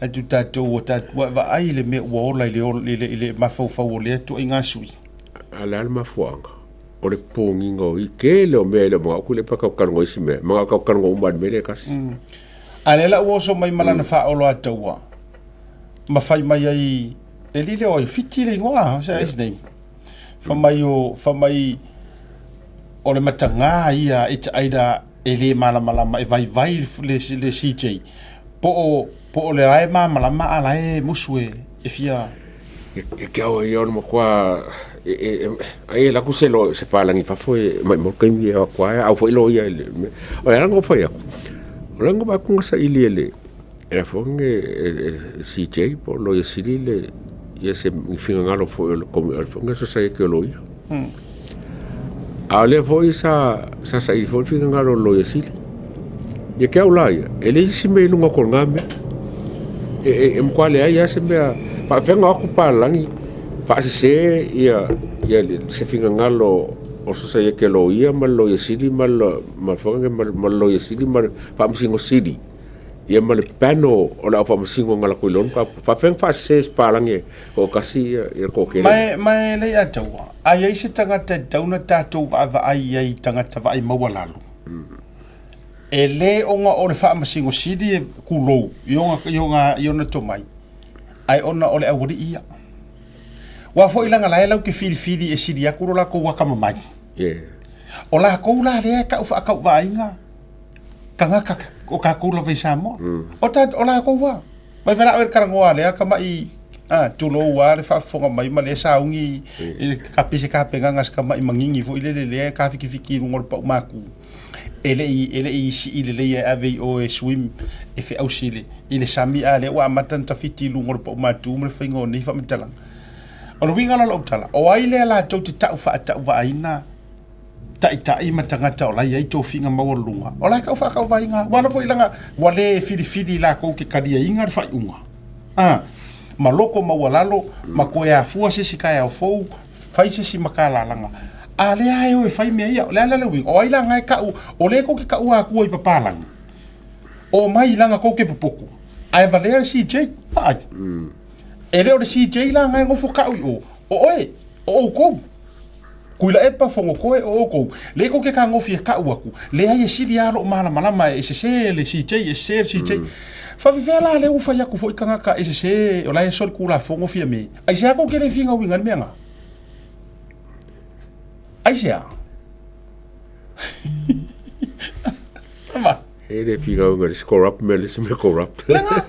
Ai tu tatou ua tatou ua e vaai i le mea ua ola i le i le i le mafaufau o lea ituaiga sui. A le a le mafuaaga? O le pogiga o i tele o mea e le o manao ku le pa kau kalongo isi mea. Manao kau kalongo uma i le mea lea e tasi. A lea la ua oso mai ma lana faaoloataua ma fai mai ai le lile o ai Fiti le igoa, what's his name? Fa mai o fa mai o le matagā ia it's either e le malamalama e vaivai le, le CJ po o po o le la e malamalama a la e musu e, e fia E ke au ia ona matua e e ai e laku se lo se palangi fafo e mai mo kaimi e akua e au foi lo ia le o e rango foi aku o rango ba kunga sa ili ele e la fonge e CJ po lo ia sili le ia se fingangalo foi o le komi o le fonge society o lo ia a le foi sa sa sa i foi fingangalo lo ia sili ia ke au la ia e le isi me lunga ko ngā mea e e e mkwa le ai se mea faafenga aku palangi faasese ia ia se fingangalo o society lo ia ma lo ia sili ma lo ma fonge ma lo ia sili ma faamasino sili ia ma le panel o le au faamasino nga la koilon ka faafenga faasese se palangi o kasi ia ia ko kele Ma e, ma e lei ataua, a i ai se tagata e tatau ona tatou vaavaai i ai i tagata vaai maualalo. E le ona o le faamasino sili e kulou i ona, i ona, i ona tomai, ae ona o le aualii ia. Ua foi laga la e lau ke filifili e sili atu lo latou akamamai. Yeah. O latou la lea e tau faatauvaaina tagata o tatou lava i Samoa. O, ta, o latou lava. Mai valaau e le talanoa lea tama'i a, tulou a le faafofoga mai ma lea sauni i le ka pei se tapenaga a se tama'i magigi foi lele lea e tafikifiki i luga o le pau maku e le i e le i sii lelei e ave i o e swim e feausi i le i le sami a lea ua amata ona tafiti i luga o le pau matu ma le faiga o nei faamatalaga. O le uiga la o lau tala, o ai lea latou te tau faatauvaaina taitai ma tagata o la e i ai tofiga maualuluga, o la e tau faatauvaaina. Ua ala foi laga ua le filifili latou ke taliaina le faaiuga. A, ma loko maualalo, ma toe afua se isi taeao fou, fai se isi matalalaga. A lea e o e fai mea ia, o le a la le uiga? O ai la na e tau, o lea tou te taua atua i papalagi? Omai laga tou te popoto, ae valea le CJ. Vaai. E le o le CJ la na e nofo tau i o, o oe, o outou. Tuilaepa, Fonotoe, o outou, lea tou te tagofi e tau atu, leai e sili lava lou malamalama e sese le CJ, e sese le CJ. Faafefea la lea ua fai atu foi tagata e sese, o la e solitulafono Fiame. Aisea tou te le finauina ai le mea lena? Aisea? Ama. E le finauina le corrupt mea le isi mea corrupt. Lena.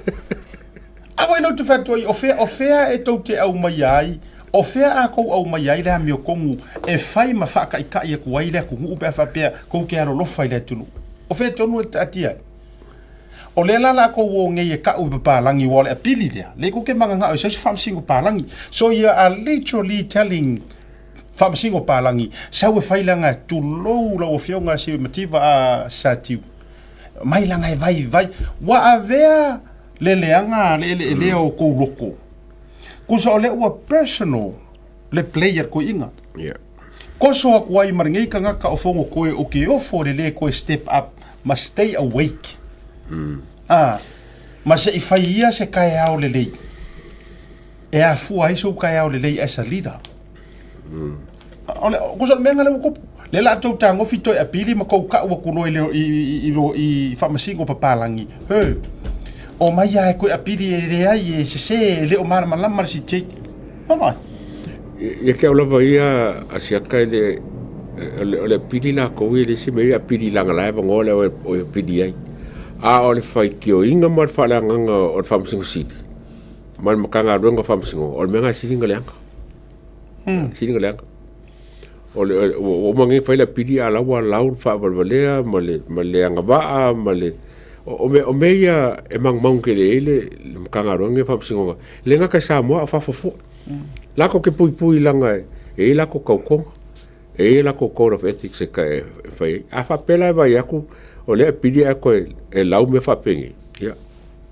A foi lau te fai atu ai, o fea, o fea e tou te aumaia ai, o fea a tou aumaia ai le amiotonu e fai ma faataitai atu ai le atunuu pe a faapea tou te alolofa i le atunuu? O fea tonu e taatia ai? O lea la la tou o nei e kau i papalagi ua o le apili lea, lea tou te mananao e sau se faamasino palagi. So you are literally telling faamasino palagi, sau e fai leaga tulou lau afioga si mativa a Satiu. Mai laga e vaivai. Ua avea le leaga le eleelea o kou loko. Kusa o lea ua personal le play a le koiina. Yeah. Koso aku ai ma lenei tagata o Fonotoe o ke ofo le le koe step up ma stay awake. Ah, ma se i fai ia se kaeao lelei. E afua ai sou kaeao lelei as a leader. O le, kusa o le mea lena lea ua tupu. Lea la tou tagofi toe apili ma kou kau atu loa i le, i, i, i, i, i faamasino papalagi. He. O mai lava e toe apili e leai e sese e le o malamalama le CJ. Vaavaai. Ia ke au lava ia a siaka e le o le apili lakou ia le isi mea ia apili laga la e avanoa lea o e apili ai. A o le faitioina ma le faaleagaga o le Faamasino Sili ma le Matagaluega o Faamasinoga, o le mea lena e sili ona leaga. Sili ona leaga. O le ua uma nei fai le apili a la ua lau le faavalevalea ma le ma le agavaa ma le o mea o mea ia e magumagu tele ai le le Matagaluega lenei o Faamasinoga, e le gata i Samoa a o fafo foi. Latou te puipui leaga e i ai latou tautoga, e i ai latou code of ethics e e fai ai. A faapea la e vaai atu o lea e apili ae toe e lau mea faapenei, ia,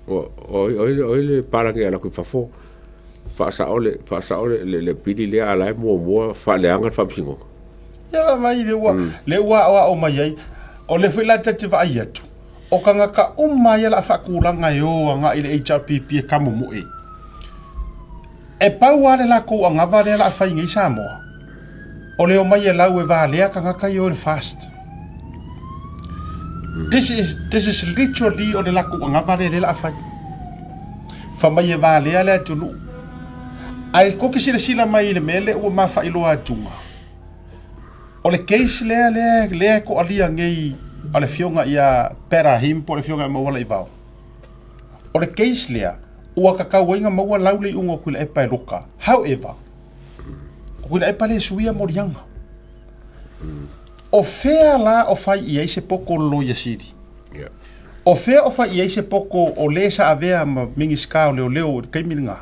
o o ai le palagi e alu atu i fafo faasao le faasao le le, le pili lea a la e muamua faaleaga le faamasinoga. Ia vaai le ua le ua aoao mai ai o le foi la ta te vaai atu o tagata uma ia la faatulaga e o agai i le HRPP e kamomoe. E pau lava le latou anava lea la fai nei Samoa. O le omai e lau e valea tagata ia o le fast. This is, this is literally o le lakou agava lea lea la a fai. Fa mai e valea le atunuu. Ae ko ke silasila mai i le mea lea ua ma faailoa atuga. O le case lea lea lea e toalia nei a le afioga ia Perahim po o le afioga ia Maualaivao. O le case lea ua tatau ai ona maua lau le iuga o Tuilaepa e loka. However, o Tuilaepa le suia moliaga. O fea la o fai i ai se poto o le Loia Sili? O fea o fai i ai se poto o le sa avea ma Minisita o Leoleo i le taimi lena?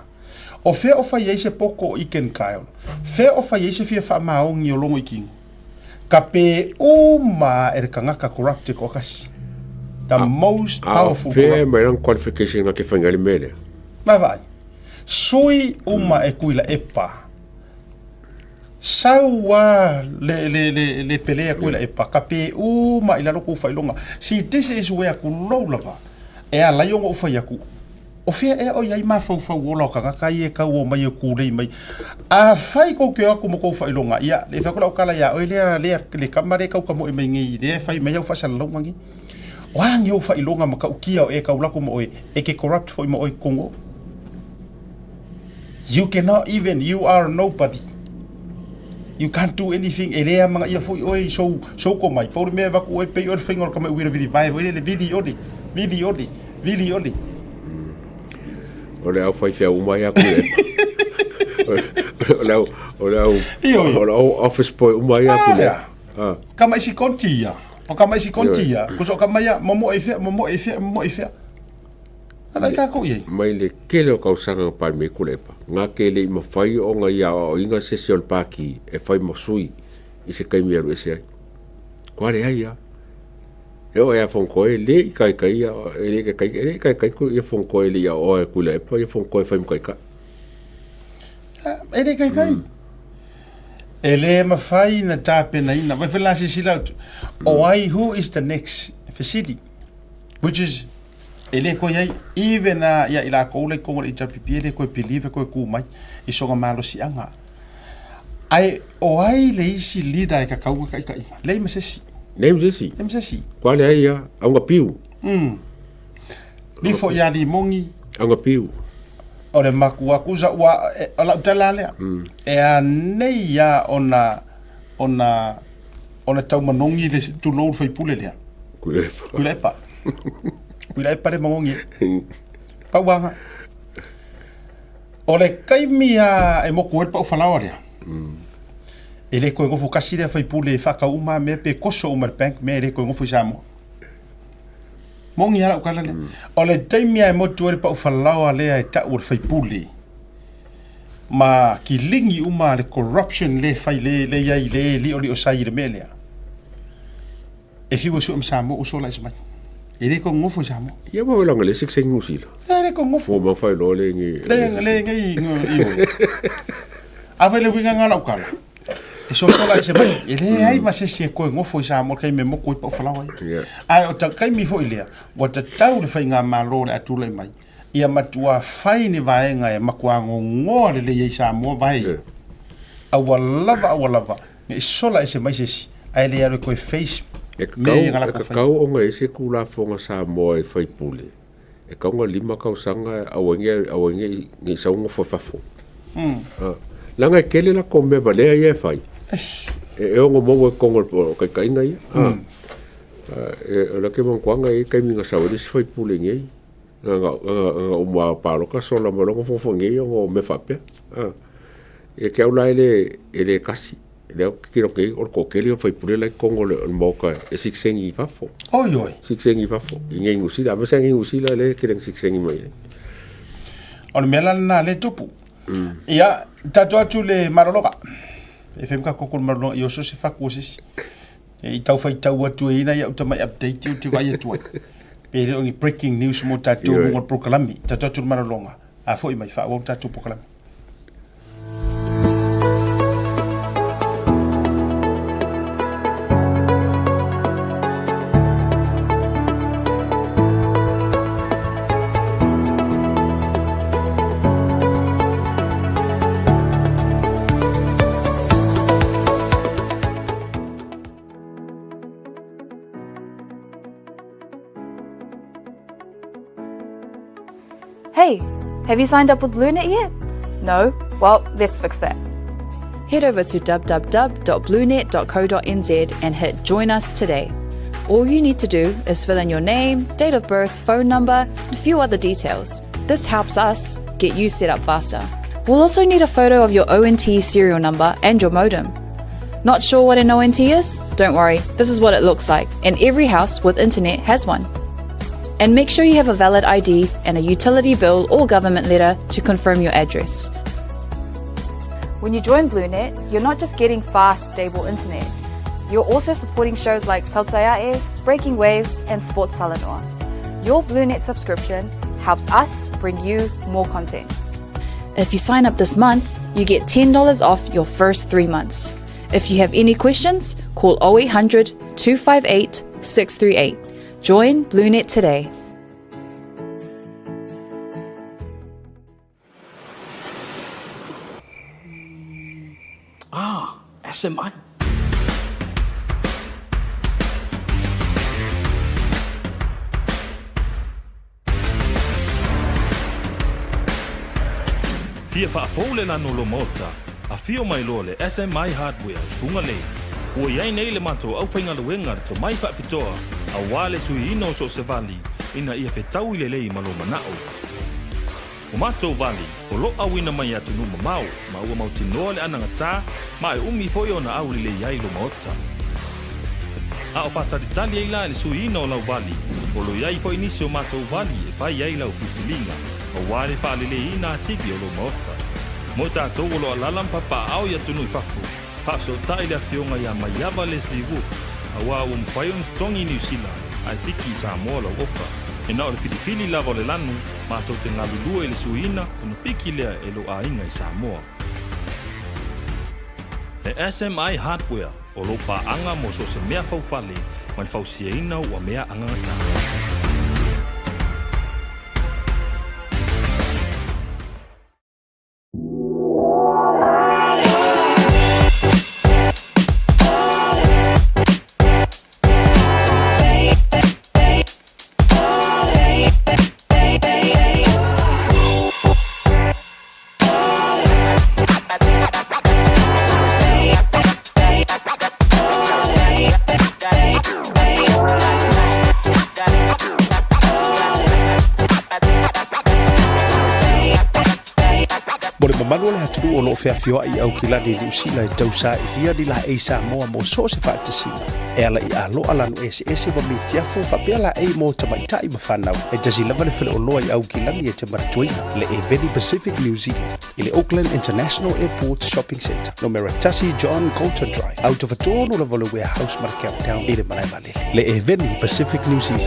O fea o fai ai se poto o Iken Kyle? Fea o fai ai se fia faamaoni o Logo i Kino? Ka pe uma e le tagata corrupt e toatasi. The most powerful A o fea corrupt. mai lana qualification na ke whainga i le mea lea? Vaavaai. Sui uma e Tuilaepa. Sau a le, le, le, le pelea Tuilaepa, ka pe uma i lalo kou faailoga. See, this is where kulou lava e ala ai ona ou fai atu, O fea ea o i ai mafaufau ola o tagata ia e tau o mai e kūlei mai? Afai kou te o atu ma kou faailoga, ia, le fai atu lau tala iā oe lea, lea, le tama lea e tau kamoe mai nei, lea e fai mai au faasalalauga nei. O a ni ou faailoga matautia o e tau lako ma oe, e te corrupt foi ma oe i totonu o. You cannot even, you are nobody. You can't do anything, e le amanaia foi oe i sou, sou komai. Pau le mea e avatu oe, pei oe le faiga o le tama uila vili vae foi lele, vili ole, vili ole, vili ole. O le au faifeau uma ia ku e. O le au, o le au, o le au office boy uma ia ku le. Ah. Kama isi konti ia. O kama isi konti ia. Kuso kama ia, momo e fea, momo e fea, momo e fea. A vai kākou i ai. Mai le tele o kausaga na pae mai Kulepa, nga ke le i mawhai o nga ia aoaoinga se se o le pāki e whai ma sui i se kaimi alu ese ai. Kua le ai ia. E o ea whankoe le i kai kai ia, e le kai kai, e le kai kai ku ia whankoe le ia oa e Kulepa, ia whankoe whai ma kai kai. E le kai kai. E le mawhai na tāpenaina. Vai whela sisila, o ai, who is the next facility? Which is, E le koe ai, even a ia i lakou la i totonu o le HRPP, e le koe believe e koe ku mai i sona malosiaga. Ae o ai le isi leader e kakau nga kaʻikaʻiga? Leai ma se isi. Leai ma se isi. Leai ma se isi. Kua leai ia, auga piu. Lifo ia Limogi. Auga piu. O le makua kusa ua, e, o lau tala lea. E anei ia ona, ona, ona taumanogi le tulou le faipule lea. Kuilepa. Kuilepa. Kuilepa le magogi. Pauanga. O le taimi a e moku ai le paufalaoa lea. E le koe nofo kasi lea faipule e whakau uma mea pe koso uma le bank mea e le koe nofo i Samoa. Mongi ala ukala lea. O le taimi a e motu ai le paufalaoa lea e tau o le faipule. Ma kiligi uma le corruption le fai le le iai le lio lio sai i le mea lea. E fiu e sue ma Samoa ua sola ese mai. E le ko ngofo i Samoa. Ia wa wela ngale sik seng New E le ko ngofo. Mo ma fai lo le ngi. Le le ngi i o. A le winga ngala ukala. E so sola ese mai. E le ai ma se se ko ngofo i Samoa kai me moko i pa falawa. Ai o ta kai mi fo i lea. Wa ta tau le fai ngā malo le atula i mai. Ia matua fai ni vaenga e makuā ngogoa lelei ai Samoa vae ia. Aua lava aua lava ne i sola ese mai se isi ae le alu e koe face E mea kakau, ia nga e lako fai. kakau ona i se Tulafono Samoa e faipule, e kau nga lima kausaga aua nge aua nge nge sau ngofo fafo. Ah, langa e kele la ko mea valea ia e fai. Eish. E e ongo maua e kongo o kaikainga ia. Ah. Ah, e o la ke mankuanga e kaimi nga sau e le si faipule ngei. Nga nga nga uma paloka sola ma longo fofo ngei o me faapea. Ah. E ke au la e le e le kasi. Le au kilo ke o ko kele o faipule la kongo le moka e siksengi i fafo. Oi oi. Siksengi i fafo. I ngei ngusila, ma sa ngei ngusila le kele siksengi mai. O le mea la lena le tupu. Ia, tatou atu le malologa. E fai ka koko le malologa i oso se faku o sisi. E i tau faitau atu e ina ia uta mai update u te vai atu ai. Pe le o ni breaking news mo tatou mo prokalami. Tatou atu le malologa. A foi mai whaawau tatou prokalami. Hey, have you signed up with BlueNet yet? No? Well, let's fix that. Head over to www.bluenet.co.nz and hit Join Us today. All you need to do is fill in your name, date of birth, phone number, and a few other details. This helps us get you set up faster. We'll also need a photo of your ONT serial number and your modem. Not sure what an ONT is? Don't worry, this is what it looks like, and every house with internet has one. And make sure you have a valid ID and a utility bill or government letter to confirm your address. When you join BlueNet, you're not just getting fast, stable internet. You're also supporting shows like Tautaiae, Breaking Waves, and Sports Salanoa. Your BlueNet subscription helps us bring you more content. If you sign up this month, you get $10 off your first three months. If you have any questions, call 0800 258 638. Join BlueNet today. Ah, SMI. Fia faafou le lanu o lou maota, afio mai loa le SMI Hardware i Fugalei. Ua i ai nei le matou aufaigaluega le tomai faapitoa aua le suiina o so o se vali ina ia fetaui lelei ma lou manao. O matou vali, o lo auina mai i atunuu mamao ma ua mautinoa le anagata ma e umi foi ona aulelei ai lo maota. A o faatalitali ai la i le suiina o lau vali, o lo i ai foi nisi o matou vali e fai ai lau filifiliga aua le faaleleiina atili o lou maota. Mo i tatou o lo alala ma papaaao i atunuu i fafo, Faafesootai le afioga ia Maiava Leslie Wolfe, aua ua mafai ona totogi i Niu Sila ae piki i Samoa lau oka. E na o le filifili lava o le lanu, matou te galulue i le suiina ona piki lea e lou aiga i Samoa. E SMI Hardware o lou paaga mo so o se mea faufale ma le fausiaina ua mea agagata. Mo le mamalu o le atunuu o lo o feafioai i Aukilani i Niu Sila e tausailia ni laei Samoa mo so o se faatasiga e ala i aloa lanu eseese ma mitiafu faapea laei mo tamaitai ma fanau. E tasi lava le faleoloa i Aukilani e te manatuaina, le Eveni Pacific New Zealand i le Auckland International Airport Shopping Centre, numera 1 John Coulter Drive, autafa tonu lava o le Warehouse ma le Countdown i le malae vaalele, le Eveni Pacific New Zealand.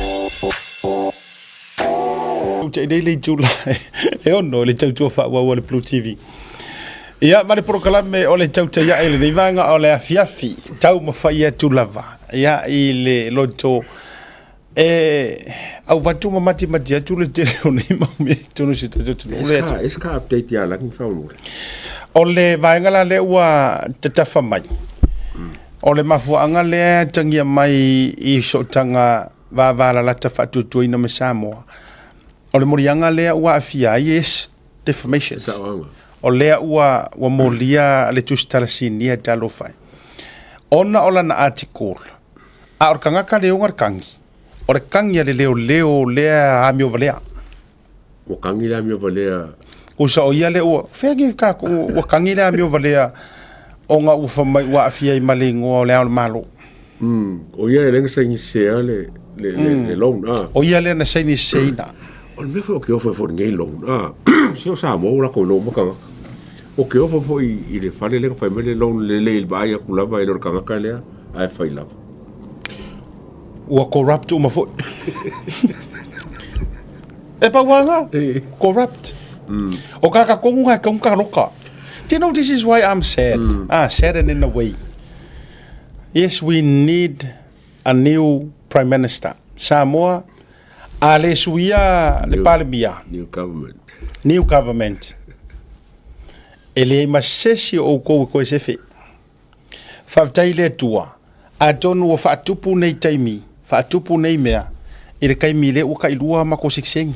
Te nei le itula e ono le tautua faaauau a le Blue TV. Ia, ma le polokalame o le tautai ae lenei vaega o le afiafi, taumafai atu lava, ia, i le loto e auvatu ma matimati atu le tele o nei mau mea i totonu o si o tatou atunuu. Le atu. Ese ka update ia lagi faamolemole. O le vaega la lea ua tatafa mai, o le mafuaaga lea e atagia mai i sootaga vavalalata faatuatuaina ma Samoa. O le moliaga lea ua aafia ai yes, defamations. Saoaga. O lea ua, ua molia le tusitala sinia talofa e. Ona o lana article, a o le tagata le ona le kagi, o le kagi a le leoleo lea amio valea. Ua kagi le amio valea. Usa o ia lea ua, fea ki kākou, ua kagi le amio valea ona ua fai mai ua aafia ai ma le igoa o le Ao o le Malo. O ia lea na saini sesea le, le, le, le loan, ah. O ia lea na saini seseina. O le mea foi o ke ofo e foi i lenei loan, ah, se o Samoa ua latou iloa uma tagata. O ke ofo foi i le fale lea na fai mai le loan lelei i le vaai atu lava e le o le tagata lea, ae fai lava. Ua corrupt uma foi. E pau lava lena, corrupt. O kaka kongu ngai kongu ka loka. Do you know this is why I'm sad? Ah, sad and in a way. Yes, we need a new prime minister. Samoa, a le suia le Palemia. New government. New government. E leai ma se isi o oukou e koe sefe. Faafetai i le Atua, atonu ua faatupu nei taimi, faatupu nei mea, i le taimi lea ua tailua a matou sekisegi.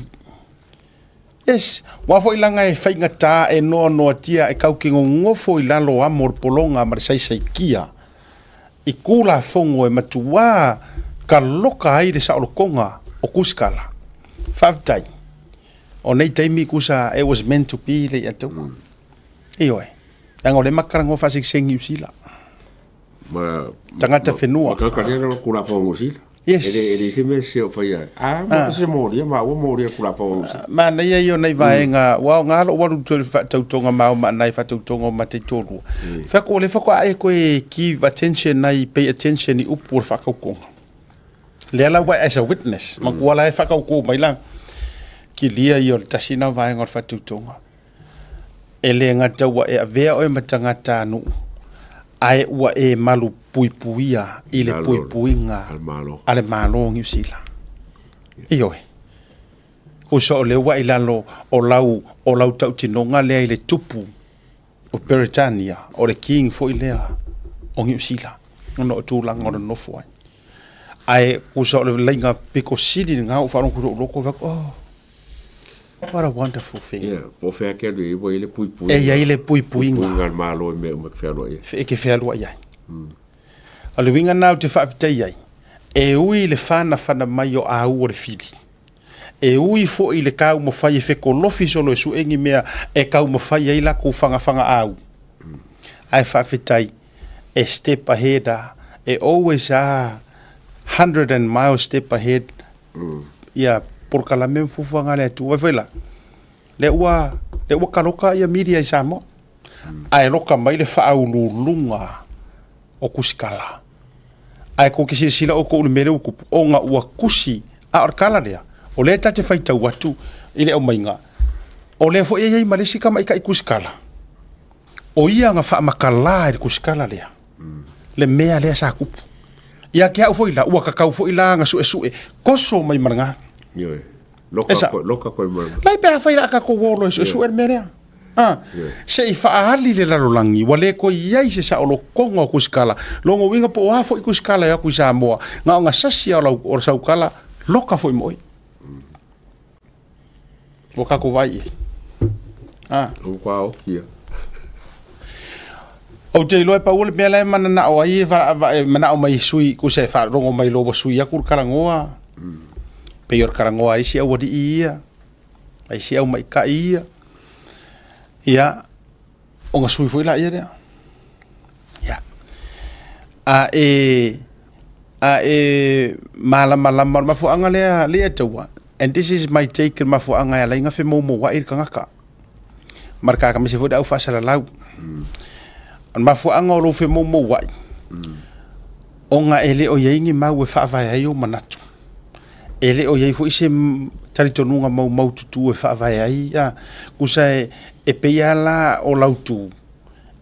Yes, ua foi laga e faigata e noanoatia e kau ke gogofo i lalo o amo o le pologa ma le saisaikia i kulafogo e matuā kaloka ai le saolotoga o kusikala. Faafetai, o nei taimi kusa it was meant to be le ia taua. Ioe, leaga o lea ma talanoa faasegisegi Niu Sila. Ma Tagata whenua. Ma kaka lea na kula whango Niu Sila. Yes. E le se mea se o whaia. Ah, ma se mōria, ma ua mōria kula whango Niu Sila. Manaia ia o nai vaega, ua aoga lou alu i le faatautoga ma ao ma nai faatautoga o mate tolua. Fai atu o lea faatoa e koe give attention ai, pay attention i upu o le faakautoga. Lea la ua as a witness, ma kua la e faakauto mai la. Kilia ia o le tasi na vaega o le faatautoga. E le gata ua e avea oe ma tagatanuu, ae ua e malu puipuia i le puipuiga a le Malo o Niu Sila. Ioe. Uso o lea ua i lalo o lau, o lau tautinoga lea i le tupu o Peretania, o le king foi lea o Niu Sila, ona o tulaga o le nofo ai. Ae uso o le laiga pito sili lena ua faalogo atu i lou loto, fai atu, oh, what a wonderful thing. Yeah, po o fea ke alu i ai, ua i ai le puipuiga. E i ai le puipuiga. Puipuiga a le Malo i mea uma e te fealuai ai. E te fealuai ai. O le uiga lena ou te faafetai ai, e ui i le fanafana mai o au o le fili, e ui foi i le taumafai e fekolofi solo e sue ni mea e taumafai ai latou fagafagaau, ae faafetai e step ahead a, e always a 100 and mile step ahead ia polokalame ma fuafuaga a le Atua. Ai foi la, lea ua, lea ua kaloka ia media i Samoa, ae loka mai le faauluuluga o kusikala. Ae kou te silasila outou i le mea lea ua tupu, ona ua tusi, a o le tala lea, o lea ta te faitau atu i le aumaiga, o lea foi e i ai ma le isi tamaitai kusikala, o ia na faamatala i le kusikala lea, le mea lea sa tupu. Ia te au foi la, ua tatau foi la na suesue, toso mai ma lena. Ioe. Loka Esa. koe, loka koe ma. Lai pe afai la a tatou o loa e suesue le mea lea. A, se i faaali le lalolagi, ua le toe i ai se saolotoga o kusikala. Lona uiga po o a foi kusikala e o atu i Samoa, na ona sasi lava o lau, o le saukala, loka foi ma oe. Ua tatou vaai i ai. A. Ua matua oki lava. Ou te iloa e pau o le mea la e mananao ai e e manao mai i sui, tusa e faalogo mai loa ua sui atu le talanoa. Pei o le talanoa a isi aualii ia, a isi aumaitai ia. Ia, ona sui foi laia lea. Ia. A e, a e malamalama, o le mafuaaga lea, lea e taua, and this is my take i le mafuaaga e ala ai ona femoumouai le tagata ma le tagata aemaise foi le au faasalalau. O le mafuaaga o lou femoumouai, ona e le o i ai ni mau e faavae ai ou manatu. E le o i ai foi se talitonuga maumaututu e faavae ai, a, tusa e, e pei lava la o lau tu,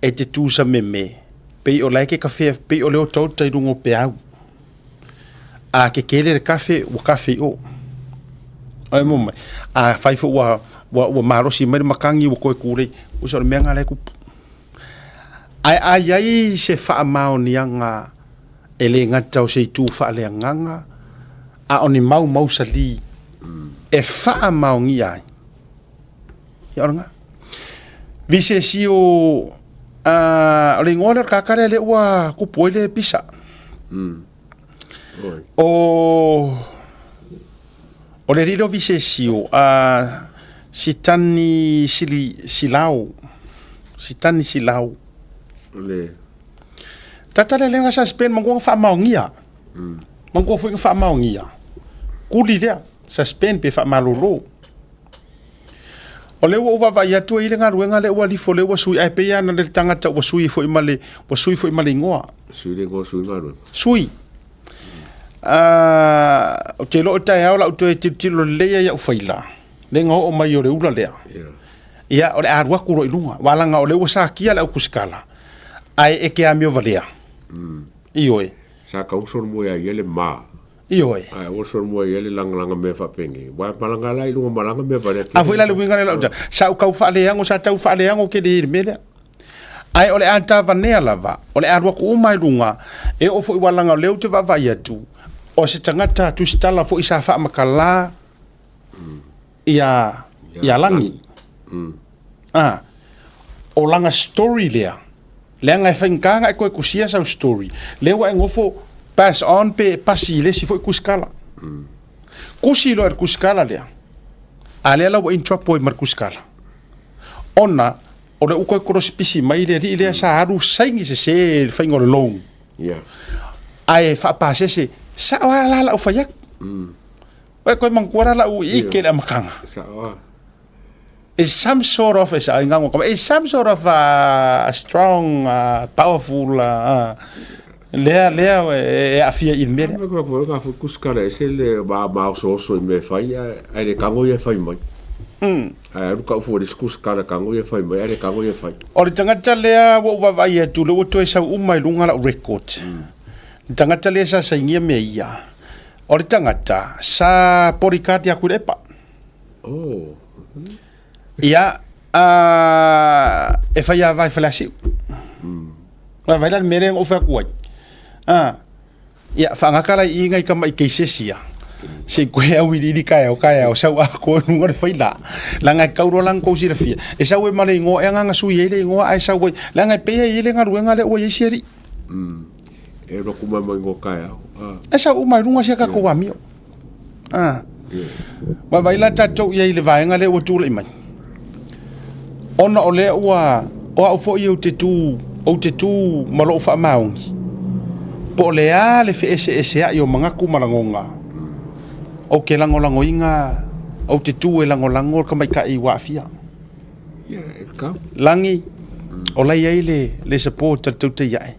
e te tu sameme, pei o la e ke kawhea, pei o le otaota i luga o peau. A kekele le kafe, ua kafe i o. Ai mo mai. A fai foi ua, ua, ua malosi mai le makagi ua toe kūlei. Tusa o le mea lena la e tupu. Ae a i ai se faamaoniaga e le gata o se itu faaleagaga, a o ni mau mausali e faamaonia ai, ia o lena. Visesi o, o le igoa lea o le tagata lea lea ua tupu ai le pisa. O, o le alii lea o Visesio, a Sitani Sili, Silao, Sitani Silao. Le. Tata lea lea na suspend manatua na faamaonia. Manatua foi na faamaonia. Kuli lea, suspend pe faamalolo. O lea ua ou vaavaai atu e i ai le galuega lea ua lifo lea ua sui ae pei lava na o le tagata ua sui foi ma le ua sui foi ma le igoa. Sui le igoa, sui galuega. Sui. Ou te iloa o le taeao o le a ou toe tilotilo lelei ai i au faila, lea na oo mai o le ula lea. Ia, o le a alu atu loa i luga, aua leaga o lea ua satia le au kusikala, ae e te amio valea. Ioe. Sa tau solomua ia ia le ma. Ioe. Ae ua solomua ia le lagalaga mea faapenei. Aua e malaga la i luga malaga mea valea A foi la le uiga lea o lau tala, sa ou tau faaleago, sa tau faaleago tele i le mea lea. Ae o le a tavanea lava, o le a alu atu uma i luga, e oo foi aua leaga o lea ou te vaavaai atu, o se tagata tusitala foi sa faamatala ia Ia Lagi. A, o lana story lea, leaga e faigata ona e toe tusia sau story, lea ua e nofo pass on pe pasi i le isi foi tusikala. Tusi loa i le tusikala lea, a lea la ua in trouble ai ma le tusikala. Ona o lea ua toe kolosipisi mai le alii lea sa alu saini sese i le faiga o le loan. Ae faapasese, sao lava la lau fai atu. Ua e toe manatua la lau ike i le amataga. Sao lava. It's some sort of, it's, it's some sort of a strong, powerful, lea, lea e aafia i le mea lea. Ko ko ka kuskara e se le ma ma oso oso i me fai ai le kango ia fai mai. Ai alu ka ufu le kuskara kango ia fai mai ai le kango ia fai. O le tagata lea ua ou vaavaai atu lea ua toe sau uma i luga lau record. Le tagata lea sa sainia mea ia, o le tagata sa bodyguard ia Tuilaepa. Oh. Ia, e fai ava i Faleasiu. Vaai la le mea lea na ou fai atu ai. Ia, faagata la i i nai tama'i cases ia, se i toe auiliili taeao taeao sau atoa i luga o le faila. Leaga e tatau loa la ona tou silafia, e sau ai ma le igoa ea na sui ai le igoa ae sau ai, leaga e pei e i ai le galuega lea ua i ai si alii. E alu atu mai ma igoa taeao. E sau uma i luga si a tatou amio. Vaavaai la tatou i ai i le vaega lea ua tulai mai. Ona o lea ua, o au foi ou te tu, ou te tu ma lou faamaoni, po o le a le feeseeseai o manatu ma lagona, ou te lagolagoina, ou te tu e lagolago le tamaitai ua aafia. Lagi, o la e i ai le, le support a le tautai ae.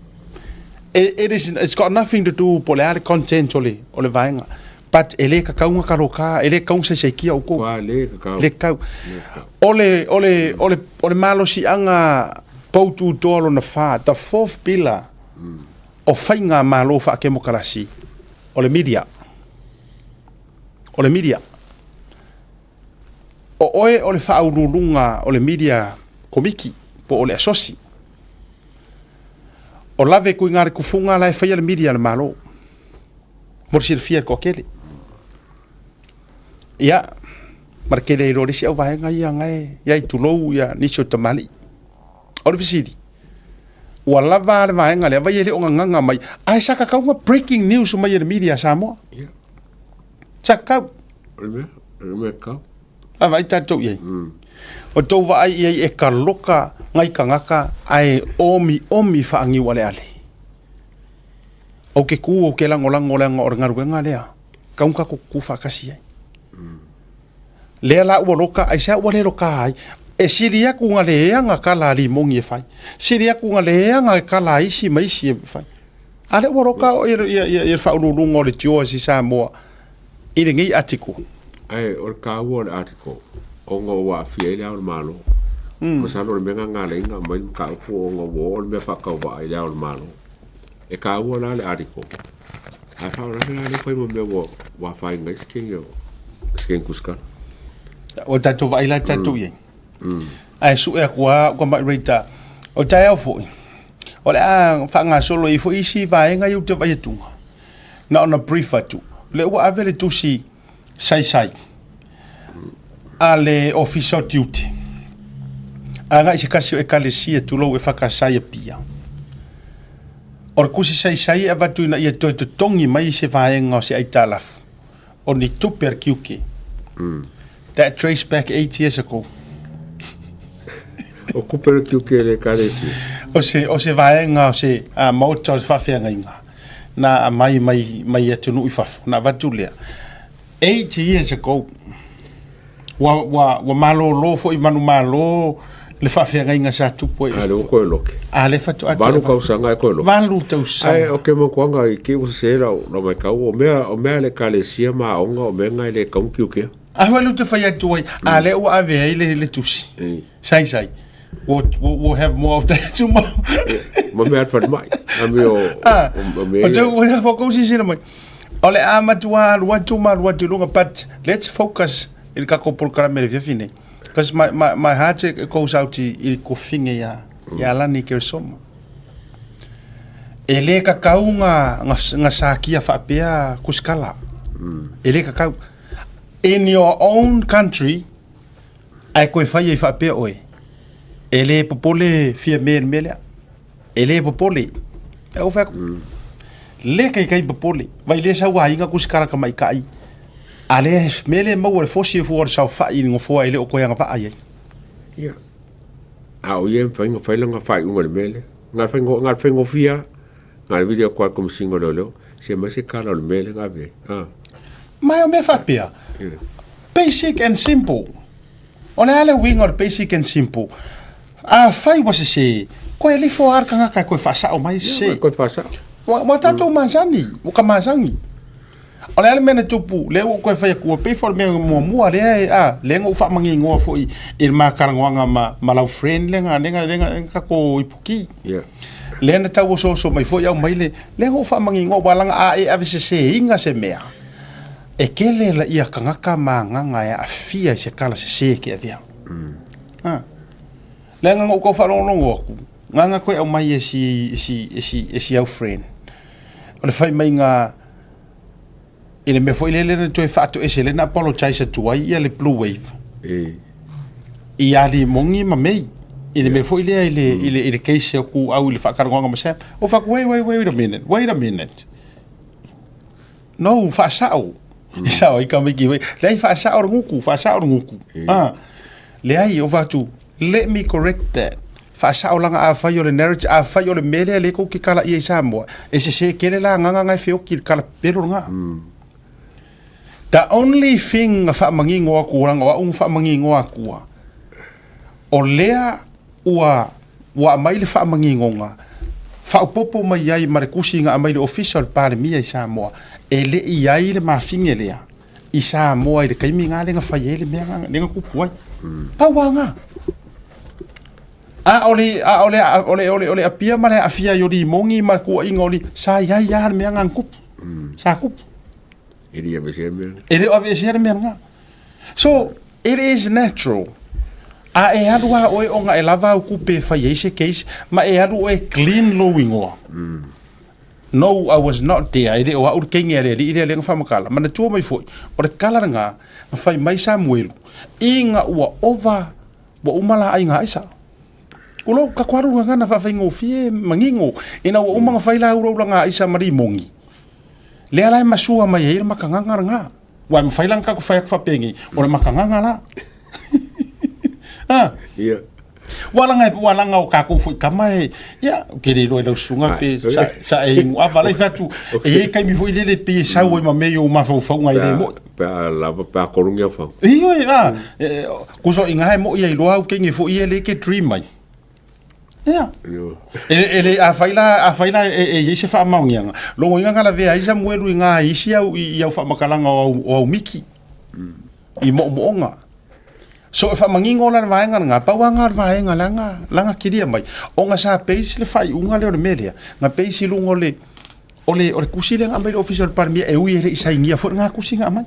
It, it is, it's got nothing to do po o le a le content o le, o le vaega. But e le tatau ona taloka, e le tatau ona saisaitia outou. Ua le tatau. Le tatau. O le, o le, o le, o le malosiaga poututoa lona fa, the fourth pillar o faigamalo faatemokarasi, o le media. O le media. O oe o le faauluuluga o le media komiti po o le asosi. O lave kuiga le tufuga la e faia le media a le Malo. Mo le silafia e le toatele. Ia, ma le tele ai loa o le isi auvaega ia na e i ai tulou ia nisi o tamalii. O le fesili, ua lava a le vaega lea, vai e le o gagaga mai, ae sa tatau ona breaking news mai e le media a Samoa. Sa tatau. O le mea, o le mea tatau. A vaai tatou i ai. O tou vaai i ai e kaloka ngai tagata ae omiomi faaniualeale. Ou te tu ou te lagolago leaga o le galuega lea, tatau ona tatou tutu faatasi ai. Lea la ua loka, aisea ua le loka ai? E sili atu na leaga tala a Limoni e fai, sili atu na leaga tala a isi ma isi e fai. A lea ua loka o ia le faauluuluga o le George i Samoa i lenei article. Ae o le taua o le article, ona ua aafia ai le Ao o le Malo. Masalo o le mea lena na ala ai ona aumai le mataupu ona ua oo le mea faatauvaa i le Ao o le Malo. E taua la le article, ae faalavelave la lea ua fai ma mea ua afaina ai se kegi o se kegi kusikala. Ua tatou vaai la tatou i ai. Ae sue atu lava au tamai Rita, o le taeao foi, o le a faagasolo ai foi isi vaega ia ou te vaai atuga. Na ona brief atu, o lea ua ave le tusi saisai a le Ofisa o Tiute agai i se tasi o Ekalesia tulou EFKS i Apia. O le tusi saisai e avatu ina ia toe totogi mai se vaega o se aitalafu o ni tupe a le tiute. That trace back 8 years ago. O kupe le tiute le Ekalesia. O se vaega o se maota o se faafeagaiga na aumai mai, mai atunuu i fafo, na avatu lea. 8 years ago. Ua malōlō foi manumalo le faafeagaiga sa tupu ai. A lea ua toe loke. A lea faatoa 8 tausaga e toe loke. 8 tausaga. Ae o ke makuaga i ke ua sese lau matau, o mea a le Ekalesia ma aoga, o mea na e le tatau ona tiutea. A foi lea ou te fai atu ai, a lea ua ave ai le tusi. Sai sai. We'll have more of that tomorrow. Ma mea a le falemai. A mea o o mea O tau ua fou silasila mai. O le a matua alu atu ma alu atu i luga, but let's focus i le tatou polokalame i le afiafi nei. Because my heart goes out i le kofine ia Lani Keresoma. E le tatau na sakia faapea kusikala. E le tatau. In your own country, Ae koe fai ai faapea oe, e le popole Fiame i le mea lea. E le popole. E ou fai atu, mm. le kaikai popole. Vai le sau aiga kusikala tamaitai. A lea mea le maua le fosi e fua o le saofai i le nofoa e le o koe agavaa i ai. Ia. A o ia e mafai ona fai lana faaiuga i le mea lea. Na o le faigofie lava. Na o le vili atu lava i le Komesina o Leoleo, se aumai se tala o le mea lea na ave ai. A. Ma o mea faapea, basic and simple. O le a le uiga o le basic and simple? Afai ua sese, koe lifo lava le tagata e koe faasao mai sese. Koe faasao. Ua tatou masani, ua ka masani. O le a le mea na tupu, lea ua ou toe fai atu, e pei foi o le mea muamua lea e, a, lea na ou faamagigoa foi i le ma talanoaga ma, ma lau friend lea na, lea na, lea na tatou ipuki. Yeah. Lea na tau osooso mai foi aumai le, lea na ou faamagigoa, ua laga a e aveseseina se mea, e tele laia tagata ma agaga e aafia i se tala sese e te avea. Mm. A. Leaga na ou tau faalogologo atu, na na toe aumai e si, e si, e si, e si au friend. O le fai maiga i le mea foi lele na toe faatoese lea na apologize atu ai ia le Blue Wave. E. Ia Limogi ma May. I le mea foi lea i le, i le, i le case o ku au i le faatalanoaga ma Sam. O fai atu, wait, wait, wait a minute, wait a minute. No, faasao. Mm. Sao ai ka miki wei. Leai faasao le guku, faasao le guku. Mm. Ah. Leai o fai atu, let me correct that. Faasao laga afai o le narrative, afai o le mea lea lea kou ke kala ia i Samoa, e sese kele la agaga nga e feoki i le kala pepelo lena. The only thing na faamanino atu leaga o au na faamanino atua, o lea ua ua aumai le faamaninoga faaopoopo mai ai ma le tusi na aumai i le Ofisa o le Palemia i Samoa, e le i i ai le mafine lea i Samoa i le taimi na lea na fai ai le mea na lea na tupu ai. Pau lava na. A o le a o le o le o le o le apia ma le aafia ai o Limogi ma le tuuaiga o Li sa i ai lava le mea na na tupu. Sa tupu. E le i aveesea le mea lena. E le o aveesea le mea lena. So, it is natural. A e alu lava oe ona e lava au tupe e fai ai se case, ma e alu oe clean lou igoa. No, I was not there, e le o au le teine a le alii lea lea na faamatala. Manatua mai foi, o le tala lena na fai mai Samuelu, ina ua ova, ua uma la aiga aisa. Tulou, ka koaru gagana faafaigofie manino, ina ua uma ona fai la ulaulaga aisa ma limogi. Lea la e masua mai ai le makagaga lena. Ua e mafai la ona tatou fai atu faapenei, o le makagaga la. Ha? Ia. Ua laga, ua laga o tatou foi tama e, ia, ou te le iloa i lau susuga pe sa, sa e inu ava la i fai atu, e i ai taimi foi lele pei e sau ai ma mea i ou mafaufauga e le mo'i. Pe a lava, pe a kolu ni au fau. Ioe, a, kuso inga he mo'i ai loa au kenge foi e le ke dream mai. Ia. E, e le, afai la, afai la e, e i ai se faamaoniaga, logoina nga lavea ai Samuelu i ngā isi au, i, i au faamatalaga o au, o au miki, i moomooga. So e faamanino la le vaega lena, pau lava lena o le vaega la na, la na kilia mai, ona sa base le faaiuga lea o le mea lea, na base i luga o le, o le, o le tusi lea na aumai i le Ofisa o le Palemia, e ui e le i sainia foi lena tusi na aumai.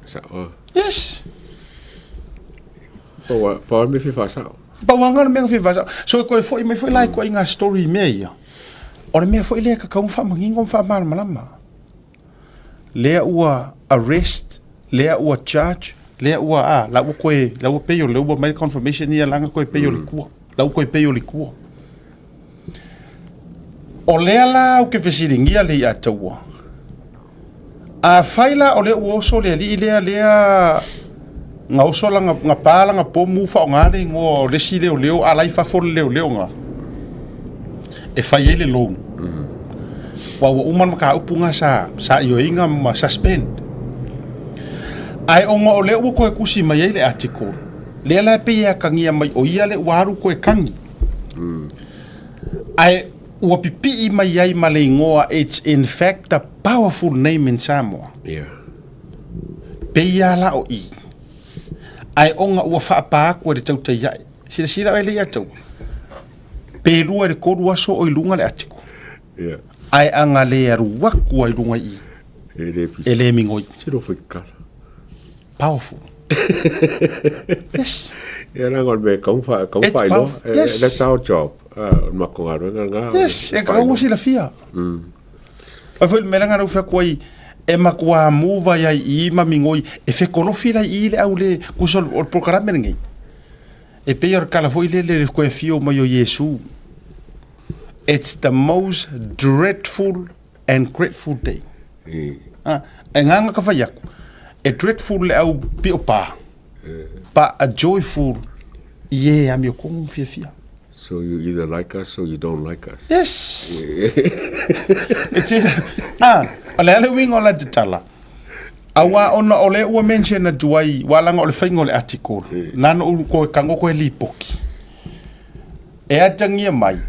Sao. Yes. Pau a, pau a le mea e fia faasao. Pau lava lena o le mea na fia faasao. So e toe foi mai foi la i ituaiga story i mea ia, o le mea foi lea e tatau ona faamanino ma faamalamalama. Lea ua arrest, lea ua charge, lea ua a, la ua toe, la ua pei o lea ua aumai le confirmation ia la na toe pei o le tua. La ua toe pei o le tua. O lea la ou te fesiligia le Aiataua, Afai la o lea ua oso le alii lea lea na oso lana, na pa lana pomu faaaoga le igoa o le isi leoleo a la e i fafo le leoleo na e fai ai le loan. Aua ua uma le mataupu na sa, sa ioeina ma suspend. Ae ona o lea ua toe tusi mai ai le article, lea la e pei e atagia mai o ia lea ua alu toe tagi. Ae ua pipii mai ai ma le igoa it's in fact a powerful name in Samoa. Yeah. Pei lava la o i. Ae ona ua faapa atu e le tautai ae. Silasila oe Leiataua. Pe 2 i le 3 aso o i luga le atiko. Yeah. Ae ana le alu atu ai i luga i i. E le pisi. E le migoi. Tino whaikala. Powerful. Yes. Ia leaga o le mea e kau wha, kau It's whailoa. powerful. Yes. That's our job. O le matou galuega lena. Yes, e kau mo silafia. Ai foi le mea lena na ou fai atu ai, e matua move ai ai i i ma migoi, e fekolofi la i i le au le, kuso o le polokalame lenei. E pei o le tala foi lele i le toe afio mai o Iesu. It's the most dreadful and grateful day. Ah, e nganga ka fai aku. E dreadful le au pio pa. But a joyful i e a mio kongu fiafia. So you either like us or you don't like us. Yes. It's either, ah, o le a le uiga o la tatala. Aua ona o lea ua mention atu ai, ua laga o le faiga o le article, na ona ou koe tago koe lipoti. E atagia mai,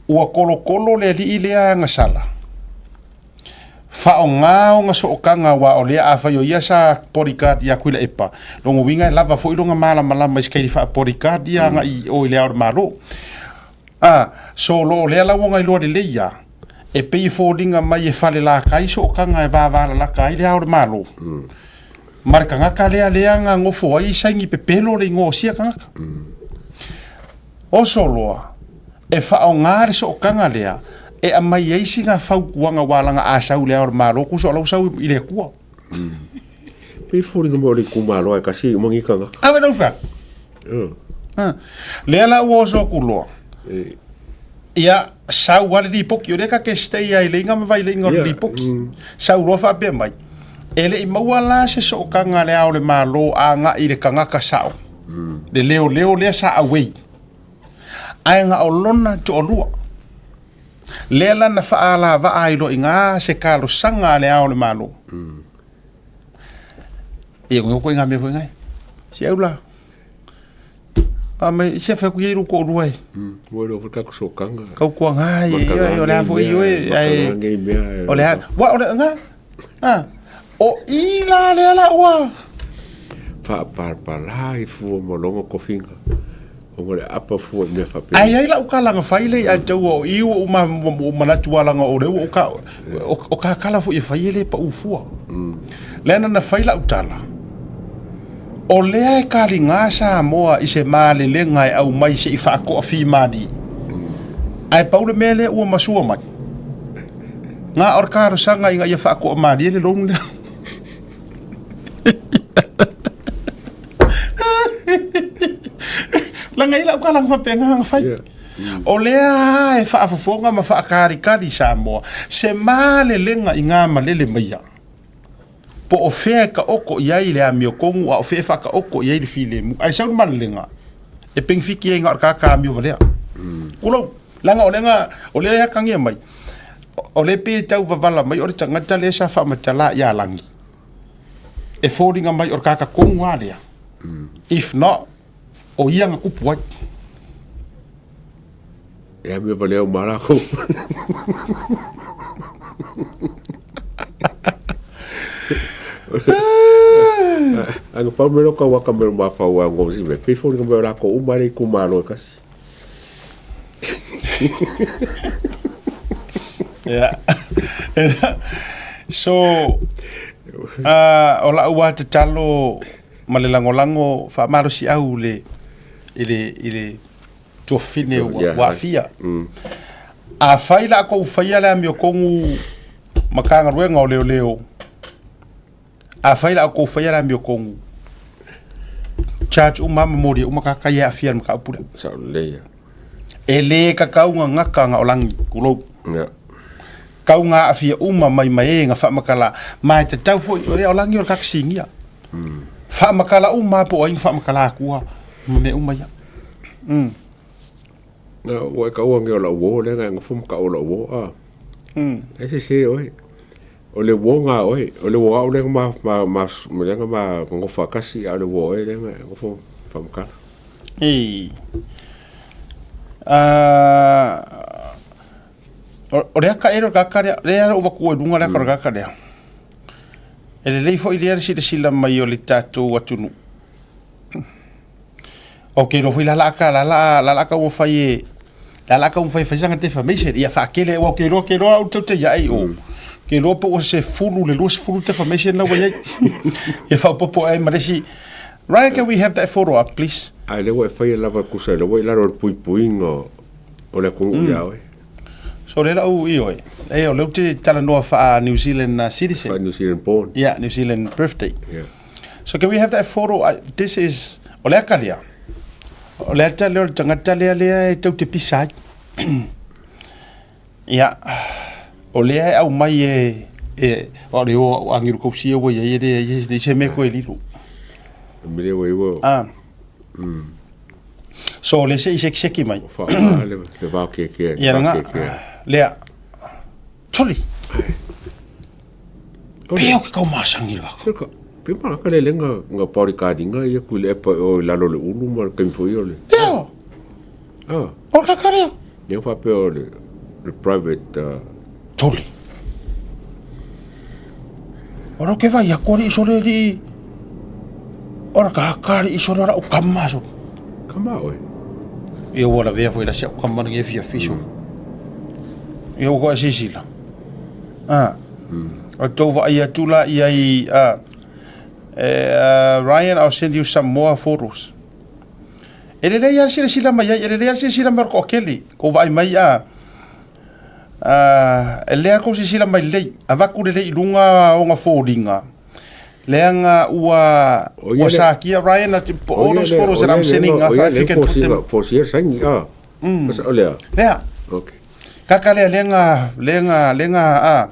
ua kolokolo le alii lea agasala, faaaoga ona sootaga aua o lea afai o ia sa bodyguard ia Tuilaepa, lona uiga e lava foi lona malamalama i se taimi faa-bodyguard ia agai i o i Le Ao o le Malo. A, so lo o lea la ua iloa lelei ia, e pei e foliga mai e falelākai sootaga e vavalalata ai Le Ao o le Malo. Ma le tagata lea lea na nofo ai saini pepelo le igoa o sia tagata. Oso loa, e faaaoga le sootaga lea e aumai ai sina fautuaga ua laga a sau i Le Ao o le Malo, tusa o la ua sau i le Atua. Pei foliga mai o le itumalo ae kasi uma ni tagata. Ave lau fea. Lea la ua oso atu loa. Ia, sau lava le lipoti, o lea ta te stay ai i le iga ma vaileiga o le lipoti. Sau loa faapea mai, e le i maua la se sootaga a Le Ao o le Malo agai i le tagata sao, le leoleo lea sa auei, ae na o lona toalua. Lea la na faalavaa ai loa i ina se talosaga a Le Ao o le Malo. Ia, ua iko i ngā mea foi ngai. Si au la. A mai se fa ku ye ru ko rua e. Ua iloa foi le tatou sootaga. Kau kua ngā e ia o le a foi i oe ai. O le a wa o le ngā. Ah. O i la lea la ua. Faapalapala i fua ma logo kofiga. Ona le apa fua i mea faapea. Ai ai lau kalaga fai le ia te ua o i ua uma manatu alanga o le ua o ka o ka kala foi e fai e le pa ufua. Lea na fai lau tala. O lea e kaliga Samoa i se malelega e aumai se i faatoafimalie. Ae pau le mea lea ua masua mai, na o le talosaga ina ia faatoamalie le loan lea. Leaga i lau tala na faapena ona fai. O lea lava e faafofoga ma faakalikali Samoa, se malelega i ngā malele maia. Po o fea e taoto i ai le amiotonu a o fea e faataoto i ai le filemu. Ae sau le malelega, e penefiti ai na o le tagata amio valea. Kulou, leaga o lea, o lea e atagia mai, o lea e pei e tau vavala mai o le tagata lea sa faamatala ia Lagi, e foliga mai o le tagata tonu lava lea. If not, o ia na tupu ai. E amio valea uma lākou. Ae na pau mai loa kau aka mai o mafau a ngo si me pei foliga mai o lākou uma le itumalo e kasi. Yeah. So, o lau lava tatalo ma le lagolago faamalosiau i le, i le, i le tuafafine ua, ua aafia. Afai la kou faia le amiotonu Matagaluega o Leoleo, afai la kou faia le amiotonu, charge uma ma molia uma tagata ia e aafia i le mataupu lea. Sao lelei ia. E le tatau ona gata na o lagi, tulou. Yeah. Tau na aafia uma mai ma e na faamatala, ma e tatau foi, o lagi o le tagata sinia. Faamatala uma lava po o ai na faamatala atua ma mea uma ia. Na ua e taua nei o lau uo lea na e nofo ma tau o lau uo a. Ai sese oe. O le uo na oe, o le uo au lea na ma ma ma lea na ma nofo faatasi a o le uo oe lea na e nofo faamatala. Ei. O le aka ea o le tagata lea, lea na ou avatua i luga le aka o le tagata lea. E lelei foi lea le silasila mai o le tatou atunuu. Ou te iloa foi la la aka la la la la taumafai e la la taumafai e fai sana defamation ia faatele aua ou te iloa ou te iloa au tou te iai o te iloa po ua se 10 i le 20 defamation la ua iai ia faaopoopo ai ma le isi. Ryan, can we have that photo up please? Ae lea ua e faia lava tusa lea ua i lalo o le puipuiga o le atunuu ia oe. So lea la ou ioe, e o lea ou te talanoa faa New Zealand citizen. Faa New Zealand born. Yeah, New Zealand birthday. Yeah. So can we have that photo? I, this is, o le aka lea. O le ata lea o le tagata lea lea e tau te pisa ai. Ia, o lea e aumai e, e o le o au angiru kausia ua iai e le ai e se mea koe lilo. Mele ua iwa. Ah. So le se i seki seki mai. O wha le le vao ke ke. Ia nga. Lea. Toli. Pea o ke kau masangi la. Sika. Pe ma ka le lenga nga pauri ka dinga ia ku le pa o lalo le ulu ma le fo ia le. Lea. Ah. O ka karea. Ia fa pe o le le private Toli. Ora ke vai a kori sore ri. Ora ka kari i sore ora o kama so. Kama oe. Ia ua lavea foi la si au kama ngi e fia fiso. Ia ua koe sisila. Ah. O tou vaai atu la i ai ah, eh, Ryan, I'll send you some more photos. E lelei lava le silasila mai ai, e lelei lava le silasila mai o le toatele, kou vaai mai a e lelei lava kou silasila mai lelei, avatu lelei i luga o ona foliga, leaga ua ua sakia Ryan, all those photos that I'm sending, if you can put them. Fosia saini a. O lea. Lea. Okay. Kaka lea leaga leaga leaga a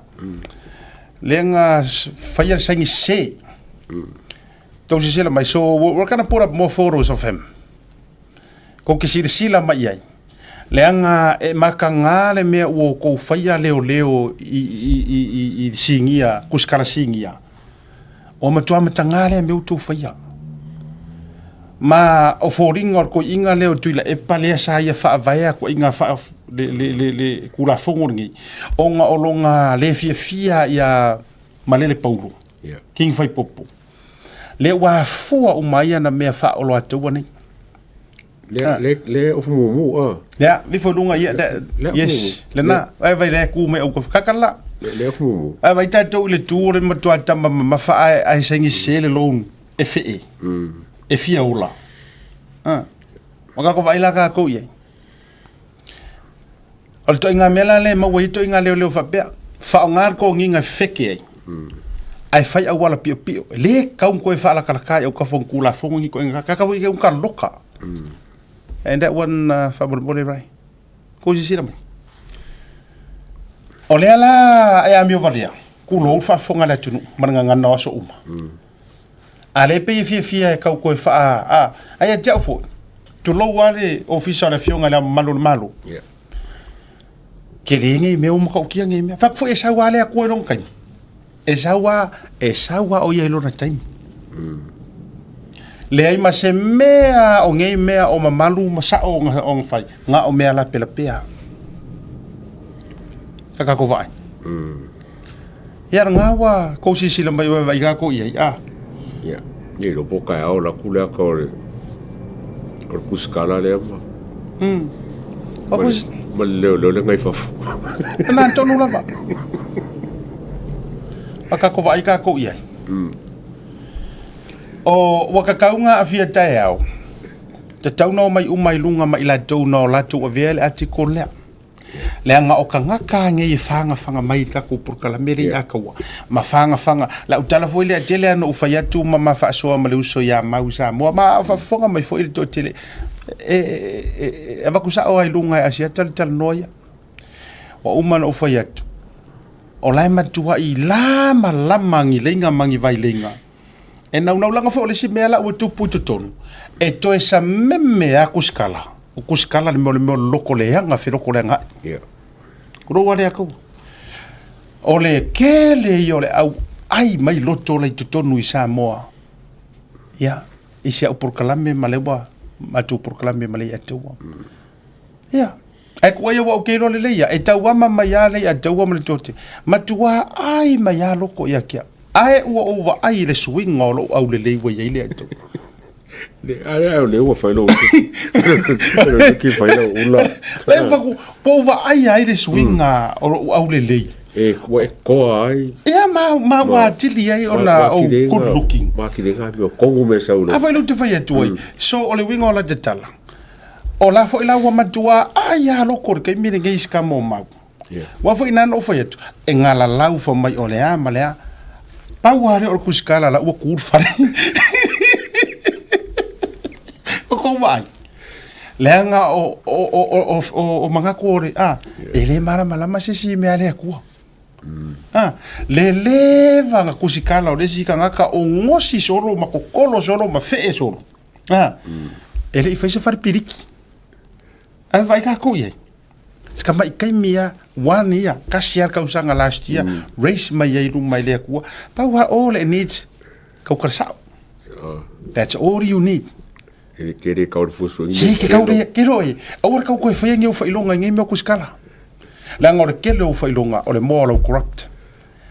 leaga faia le saini se. Tou sisila mai. So we're gonna put up more photos of him. Kou ke silasila mai i ai. Leaga e makaga le mea ua kou faia leoleo i i i i i sigia, kusikala sigia. Ua matua mataga lea mea ua tou faia. Ma o foliga o le koiiga lea o Tuilaepa lea sa ia faavaea koiiga faa le le le le Tulafono lenei, ona o lona le fiafia ia Malele Paulo, Yeah. King Faipopo. Lea ua afua uma ai ana mea faaoloataua nei. Le le le ofu mumu a. Lea, vifo i luga ia, le, Le yes, lena, ai vai lea ku mai au kofi kakala. Le le ofu mumu. Ai vai tātou i le tū o le matua tama mamafa ai, ai saini se le loan e whee, e fia ola. Ah. Ma kako vai la kākou i ai. O le toaiga mea la lea e maua ai toaiga leoleo faapea, faaaoga le kogiga e feke ai, ae fai auala piopio. E le kau koe faalakalaka i au kafa o Tulafono ni koe kaka foi ke unka loka. And that one faamolemole rai. Kou sisila mai. O lea la e amio valea, kulou faafofoga le atunuu ma le gagana o aso uma. A le pei e fiafia e kau koe faa, a, ai ia te au foi, tulou lava le ofisa o le Afioga i Le Ao Mamalu o le Malo. Yeah. Tele nei mea ua matautia nei mea. Fai atu foi e sau lava le Atua i lona taimi. E sau lava, e sau lava o ia i lona taimi. Leai ma se mea o nei mea o mamalu ma sao ona ona fai, na o mea lapelapea. Ka tatou vaai. Ia lena ua kou silasila mai ua e vaai tatou i ai, a. Ia, ia iloa po o taeao o alu atu lea o le o le kusikala lea ma. O kus- Ma le leoleo lea nai fafo. Na tonu lava. A tatou vaai tatou i ai. O ua tatau na aafia taeao, tatau na omai uma i luga ma i latou na o latou avea le article lea. Leaga o tagata nei e fagafaga mai i le tatou polokalame lea i Ataua, ma fagafaga, lau tala foi lea tele lava na ou fai atu ma ma faasoa ma le uso ia Mau i Samoa, ma o faafofoga mai foi le toatele, e, e, e avatu sao lava i luga e Asiata le talanoa ia. Ua uma ona ou fai atu, o la e matuai lamalama ni leiga ma ni vaileiga. E naunau laga foi o le isi mea la ua tupu i totonu, e toe sameme lava kusikala. O kusikala le mea o le mea o le loko leaga feloko leaga ai. Yeah. Kulou lava lea kaua. O le tele ia o le au ai mai loto la i totonu i Samoa. Ia, i si au polokalame ma le ua matou polokalame ma le ia taua. Ia, ae kuai aua ou te iloa lelei ia, e tauama mai lava le ia taua ma le tote. Matua ai mai lava loko ia ki au. Ae ua ou vaai i le suiga o lou aulelei ua i ai le ia taua. Le, a le, o le ua fai lou le ki fai lau ula. Le ua faku, ua ou vaai ai le suiga o lou aulelei. E, ua e koa ai. Ia, ma, ma ua atili ai ona ou good looking. Ma atili ai ngā mea kongu me sau lo. A foi lou te fai atu ai. So, o le uiga o la te tala. O la foi la ua matua ai a loko le taimi lenei i se kama o mau. Yeah. Ua foi nā na ou fai atu, e ngalalau fa mai o le a ma le a. Pau lava lea o le kusikala la ua ku le fale. O kou vaai. Leaga o, o, o, o, o, o mangaku o le, a, e le malamalama se isi i mea a le Atua. A, le leva na kusikala o le isi tagata o gosi solo ma kokolo solo ma fee solo. A, e le i fai se fale piliki. Ae vaai tatou i ai. Se tamai taimi lava, one year, tasi lava le tausaga last year, raise mai ai i luma i le Atua. Pau lava, all it needs, tautala sao. That's all you need. E ke le kau le fusu Si, ke kau le, ke roe. Aua le kau koe whaia ngi au whailonga i ngi mea kusikala. Leaga o le kele o whailonga, o le moa o lau corrupt.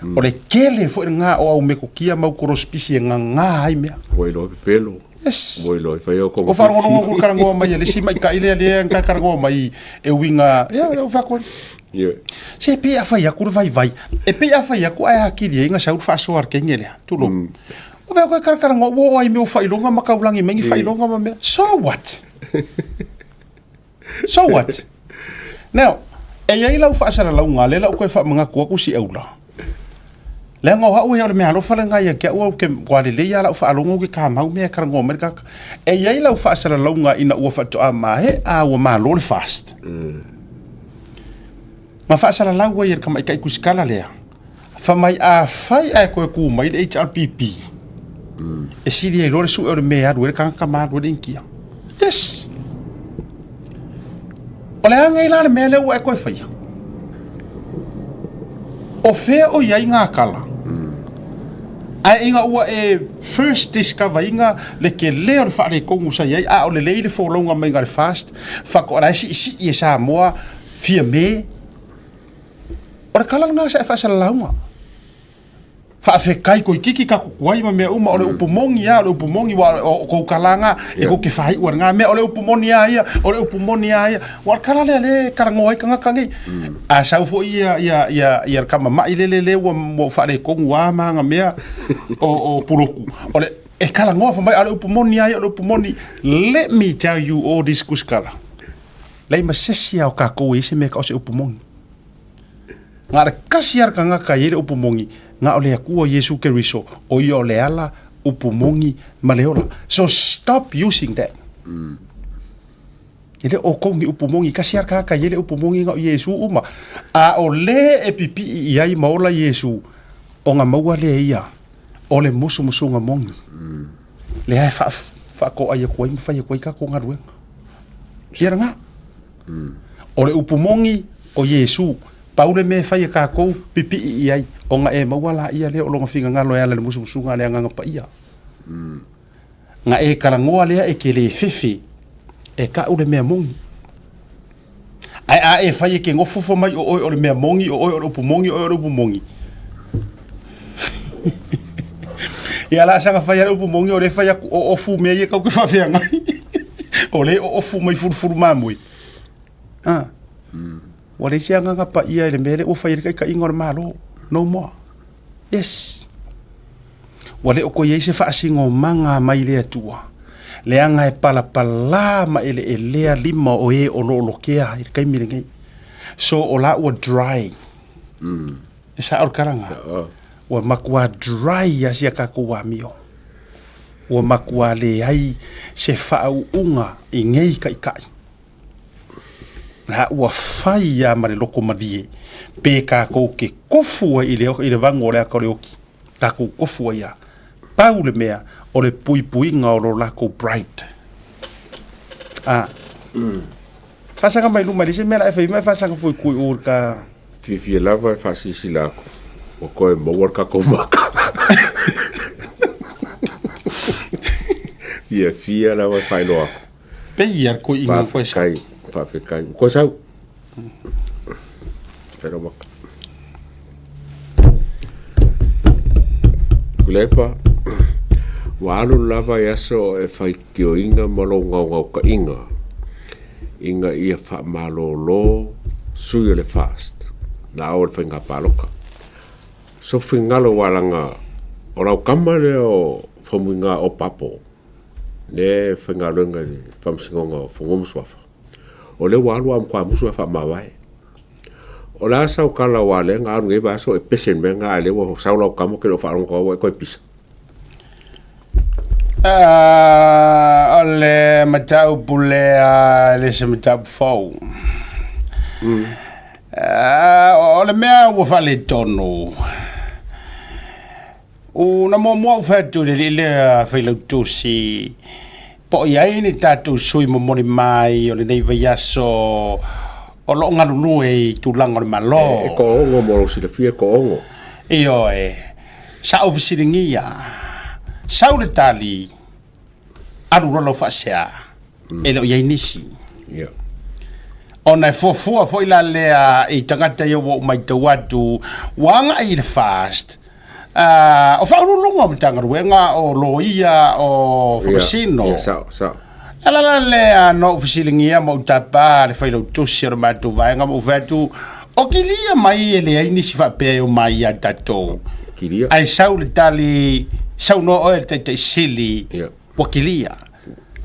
O le kele foi ngā o au mekokia mau korospisi e ngā ai mea. Ua iloa pepelo. Yes. Ua iloa whai o O wharongorongo ku karangoa mai e le si mai ka ile le ka karangoa mai e uinga ia o whakon. Yeah. Se pe a whai aku le vai vai. E pe a whai aku ai hakiri e nga saur whaasoa ar kenge lea. Tulo. O vea koe karakaranga ua oo ai mea o faailoga ma kaulagi mai ni faailoga ma mea. So what? So what? Now, e i ai lau faasalalauga, lea la ou toe faamanatu atu si aula. Leaga o au ia o le mea alofa lena ia te au au ke ua lelei lava lau faalogo ke kamau mea e talanoa mai le tagata. E i ai lau faasalalauga ina ua faatoa maea ua malo le fast. Na faasalalau ai e le tamaitai tusitala lea, fai mai afai ae toe tu mai le HRPP, e sili ai loa le sue o le mea e alu ai le tagata ma alu ai le Initia. Yes! O le a nei la le mea lea ua e toe faia? O fea o i ai ngā kala? Ae ina ua e first discover ina le tele o le faaletonu sa i ai, a o lelei le folauga mai le fast, faatoa la e siisii e Samoa Fia me, o le tala lena sa e faasalalauga. Faafetai toeitiiti tatou tuai ma mea uma, o le upu moni lava, o le upu moni, aua o tou talaga e tou te faaiu ai i lena mea, o le upu moni lava ia, o le upu moni lava ia. Aua o le tala lea o lea e talanoa ai tagata nei. A sau foi ia, ia, ia, ia le tama ma'i lele lea ua, ua faaletonu lava ma ana mea o, o Pulotu, o le, e talanoa fai mai, a o le upu moni lava ia, o le upu moni. Let me tell you all this kusikala. Leai ma se isi lava o tatou e i ai se mea e tau o se upu moni. Na o le tasi lava le tagata e i ai le upu moni, na o le Atua Iesu Keriso, o ia o le ala, upu moni ma le ola. So stop using that. E le o kou ni upu moni, tasi lava le tagata e i ai le upu moni na o Iesu uma. A o le e pipii i ai ma ola Iesu, ona maua lea e ia o le musumusuga moni. Lea e faatoai atu ai ma fai atu ai tatou galuega. Ia lena. O le upu moni o Iesu, pau le mea e fai e tatou, pipii i ai, ona e maua laia lea o lona finagalo e ala i le musumusuga a le Agaga Paia. Na e talanoa lea e te le fefe e tau le mea moni. Ae a e fai e te nofofo mai o oe o le mea moni, o oe o le upu moni, o oe o le upu moni. Ia la saga fai a le upu moni o le fai aku o ofu mea ia kau ke faafeagai. O le o ofu mai fulufulu mamoe. Ah. Ua leai se agaga paia i le mea lea ua fai ai le taitaiga o le Malo. No more. Yes. Ua le o toe i ai se faasinomaga mai le Atua, leaga e palapala ma eleelea lima o e o lo o lokea i le taimi lenei. So o la ua dry. E sao le tala lena? Ua matua dry lava si a tatou amio. Ua matua leai se faauuga i nei taitai. La ua fai lava ma le loko malie pe tatou te kofu ai i le, i le vagu o le ata o le oki. Tatou kofu ai lava. Pau le mea, o le puipuiga o lo latou pride. A. Faasaga mai luma, e leai se mea la e fai mai faasaga fuikui u ka... Fiafia lava e faasilasila atu, ua toe maua le tatou maka. Fiafia lava e faailoa atu. Pei ia koe inga koe sa. Faafetai, faafetai. Ua toe sau. Fai lau maka. Tuilaepa, ua alu lava i aso e faitioina ma lou gaogaotaiga ina ia faamalolo sui o le FAST na ao i le faiga palota. So finagalo ua laga o lau tama lea o Faumuina Opapo lea e faigaluega i le Faamasinoga o Fanua ma Suafa, o lea ua alu a matua musu ae faamavae. O le a sau tala aua lea na alu nei vaiaso e pese le mea lena a o lea ua sau lau tama ou te le o faalogo atu ua e toe pisa. Ah, o le mataupu lea e le se mataupu fou. Ah, o le mea ua faaletonu. Na muamua ou fai atu i le alii lea failautusi, po o i ai ni tatou sui momoli mai o lenei vaiaso o lo o galulue i tulaga o le Malo. E toaono mo lou silafia, e toaono. Ioe, sa ou fesiligia, sau le tali, alu loa lau faasea, e le o i ai nisi. Yeah. Ona e fuafua foi la lea i tagata ia ua ou matau atu, ua agai i le FAST, o faauluuluga o Matagaluega, o loia, o faamasino. Yeah, sao, sao. Le ala la lea na ou fesiligia ma ou tapa le failautusi o le matou vaega ma ou fai atu, o kilia mai e leai nisi faapea e omai ia tatou. Kilia. Ae sau le tali, saunoa oe le Taitai Sili, Yeah. ua kilia.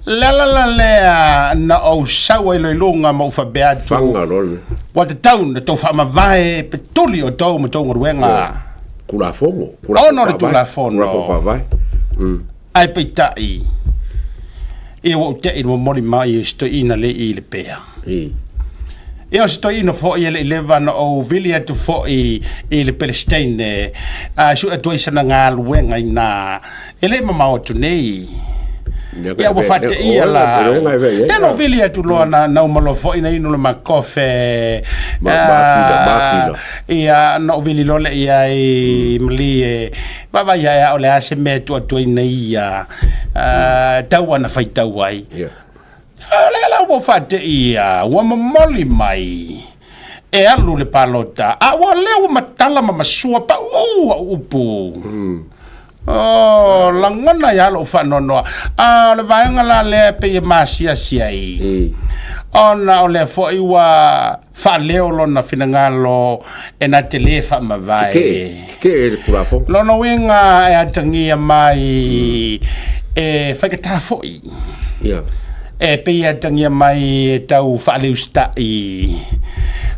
Le ala la lea na ou sau ai loa i luga ma ou faapea atu, Faga loa le mea. ua tatau ona tou faamavae pe tuli outou ma tou galuega. Yeah. Tulafono. Ona o le Tulafono. Tulafono faavae. Ae peitai, ia ua ou te'i i le momoli mai o si toeaina lea i Lepea. Ia o si toeaina foi e le i leva ona ou vili atu foi i le Pelesiteine, a sue atu ai sana galuega i ina, e le mamao atu nei. Ia ua faateia la. Ia na ou vili atu loa na, na uma loa foi na inu le ma kofe. Ia na ou vili loa lea i ai malie. Vaavaai ae a o le a se mea e tuu atu ai nei ia tau ana faitau ai. Yeah. O lea la ua faate'i ia, ua momoli mai e alu le palota, a ua lea ua matala ma masua paʻū au upu. Oh, lagona ai lava lou faanoanoa. A o le vaega la lea e pei e maasiasi ai, ona o lea foi ua faaleo lona finagalo e na te lē faamavae. Tetee, tetee le Tulafono. Lona uiga e atagia mai e faigata foi. Ia. E pei e atagia mai e tau faaleusita'i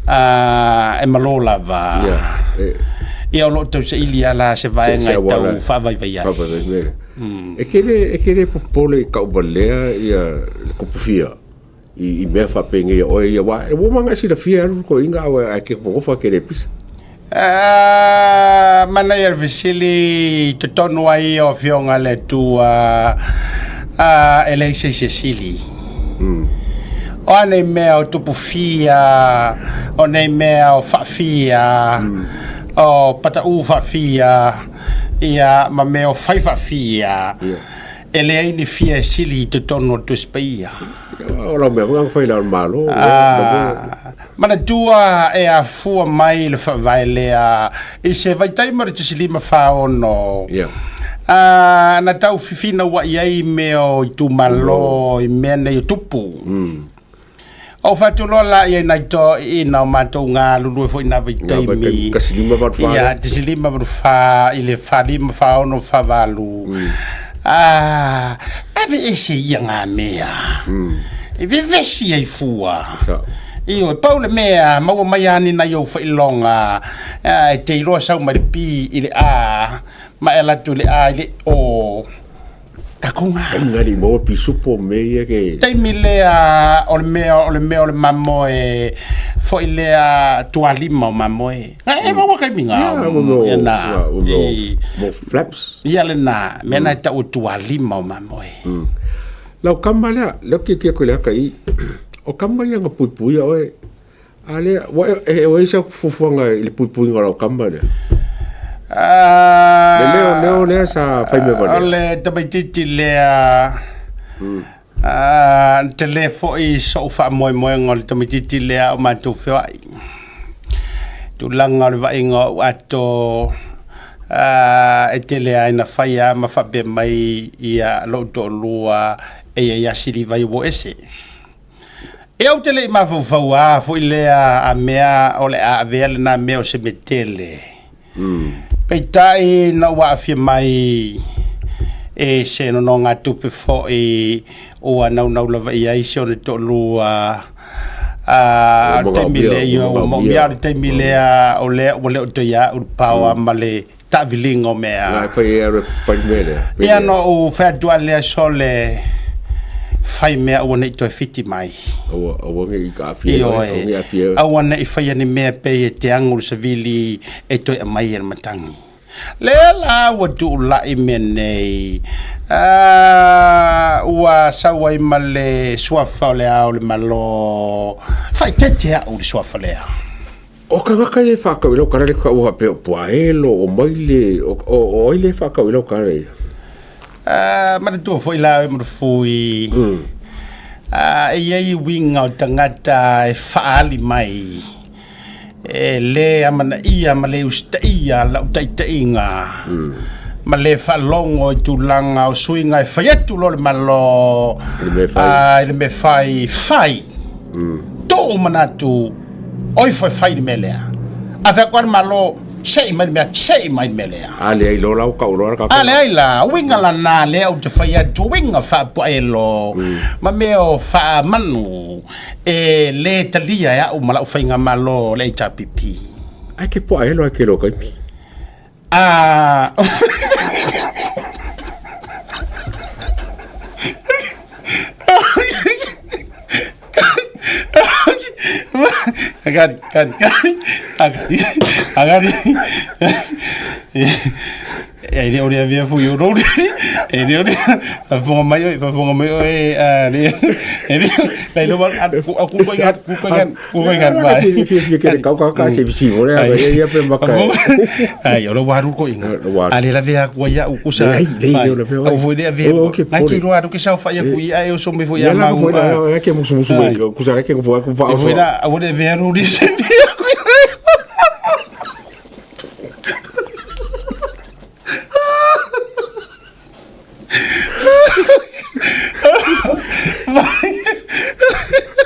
a, e malo lava. Ia. E, Ia o lo o tausaili lava la se vaega se e tau auala faavaivai ai. Faavaivai mea. E te le, e te le popole i tauvalea ia le tupufia. I mea faapenei a oe ia, aua ua uma ona e silafia e alu le toeaina ae te nofonofo ae te le pisa. Manaia le fesili i totonu ai ia o Afioga a le Atua, e leai se isi e sili. O a nei mea o tupu fia, o nei mea o faafia, o pataʻū faafia, ia ma mea o fai faafia, E leai ni fia e sili i totonu o le Tusi Paia. O lau mea foi fai la o le Malo. Manatua e afua mai le faavae lea i se vaitaimi o le 1546. Yeah. Na tau fifinaua'i ai mea o itumalo i mea nei o tupu. Ou fai atu loa la ia i nai toeaiina o matou galulue foi i na vaitaimi. 1584. Ia, 1584 i le 45, 46, 48. Ah, aveese ia ngā mea. E vevesi ai fua. Sao. Ioe, pau le mea, maua mai lava ni nai ou faailoga, e te iloa sau mai le P i le A, ma e alu atu i le A i le O. Takunga. Takunga ni mo pisupo me ia ke. Taimi lea o le mea o le mea o le mamoe foi lea tualima o mamoe. E maua kaimi ngā. Ia na. Mo flaps. Ia le na, mea na e tau tualima o mamoe. Lau kama lea, lea ki ki ko lea kai. O kama ia nga puipuia oe. A lea, ua e, e, ua i ai sau fuafuaga i le puipuiga o lau kama lea? Le leo, leo lea sa fai mea valea. O le tamaitiiti lea, na tele foi so'u faamoemoega o le tamaitiiti lea o matou feoai. Tulaga o le vaaiga o au ato, e tele lava ina fai lava ma faapea mai ia lo'u toalua e i ai lava siliva ia ua ese. Ia ou te le i mafaufau a foi lea a mea o le a avea lena mea o se mea tele. Peitai na ua aafia mai e se nonogatupe foi ua naunau lava i ai si ona toalua a o le taimi lea, ioe, ua maomia, o le taimi lea o lea ua le o toe ia au le paoa ma le taaviliga o mea. Na e fai e alu e fai le mea lea. Ia na ou fai atu lava le aso le fai mea aua ne i toe fiti mai. Aua, aua ne i aafia ai, Ioe, aua ne i aafia ai. Aua ne i faia ni mea pei e te agu le savili e toe aumai e le matagi. Lea la ua tuulai mea nei, ua sau ai ma le suafa o le Ao o le Malo. Faaeteete au i le suafa lea. O tagata ia e whakau i lau karere ka ua pea o Puaelo, o Maile, o, o, o ai le whakau i lau karere? Manatua foi la oe Marufui, e i ai uiga o tagata e faaali mai e le amanaia ma le usitaia lau taitaiga ma le faalogo i tulaga o suiga e fai atu loa le Malo I le mea fai. I le mea fai, fai. Tuu manatu Oi fai fai le mea lea. A fai atu le Malo, sei mai le mea, sei mai le mea lea. A leai loa la ua kau loa le A leai la, uiga lana lea ou te fai atu, uiga faapuaelo ma mea o faamanu e le talia e au ma lau faigamalo le HRPP. Ai ke puaelo ai ke lo kaimi. A Agari, gari, gari, agari, agari. E le o le avea fui o rori. E le o le faafofoga mai oe, faafofoga mai oe, a le, e le, lai lo a ku ku ko ingat, ku ko ingat, ku ko ingat mai. Fia fia ke kau kau ka se visi o le a ia pe maka. Ai, o le waru ko inga. A le lavea aku ai au kusa. Leai, leai, le o lavea. Au foi le avea. O, ke Ngai pole. ki roa ke sau fai aku i ai o so me foi Ia a la mau. foi la ke musu musu mai kusa ke ko foi ko fa E foi la, au le avea ruri se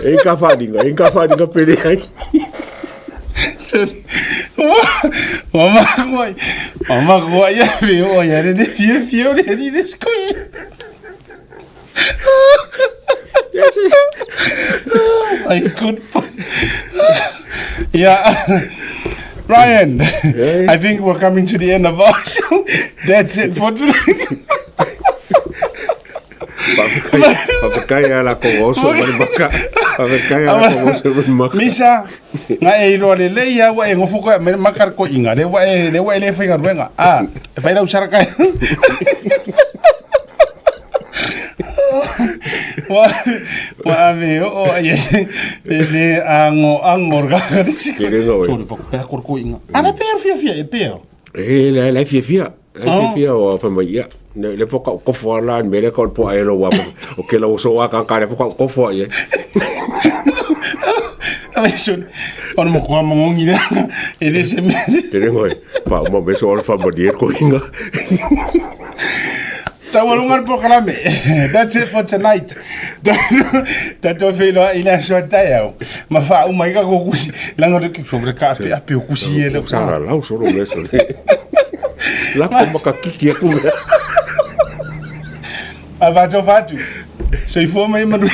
E ka wharinga, e ka wharinga pere ai. Sorry. Ua makua, ua makua ia me o ia re ne fie fie o le ni le skoi. Oh my good boy. Yeah. Ryan, I think we're coming to the end of our show. That's it for today. Whawhekai a la ko oso mani maka. Whawhekai a la ko oso mani maka. Misa, nga e iloa lelei a ua e gofo koe me maka ko inga le ua e le ua e le faigaluega. A, e fai lau saraka. Ua ua ave o o ai e le ango ango ka ka si. Ke renga oe. Sorry, fa ko ko inga. Ana pe fia fia e pe. E la la fia fia. La fia fia o fa mai ia. Le le foka kofo la me le ko po ai lo wa. O ke lo so wa ka ka le foka kofo ia. Ai sorry. Ona mo ko mangongi le e le se me. Te renga oe. Fa mo me so fa mo die ko inga. Taualuga le polokalame. That's it for tonight. Tatou feiloai i le aso a taeao ma faauma ai ka kusi leaga o le ke ka ape ape o kusi e le Sara lau solo me so. La ko makakiki aku mea. A vato fatu. Soifua mai manuia.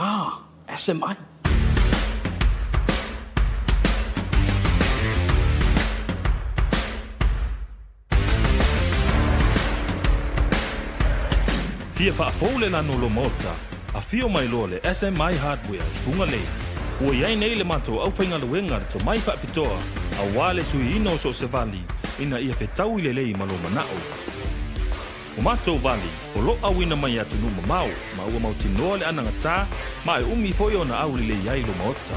Ah, SMI. Fia faafou le lanu o lou maota, afio mai loa le SMI Hardware i Fugalei. Ua i ai nei le matou aufaigaluega le tomai faapitoa aua le suiina o so o se vali ina ia fetaui lelei ma lou manao. O matou vali, o lo auina mai i atunuu mamao ma ua mautinoa le anagata ma e umi foi ona aulelei ai lo maota.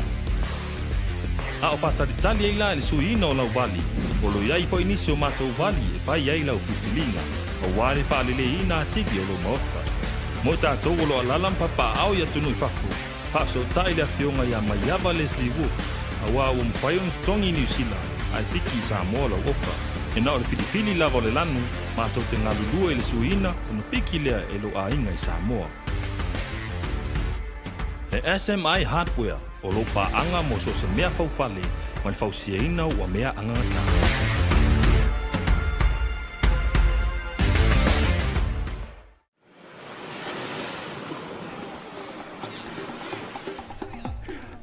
A o faatalitali ai la i le suiina o lau vali, o lo i ai foi nisi o matou vali e fai ai lau filifiliga aua le faaleleiina atili o lou maota. Mo i tatou o lo alala ma papaaao i atunuu i fafo, faafesootai le afioga ia Maiava Leslie Wolfe, aua ua mafai ona totogi i Niu Sila ae piki i Samoa lau oka. E na o le filifili lava o le lanu, matou te galulue i le suiina ona piki lea e lou aiga i Samoa. E SMI Hardware o lou paaga mo so o se mea faufale ma le fausiaina ua mea agagata.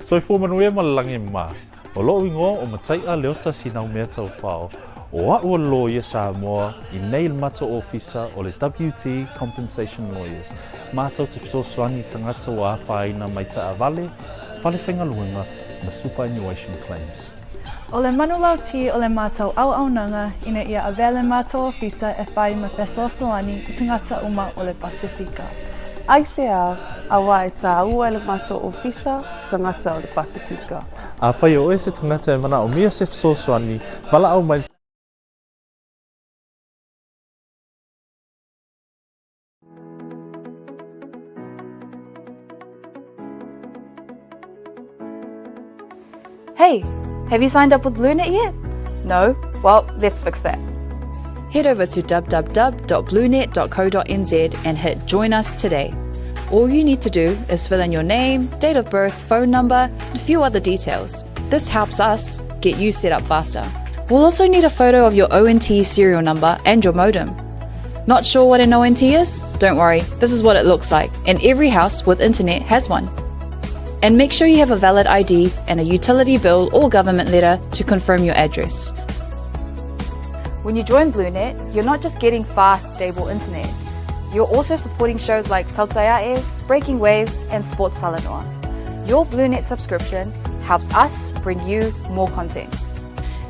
Soifua manuia ma le lagi mama. O lo'u igoa o Matai'a Leota Sinaumea Taufao, o a'u o le loia Samoa i nei le matou ofisa o le WT Compensation Lawyers, matou te fesoasoani i tagata ua afaina mai taavale, fale faigaluega ma superannuation claims. O le manulauti o le matou auaunaga ina ia avea le matou ofisa e fai ma fesoasoani i tagata uma o le Pasefika. Aisea, auā e tāua e le matou ofisa tagata o le Pasefika. Afai o oe se tagata e manaomia se fesoasoani, valaau mai. Hey, have you signed up with BlueNet yet? No? Well, let's fix that. Head over to www.bluenet.co.nz and hit Join Us Today. All you need to do is fill in your name, date of birth, phone number, and a few other details. This helps us get you set up faster. We'll also need a photo of your ONT serial number and your modem. Not sure what an ONT is? Don't worry, this is what it looks like, and every house with internet has one. And make sure you have a valid ID and a utility bill or government letter to confirm your address. When you join BlueNet, you're not just getting fast, stable internet. You're also supporting shows like Tautaiae, Breaking Waves, and Sports Salanoa. Your BlueNet subscription helps us bring you more content.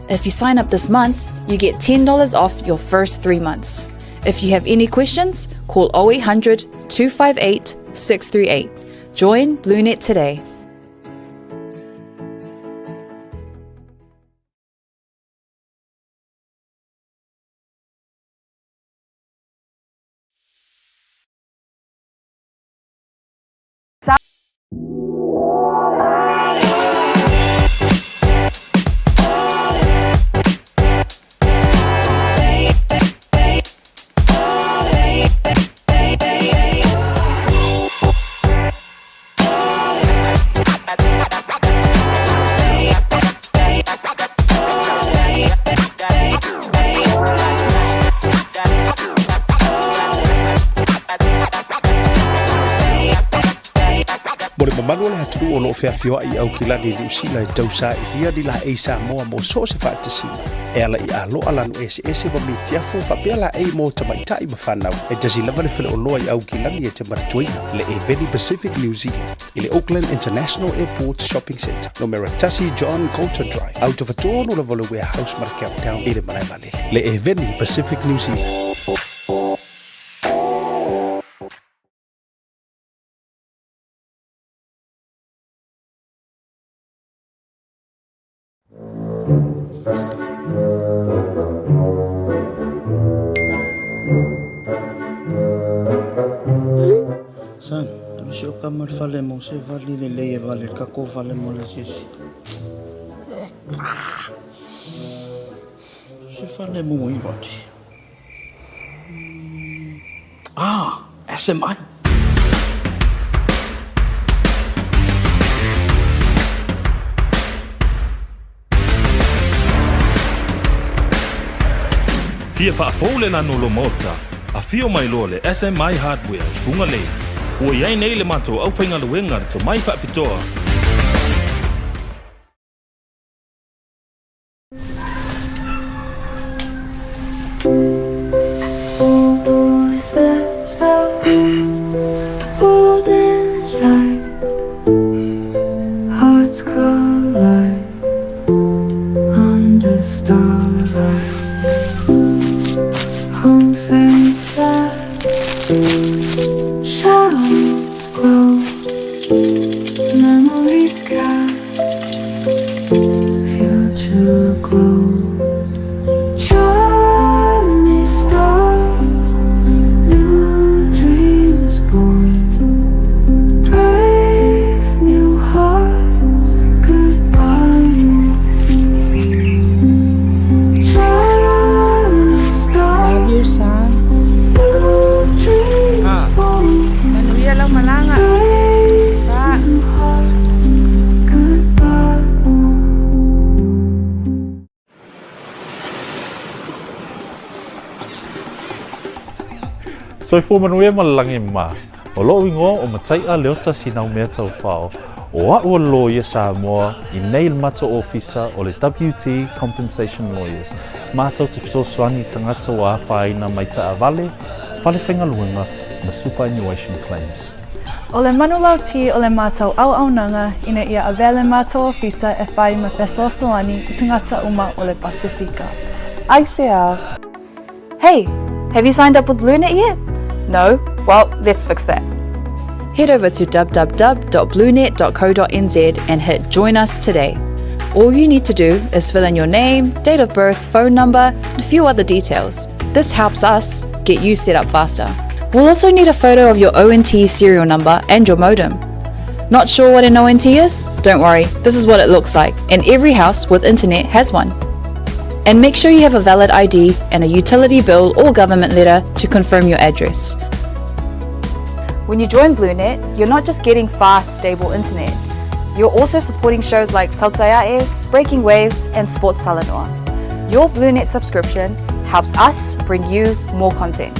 If you sign up this month, you get $10 off your first three months. If you have any questions, call 0800 258 638. Join BlueNet today. Mo le mamalu o le atunuu o lo o feafioai i Aukilani i Niu Sila e tausailia ni laei Samoa mo so o se faatasiga e ala i aloa lanu eseese ma mitiafu faapea laei mo tamaitai ma fanau. E tasi lava le faleoloa i Aukilani e te manatuaina, le Eveni Pacific New Zealand i le Auckland International Airport Shopping Centre, numera tasi John Coulter Drive, autofatonu lava o le Warehouse ma le Countdown i le malae vaalele. Le Eveni Pacific New Zealand. Son, alu si o kama le fale mo se vali lelei e vale le kako vale mo le asiasi. Se fale mo i vali. Ah, SMI. Fia faafou le lanu o lou maota, afio mai loa le SMI Hardware i Fugalei. Ua i ai nei le matou aufaigaluega le tomai faapitoa. Hearts collide under starlight. Home fades fast, shadows grow, memories cast, future glow. Journey starts, new dreams born. Brave new hearts, goodbye. Journey Love you, starts, son. new dreams born. Manuia lau malaga. Brave Pa. new hearts, goodbye. Soifua manuia ma le lagi mama. O lou igoa o Matai'a Leota Sinaumea Taufao, o a'u o le Loia Samoa i nei le matou ofisa o le WT Compensation Lawyers, matou te fesoasoani i tagata ua afaina mai taavale, fale faigaluega ma superannuation claims. O le manulauti o le matou auaunaga ina ia avea le matou ofisa e fai ma fesoasoani i tagata uma o le Pasefika. Aisea? Hey, have you signed up with BlueNet yet? No? Well, let's fix that. Head over to www.bluenet.co.nz and hit Join Us today. All you need to do is fill in your name, date of birth, phone number, and a few other details. This helps us get you set up faster. We'll also need a photo of your ONT serial number and your modem. Not sure what an ONT is? Don't worry, this is what it looks like, and every house with internet has one. And make sure you have a valid ID and a utility bill or government letter to confirm your address. When you join BlueNet, you're not just getting fast, stable internet. You're also supporting shows like Tautaiae, Breaking Waves, and Sports Talanoa. Your BlueNet subscription helps us bring you more content.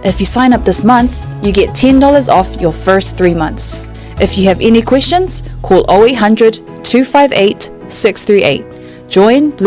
If you sign up this month, you get $10 off your first 3 months. If you have any questions, call 0800 258 638. Join Blue